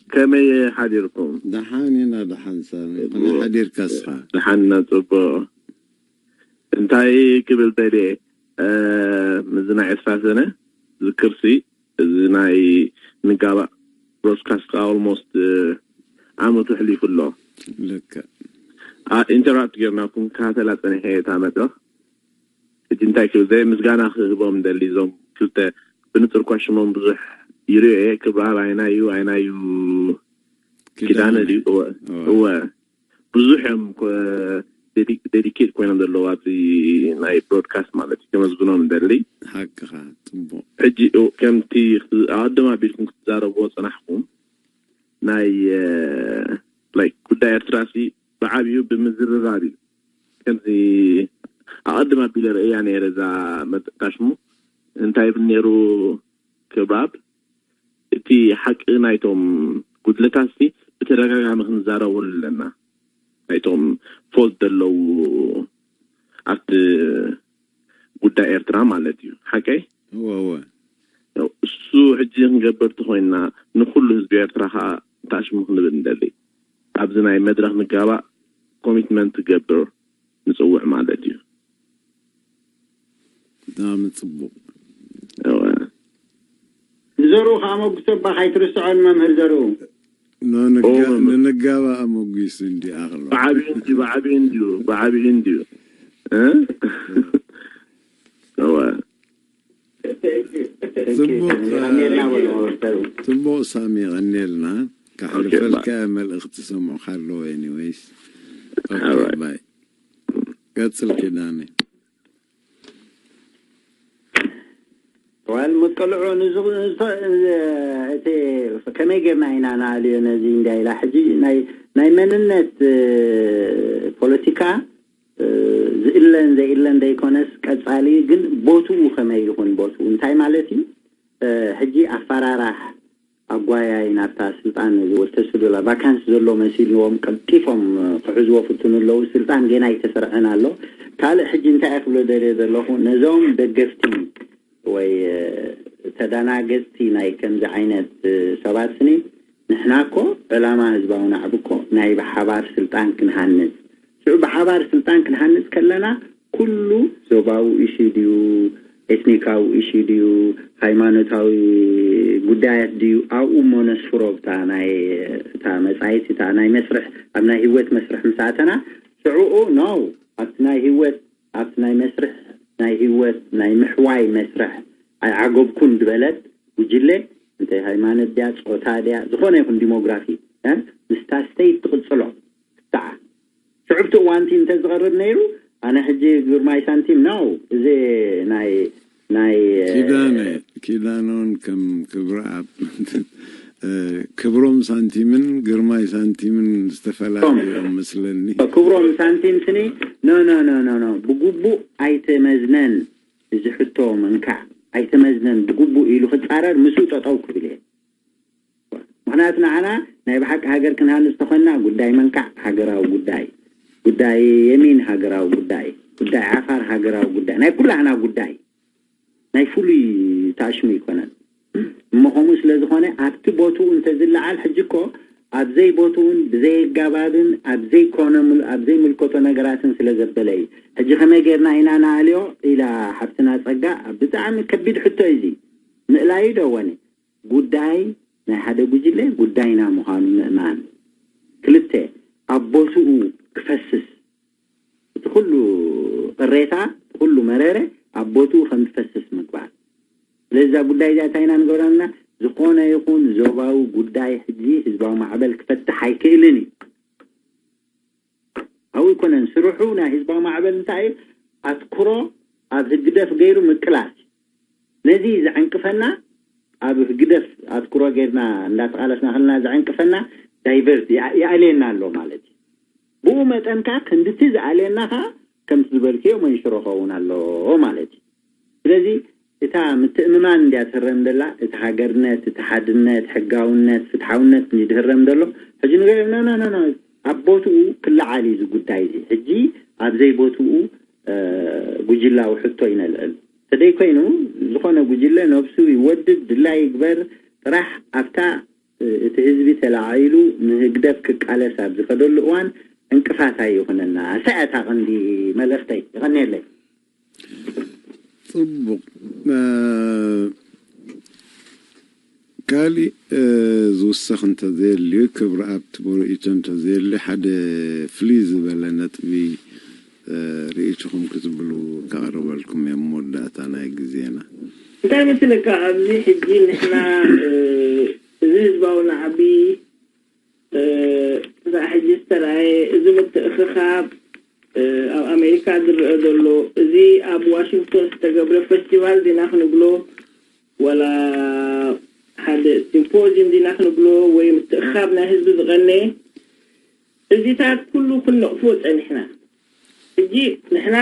ከመይ ሓዲርኩም? ደሓን ኢና፣ ደሓን ሳሚ። ከመይ ሓዲርካ እስኻ? ደሓን ኢና፣ ጽቡቕ። እንታይ ክብል ደልየ፣ እ፣ ምስዚ ናይ ዕስራ ሰነ ዝክርሲ፣ እዚ ናይ ንጋባእ ብሮድካስት ከዓ ኦልሞስት፣ እ፣ ዓመቱ ኣሕሊፉ ኣሎ። ልክዕ። አ፣ ኢንተራፕት ጌርናኩም ክከታተላ ጸኒሐ እታ መድረኽ። እቲ እንታይ ክብል ዘይ ምስጋና ክህቦም ደሊ፣ እዞም ክልተ ብንጹር እኳ ሽሞም ብዙሕ ይርእዮ እየ። ክብረኣብ ኣይናዩ፣ ኣይናዩ ኪዳነ ድዩ? እወ። እወ። ብዙሕ እዮም ኮ-፣ ዴዲ-፣ ዴዲኬት ኮይኖም ዘለዉ ኣብዚ ናይ ብሮድካስት ማለት እዩ። ከመስግኖም ደሊ። ሓቅኻ፣ ጽቡቕ። ሕጂ እ-፣ ከምቲ ክት-፣ ኣቐድም ኣቢልኩም ክትዛረብዎ ጸናሕኩም፣ ናይ፣ እ፣ ላይክ፣ ጉዳይ ኤርትራ ሲ ብዓቢኡ ብምዝርራብ እዩ። ከምዚ ኣቐድም ኣቢለ ርእያ ነይረ እዛ መጠጣሽሙ። እንታይ ይብል ነይሩ ክብራብ፣ እቲ ሓቂ ናይቶም ጉድለታት ሲ ብተደጋጋሚ ክንዛረበሉ ኣለና። ናይቶም ፎልት ዘለዉ ኣብቲ ጉዳይ ኤርትራ ማለት እዩ። ሓቀይ? እወ፣ እወ። ያው እሱ ሕጂ ክንገብር ተኾይንና ንኹሉ ህዝቢ ኤርትራ ኸኣ ታሽሙ ክንብል ንደሊ። ኣብዚ ናይ መድረኽ ንጋባእ ኮሚትመንት ክገብር ንጽውዕ ማለት እዩ። ብጣዕሚ ጽቡቕ። እወ። ንዘርኡ ከኣ መጉሰባ ካይትርስዖ ንመምህር ዘርኡ። ኖ፣ ንጋ-፣ ኦ፣ መምህር። ንጋባእ ኣመጒሱ እንዲ ኣኽሎ። ብዓቢኡ እንድዩ፣ ብዓቢኡ እንድዩ፣ ብዓቢኡ እንድዩ። እ? እወ። ጽቡቕ፣ የቐንየልና በሉ መምህር ዘርኡ። ጽቡቕ ሳሚ፣ የቐንየልና። ከሕልፈልካ እየ፣ መልእኽቲ ሰምዑኻ ኣለዉ። ኤኒዌይስ። ኦኬ፣ ኦራይት። ባይ። ቀጽል ኪዳነ። ዋል ምቅልዑ ንዝ-፣ ንዝ-፣ እቲ ከመይ ጌርና ኢና ንኣልዮ ነዚ እንድያ ኢላ። ሕጂ ናይ፣ ናይ መንነት፣ እ፣ ፖለቲካ፣ እ፣ ዝእለን ዘይእለን ዘይኮነስ ቀጻሊ ግን ቦትኡ ከመይ ይኹን ቦትኡ እንታይ ማለት እዩ? እ፣ ሕጂ ኣፈራራሕ ኣጓያይ ናብታ ስልጣን ዝወተሱ ዶላ ቫካንስ ዘሎ መሲልዎም ቀልጢፎም ክሕዝዎ ፍትኑ ኣለዉ። ስልጣን ጌና ኣይተሰርዐን ኣሎ። ካልእ ሕጂ እንታይ እየ ክብሎ ደልየ ዘለኹ፣ ነዞም ደገፍቲ ወይ፣ እ፣ ተደናገጽቲ ናይ ከምዚ ዓይነት፣ እ፣ ሰባት ስኒ፣ ንሕና እኮ ዕላማ ህዝባዊ ናዕቢ እኮ ናይ ብሓባር ስልጣን ክንሃንጽ። ሽዑ ብሓባር ስልጣን ክንሃንጽ ከለና ኩሉ ዞባዊ ኢሹ ድዩ፣ ኤትኒካዊ ኢሹ ድዩ፣ ሃይማኖታዊ ጉዳያት ድዩ ኣብኡ እሞ ነስፍሮ ብታ ናይ እታ መጻኢት እታ ናይ መስርሕ ኣብ ናይ ህይወት መስርሕ ምስ ኣተና ሽዑኡ no ኣብቲ ናይ ህይወት ኣብቲ ናይ መስርሕ ናይ ህይወት ናይ ምሕዋይ መስርሕ ኣይዓገብኩን ዝበለት ጉጅለ እንተ ሃይማኖት ድያ ጾታ ድያ ዝኾነ ይኹን ዲሞግራፊ ምስታ state ትቕጽሎ ክትዓ ሽዑ ብቲ እዋንቲ እንተ ዝቐርብ ነይሩ ኣነ ሕጂ ግርማይ ሳንቲም ነው እዚ ናይ ናይ ኪዳነ ኪዳነውን ከም ክብረ ኣብ ክብሮም ሳንቲምን ግርማይ ሳንቲምን ዝተፈላለዩ እዮም መስለኒ። ክብሮም ሳንቲም ስኒ no no no no no ብግቡእ ኣይተመዝነን እዚ ሕቶ መንካዕ ኣይተመዝነን ብግቡእ ኢሉ ክጻረር ምስኡ ጠጠው ክብል እየ። ምክንያቱ ንዓና ናይ ብሓቂ ሃገር ክንሃንፅ ተኮንና ጉዳይ መንካዕ ሃገራዊ ጉዳይ ጉዳይ የሚን ሃገራዊ ጉዳይ ጉዳይ ዓፋር ሃገራዊ ጉዳይ ናይ ኩላህና ጉዳይ ናይ ፍሉይ ታሽሙ ይኮነን እሞ ከምኡ ስለዝኮነ ኣብቲ ቦትኡ እንተዝለዓል ሕጂ እኮ ኣብዘይ ቦትኡን ብዘይ ኣጋባብን ኣብዘይኮነ ኣብ ዘይምልከቶ ነገራትን ስለዘበለ እዩ ሕጂ ከመይ ገይርና ኢና ንኣልዮ ኢላ ሓብትና ፀጋ ብጣዕሚ ከቢድ ሕቶ እዩ ምእላዩ ደወኒ ጉዳይ ናይ ሓደ ጉጅለ ጉዳይና ምዃኑ ምእማን። ክልተ፣ ኣብ ቦትኡ ክፈስስ። እቲ ኩሉ ቅሬታ፣ እቲ ኩሉ መረረ ኣብ ቦትኡ ከም ዝፈስስ ምግባር። ስለዚ እዛ ጉዳይ እዚኣ እንታይ ኢና ንገብራ ዘለና? ዝኾነ ይኹን ዞባዊ ጉዳይ ሕጂ ህዝባዊ ማዕበል ክፈትሕ ኣይክእልን እዩ። ኣብኡ ኣይኮነን ስርሑ ናይ ህዝባዊ ማዕበል እንታይ እዩ ኣትኩሮ ኣብ ህግደፍ ገይሩ ምቅላስ እዩ ነዚ ዘዕንቅፈና ኣብ ህግደፍ ኣትኩሮ ገይርና እንዳተቃለስና ከለና ዘዕንቅፈና ዳይቨርት ይኣልየና ኣሎ ማለት እዩ ብኡ መጠን ከዓ ክንድቲ ዝኣልየና ከዓ ከምቲ ዝበልክዮ መንሽሮ ከውን ኣለዎ ማለት እዩ ስለዚ እታ ምትእምማን እንድያ ትህረም ዘላ እቲ ሃገርነት እቲ ሓድነት ሕጋውነት ፍትሓውነት እንድዩ ዝህረም ዘሎ ሕጂ ንገ ኖ ኖ ኖ ኣብ ቦትኡ ክለዓል እዩ እዚ ጉዳይ እዚ ሕጂ ኣብ ዘይቦትኡ ጉጅላዊ ሕቶ እዩ ነልዕል ተደይ ኮይኑ ዝኾነ ጉጅለ ነብሱ ይወድድ ድላይ ይግበር ጥራሕ ኣብታ እቲ ህዝቢ ተላዒሉ ንህግደፍ ክቃለስ ኣብ ዝኸደሉ እዋን ዕንቅፋት ኣይኹነና ሰ እታ ቀንዲ መልእኽተይ ይቐንየለይ ፅቡቕ ካሊእ ዝውሰኽ እንተዘየልዩ ክብሪ ኣብቲ ርእይቶ እንተዘየልዩ ሓደ ፍልይ ዝበለ ነጥቢ ርእይትኹም ክትብሉ ከቕርበልኩም እዮም መወዳእታ ናይ ግዜና እንታይ መስለካ ኣብዚ ሕጂ ንሕና እዚ ህዝባዊ ናዕቢ እዛ ሕጂ ዝተረኣየ እዚ ምትእኽኻብ ኣብ ኣሜሪካ ዝረአ ዘሎ እዚ ኣብ ዋሽንግቶን ዝተገብረ ፈስቲቫል ዲና ክንብሎ ዋላ ሓደ ሲምፖዚም ዲና ክንብሎ ወይ ምትእኽኻብ ናይ ህዝቢ ዝቐነየ እዚታት ኩሉ ክንነቕፎ ፀኒሕና ሕጂ ንሕና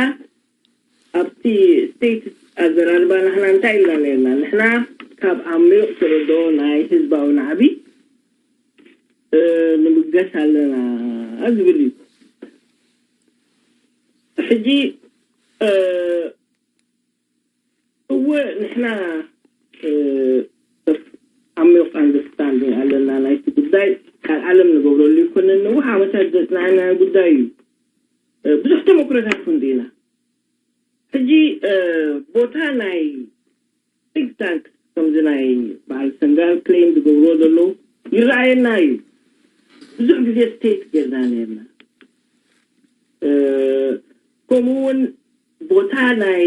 ኣብቲ ስቴትስ ኣዘራርባ ንሕና እንታይ ኢልና ነርና ንሕና ካብ ዓሚቕ ተረድኦ ናይ ህዝባዊ ናዕቢ ንምገስ ኣለና ዝብል እዩ ሕጂ እወ ንሕና ዓሚቕ ኣንደርስታንዲንግ ኣለና ናይቲ ጉዳይ ካልዓለም ንገብረሉ ይኮነን ነዊሕ ዓመታት ዘፅናዕና ጉዳይ እዩ ብዙሕ ተመክሮታት ክንዲና ሕጂ ቦታ ናይ think tank ከምዚ ናይ በዓል ሰንጋል claim ዝገብርዎ ዘለዉ ይረኣየና እዩ ብዙሕ ግዜ state ጌርና ነርና ከምኡ እውን ቦታ ናይ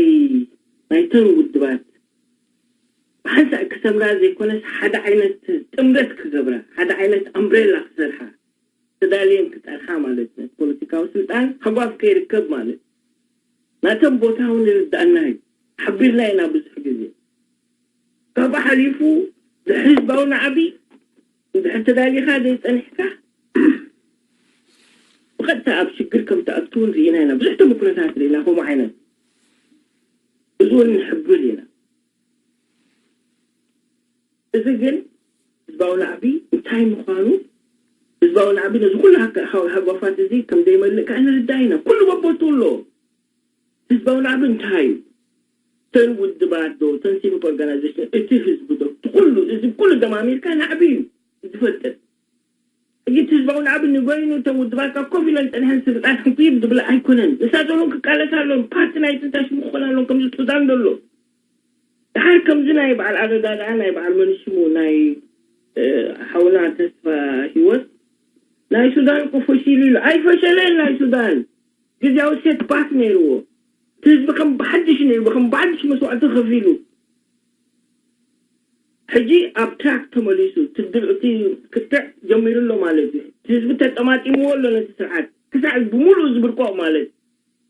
ናይተን ውድባት ብሓንሳእ ክሰምራ ዘይኮነስ ሓደ ዓይነት ጥምረት ክገብራ ሓደ ዓይነት ኣምብሬላ ክሰርሓ ተዳልየን ክጠርሓ ማለት ፖለቲካዊ ስልጣን ሃጓፍ ከይርከብ ማለት ናተን ቦታ እውን ይርዳእና እዩ ሓቢርና ኢና ብዙሕ ግዜ ካብኡ ሓሊፉ ድሕሪ ህዝባዊ ናዕቢ እንድሕር ተዳሊኻ ዘይፀኒሕካ ብቐጥታ ኣብ ሽግር ከም ትኣቱ እውን ርኢና ኢና ብዙሕ ተመክሮታት ርኢና ከምኡ ዓይነት እዚ እውን ንሕብር ኢና እዚ ግን ህዝባዊ ናዕቢ እንታይ ምዃኑ ህዝባዊ ናዕቢ ነዚ ኩሉ ሃጓፋት እዚ ከም ዘይመልእ ከዓ ንርዳእ ኢና ኩሉ በቦቱ ኣሎ ህዝባዊ ናዕቢ እንታይ እዩ ተን ውድባት ዶ ተን ሲቪክ ኦርጋናይዜሽን እቲ ህዝቢ ዶ ኩሉ እዚ ኩሉ ደማሚርካ ናዕቢ እዩ ዝፈጥር ሕጂ እቲ ህዝባዊ ናዕቢ ንበይኑ እቶም ውድባት ካብ ኮፍ ኢለን ፀኒሐን ስልጣን ሕንኩይብ ዝብላ ኣይኮነን ንሳቶም ክቃለሳ ኣለዎም ፓርቲ ናይ ትንታሽ ምክኾን ኣለዎም ከምዚ ሱዳን ዘሎ ሓር ከምዚ ናይ በዓል ኣረጋግኣ ናይ በዓል መንሽሙ ናይ ሓውና ተስፋ ሂወት ናይ ሱዳን እኮ ፈሺሉ ኢሉ ኣይፈሸለን። ናይ ሱዳን ግዜያዊ ሴት ባክ ነይርዎ። እቲ ህዝቢ ከም ብሓድሽ ነይሩ ከም ብሓድሽ መስዋዕቲ ከፊሉ ሕጂ ኣብ ትራክ ተመሊሱ ትድርዕቲ ክትዕ ጀሚሩ ኣሎ ማለት እዩ። ህዝቢ ተጠማጢምዎ ኣሎ ነቲ ስርዓት ክሳዕ ብምሉእ ዝብርቆቕ ማለት እዩ።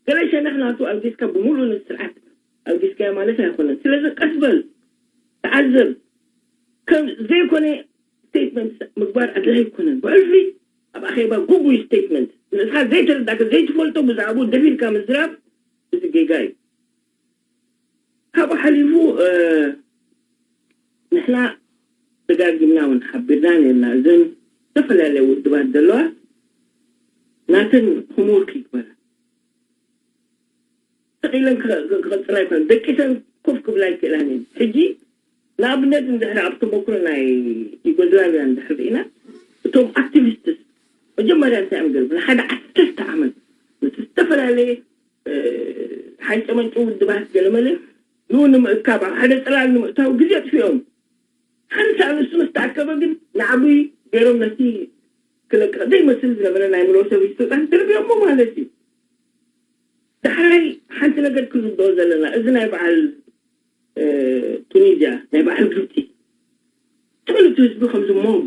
ገለ ሸነኽ ናቱ ኣልጊስካ ብምሉእ ነቲ ስርዓት ኣልጊስካዮ ማለት ኣይኮነን። ስለዚ ቀስ በል ተዓዘብ። ከም ዘይኮነ ስቴትመንት ምግባር ኣድላይ ኣይኮነን። ብዕልፊ ኣብ ኣኼባ ጉጉይ ስቴትመንት ንርእስኻ ዘይተረዳእካ ዘይትፈልጦ ብዛዕባኡ ደፊርካ ምዝራብ እዚ ጌጋ እዩ። ካብኡ ሓሊፉ ንሕና ደጋጊምና እውን ሓቢርና ነርና። እዘን ዝተፈላለያ ውድባት ዘለዋ ናተን ሆምወርክ ይግበራ። ተቂለን ክቐፅላ ይኮነ ደቂሰን ኮፍ ክብላ ይክእላን እየን። ሕጂ ንኣብነት እንድሕር ኣብ ተመክሮ ናይ ዩጎዝላቪያ እንድሕር ርኢና እቶም ኣክቲቪስትስ መጀመርያ እንታይ እዮም ገርቡ ንሓደ ዓሰርተ ዓመት ነቲ ዝተፈላለየ ሓንጨመንጨ ውድባት ገለመለ ንኡ ንምእካብ ኣብ ሓደ ፅላል ንምእታው ግዜ ኣጥፊኦም ሓንሳ ንሱ ምስ ተኣከበ ግን ንዓብይ ገይሮም ነቲ ክለቅቕ ዘይመስል ዝነበረ ናይ ሚሎሰቪች ስልጣን ደርብዮሞ ማለት እዩ። ዳሕራይ ሓንቲ ነገር ክዝብኦ ዘለና እዚ ናይ በዓል ቱኒዝያ ናይ በዓል ግብፂ ትፈልጡ ህዝቢ ከምዚ ሞብ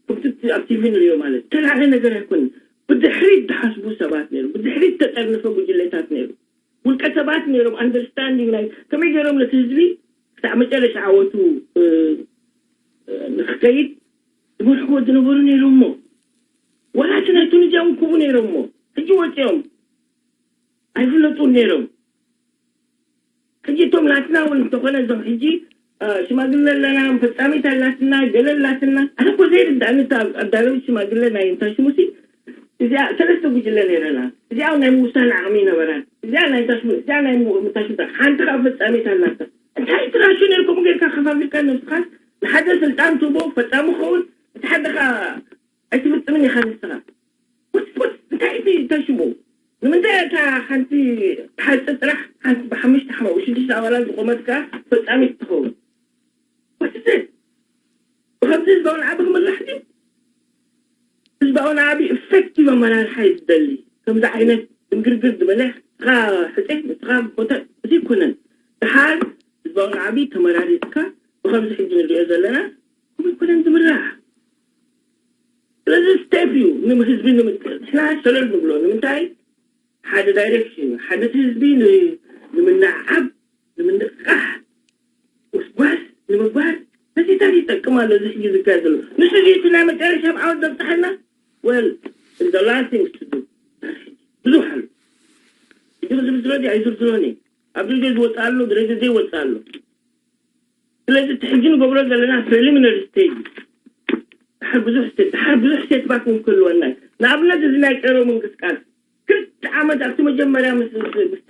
ከምቲ ኣብ ቲቪ ንሪኦ ማለት ተላዕለ ነገር ኣይኮንን። ብድሕሪት ዝሓስቡ ሰባት ነይሩ ብድሕሪት ተጠርንፈ ጉጅለታት ነይሩ ውልቀ ሰባት ነይሮም ኣንደርስታንዲንግ ናይ ከመይ ገይሮም ነቲ ህዝቢ ክሳዕ መጨረሻ ዓወቱ ንክከይድ ዝመርሕዎ ዝነበሩ ነይሮሞ ዋላ እቲ ናይ ቱኒዝያ እውን ክቡ ነይሮሞ ሕጂ ወፂኦም ኣይፍለጡን ነይሮም። ሕጂ እቶም ናትና እውን እንተኾነ እዞም ሕጂ ሽማግለ ኣለና ፈፃሚት ኣላትና ገለ ኣላትና ኣነ እኮ ዘይርዳእኒ ኣዳለዊት ሽማግለ ናይ እንታይ ሽሙሲ እዚኣ ሰለስተ ጉጅለ ነይረና እዚኣ ናይ ምውሳን ዓቕሚ ይነበራን እዚኣ ናይ ታሽሙ እዚኣ ናይ ምታሽሙ ሓንቲ ከዓ ፈፃሚት ኣላታ እንታይ ትራሹ ነርኩም ጌርካ ከፋፊልካ ነብስኻ ንሓደ ስልጣን ትቦ ፈፃሚ ኸውን እቲ ሓደ ከዓ ኣይትፍፅምን ኢኻ ንስኻ ፖስፖስ እንታይ እቲ እንታይ ሽሙ ንምንታይ እታ ሓንቲ ሓፂ ጥራሕ ሓንቲ ብሓሙሽተ ሓማዊ ሽዱሽተ ኣባላት ዝቆመት ከዓ ፈፃሚት ትኸውን ወስስን ብከምዚ ህዝባዊ ናዕቢ ክምራሕ ድዩ ህዝባዊ ናዕቢ ኢፌክቲቭ ኣመራርሓ እዩ ዝደሊ ከምዚ ዓይነት ድንግርግር ዝበለ ንስኻ ሕፀ ንስኻ ቦታ እዚ ይኮነን ድሓር ህዝባዊ ናዕቢ ተመራሪፅካ ብከምዚ ሕጂ ንሪኦ ዘለና ከምዚ ይኮነን ዝምራሕ ስለዚ ስቴፕ እዩ ንህዝቢ ንምጥር ንሕና ሸለል ንብሎ ንምንታይ ሓደ ዳይሬክሽን እዩ ሓደ ህዝቢ ንምናዓብ ንምንቕቃሕ ውስጓስ ንምግባር ነዚታት ይጠቅም ኣሎ እዚ ሕጂ ዝካየድ ዘሎ ንሱ እዚ እቲ ናይ መጨረሻ ኣብ ዓወት ዘብፅሐና well the last thing to do ብዙሕ ኣሎ እዚ ዝብዝሮ ኣይዝርዝሮን እዩ ኣብ ደገ ዝወፅእ ኣሎ ብደገ ዘይወፅእ ኣሎ ስለዚ እቲ ሕጂ ንገብሮ ዘለና ፕሪሊሚነሪ ስቴጅ ድሓር ብዙሕ ስቴት ድሓር ብዙሕ ስቴት ባክ እውን ክህልወና እዩ ንኣብነት እዚ ናይ ቀሮ ምንቅስቃስ ክልተ ዓመት ኣብቲ መጀመርያ ምስ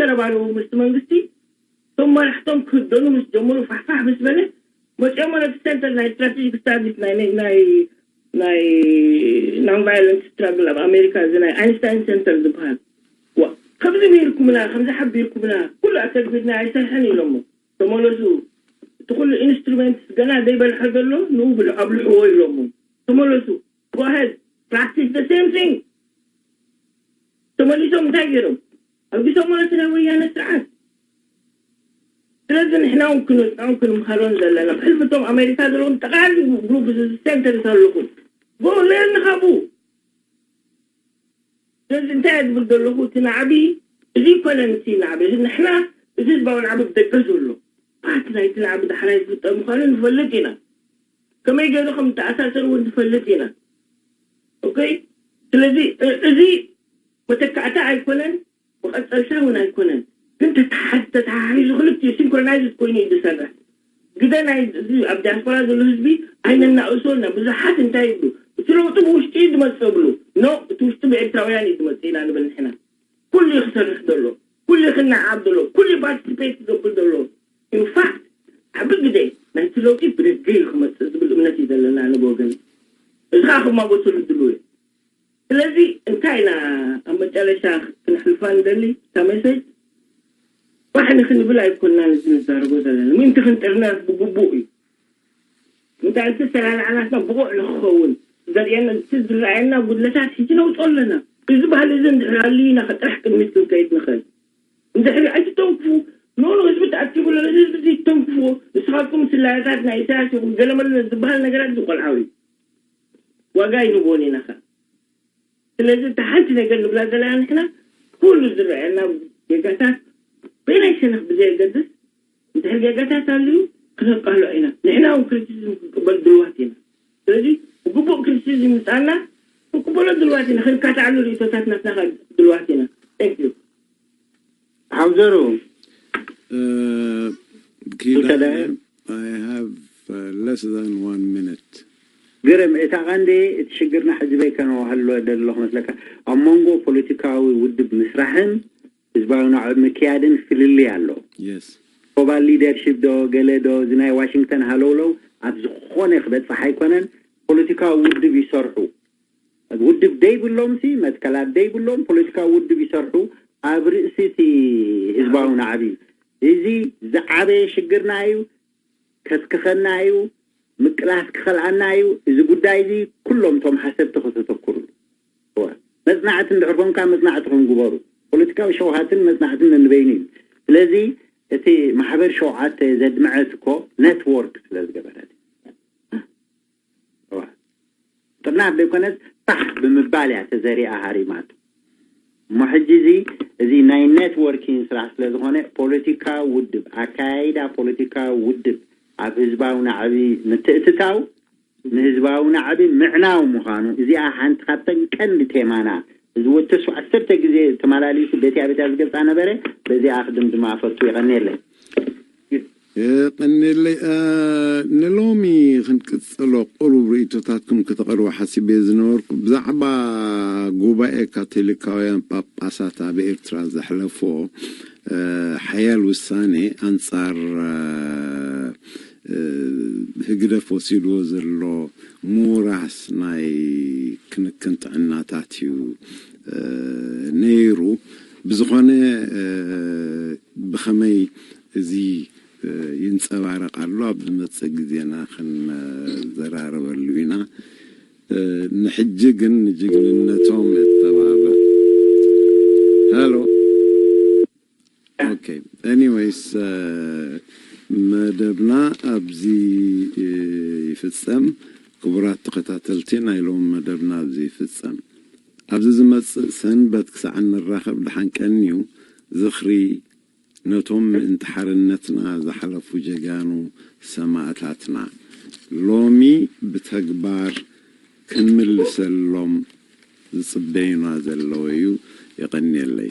ተረባረቡ ምስቲ መንግስቲ እቶም መራሕቶም ክህደኑ ምስ ጀመሩ ፋሕፋሕ ምስ በለ መፂኦሞ ነቲ ሴንተር ናይ ስትራቴጂክ ስታዲስ ናይ ናይ ናይ non violent struggle ኣብ ኣሜሪካ እዚ ናይ ኣይንስታይን ሴንተር ዝበሃል ከምዚ ነይርኩምና ከምዚ ሓቢርኩምና ኩሉ ኣተግቢርና ኣይሰርሐን ኢሎሞ ተመለሱ እቲ ኩሉ ኢንስትሩመንት ገና ዘይበልሐ ዘሎ ንኡ ብልሑ ኣብልሕዎ ኢሎሞ ተመለሱ go ahead practice the same thing ተመሊሶም እንታይ ገይሮም ኣልጊሶሞ ነቲ ናይ ወያነ ስርዓት ስለዚ ንሕና እውን ክንወፅዖም ክንምሃሮን ዘለና ብሕልፍቶም ኣሜሪካ ዘለዎም ጠቃሊ ግሩፕ ሴንተርስ ኣለኹም ጎ ሌርን ሃቡ ስለዚ እንታይ እየ ዝብል ዘለኹ እቲ ናዕቢ እዚ ይኮነን እቲ ናዕቢ እዚ ንሕና እዚ ህዝባዊ ናዕቢ ብደገ ዘሎ ፓርት ናይቲ ናዕቢ ዳሕራይ ዝፍጠር ምዃኑ ንፈልጥ ኢና ከመይ ገይሩ ከም ተኣሳሰር እውን ንፈልጥ ኢና ኦኬ ስለዚ እዚ መተካእታ ኣይኮነን መቐፀልታ እውን ኣይኮነን ግን ተተሓሒዙ ክልቲኡ ሲንክሮናይዝድ ኮይኑ እዩ ዝሰርሕ ግደ ናይ እዚ ኣብ ዲያስፖራ ዘሎ ህዝቢ ኣይነናእሶ እና ብዙሓት እንታይ ይብሉ እቲ ለውጢ ብውሽጢ እዩ ዝመፅእ ብሉ ኖ እቲ ውሽጢ ብኤርትራውያን እዩ ዝመፅእ ኢና ንብል ንሕና ኩሉ እዩ ክሰርሕ ዘሎ ኩሉ እዩ ክነዓብ ዘሎ ኩሉ እዩ ፓርቲስፔት ክገብር ዘሎ ኢንፋክት ዓቢ ግደ ናይቲ ለውጢ ብደገ እዩ ክመፅእ ዝብል እምነት እዩ ዘለና ንብወገን እዚ ከዓ ክማጎተሉ ድልው እዩ ስለዚ እንታይ ኢና ኣብ መጨረሻ ክነሕልፋ ንደሊ እታ ሜሴጅ ባሕሊ ክንብል ኣይኮናን እዚ ንዛረቦ ዘለና። ምእንቲ ክንጥርነፍ ብግቡእ እዩ። እንታይ እቲ ኣሰራርሓ ናትና ብቑዕ ንክኸውን ዘርእየና፣ እቲ ዝረኣየና ጉድለታት ሕጂ ነውፅኦ ኣለና። እዚ ባህሊ እዚ እንድሕር ሃልዩ ኢና ጥራሕ ቅድሚት ክንከይድ ንኽእል። እንድሕሪ ኣይትተንክፉ፣ ኖ ኖ፣ ህዝቢ ተኣኪቡ ኣሎ፣ ህዝቢ እዚ ተንክፍዎ። ንስኻትኩም ስላያታት ናይ ኢሳያስ ኢኹም፣ ገለመለ ዝበሃል ነገራት እዚ ቆልዓዊ እዩ። ዋጋ ኣይንቦን ኢና ኸ። ስለዚ እታ ሓንቲ ነገር ንብላ ዘለና ንሕና፣ ኩሉ ዝረኣየና ጌጋታት በየናይ ሸነኽ ብዘየገድስ፣ እንድሕር ጌጋታት ኣልዩ ክነቃልዖ ኢና። ንሕና እውን ክሪቲሲዝም ክንቅበል ድልዋት ኢና። ስለዚ ብግቡእ ክሪቲሲዝም ይምፃና፣ ክንቅበሎ ድልዋት ኢና። ክንካትዓሉ ርእቶታት ናትና ከዓ ድልዋት ኢና። Thank you። ሓውዘሩ Uh, እንተ ደኣ I have uh, less than one minute. ግርም፣ እታ ቀንዲ እቲ ሽግርና ሕጂ በይ ከነዋህሎ ደሎ ክመስለካ፣ ኣብ መንጎ ፖለቲካዊ ውድብ ምስራሕን ህዝባዊ ናዕቢ ምክያድን ፍልልይ ኣሎ። Yes. ግሎባል ሊደርሺፕ ዶ ገለ ዶ፣ እዚ ናይ ዋሽንግተን ሃለውለው ኣብ ዝኾነ ክበፅሕ ኣይኮነን። ፖለቲካዊ ውድብ ይሰርሑ። ውድብ ደይብሎም ሲ፣ መትከላት ደይብሎም፣ ፖለቲካዊ ውድብ ይሰርሑ። ኣብ ርእሲ እቲ ህዝባዊ ናዕቢ፣ እዚ ዝዓበየ ሽግርና እዩ። ከስክኸና እዩ፣ ምቅላስ ክኸልኣና እዩ። እዚ ጉዳይ እዚ ኩሎም እቶም ሓሰብቲ ከተተኩርሉ። እወ፣ መጽናዕቲ እንድሕር ኮንካ መጽናዕትኹም ግበሩ። ፖለቲካዊ ሸውሃትን መጽናዕትን ነንበይኑ እዩ። ስለዚ እቲ ማሕበር ሸውዓተ ዘድምዐት እኮ ኔትወርክ ስለ ዝገበረት፣ እወ፣ ጥርናፍ ዘይኮነስ ፋሕ ብምባል እያ ተዘሪኣ ሃሪማቶ። እሞ ሕጂ እዚ፣ እዚ ናይ ኔትወርኪንግ ስራሕ ስለ ዝኾነ፣ ፖለቲካዊ ውድብ፣ ኣካያይዳ ፖለቲካዊ ውድብ ኣብ ህዝባዊ ናዕቢ ምትእትታው ንህዝባዊ ናዕቢ ምዕናው ምዃኑ፣ እዚኣ ሓንቲ ካብተን ቀንዲ ቴማና። እዚ ወተሱ ዓሰርተ ግዜ ተመላሊሱ ቤትያ ቤትያ ዝገልጻ ነበረ። በዚኣ ክድምድማ እፈቱ። የቐንየለይ። የቐንየለይ። እ፣ ንሎሚ ክንቅጽሎ ቁሩብ ርእይቶታትኩም ከተቐርቡ ሓሲበ ዝነበርኩ፣ ብዛዕባ ጉባኤ ካቶሊካውያን ጳጳሳት ኣብ ኤርትራ ዘሕለፎ፣ እ፣ ሓያል ውሳኔ ኣንጻር፣ እ፣ እ፣ ህግደፍ ወሲድዎ ዘሎ ምውራስ ናይ ክንክን ጥዕናታት እዩ፣ እ፣ ነይሩ። ብዝኾነ፣ እ፣ ብኸመይ እዚ፣ እ፣ ይንጸባረቕ ኣሎ፣ ኣብ ዝመጽእ ግዜና ክንዘራረበሉ ኢና። እ፣ ንሕጂ ግን ንጅግንነቶም ነተባብዕ። ሃሎ። ኦኬ። ኤኒዌይስ፣ እ፣ መደብና ኣብዚ፣ እ፣ ይፍጸም። ክቡራት ተኸታተልቲ፣ ናይ ሎሚ መደብና ኣብዚ ይፍጸም። ኣብዚ ዝመጽእ ሰንበት ክሳዕ እንራኸብ፣ ደሓን ቀንዩ። ዝኽሪ ነቶም ምእንቲ ሓርነትና ዝሓለፉ ጀጋኑ ሰማእታትና፣ ሎሚ ብተግባር ክንምልሰሎም ዝጽበዩና ዘለዉ እዩ። የቐንየለይ።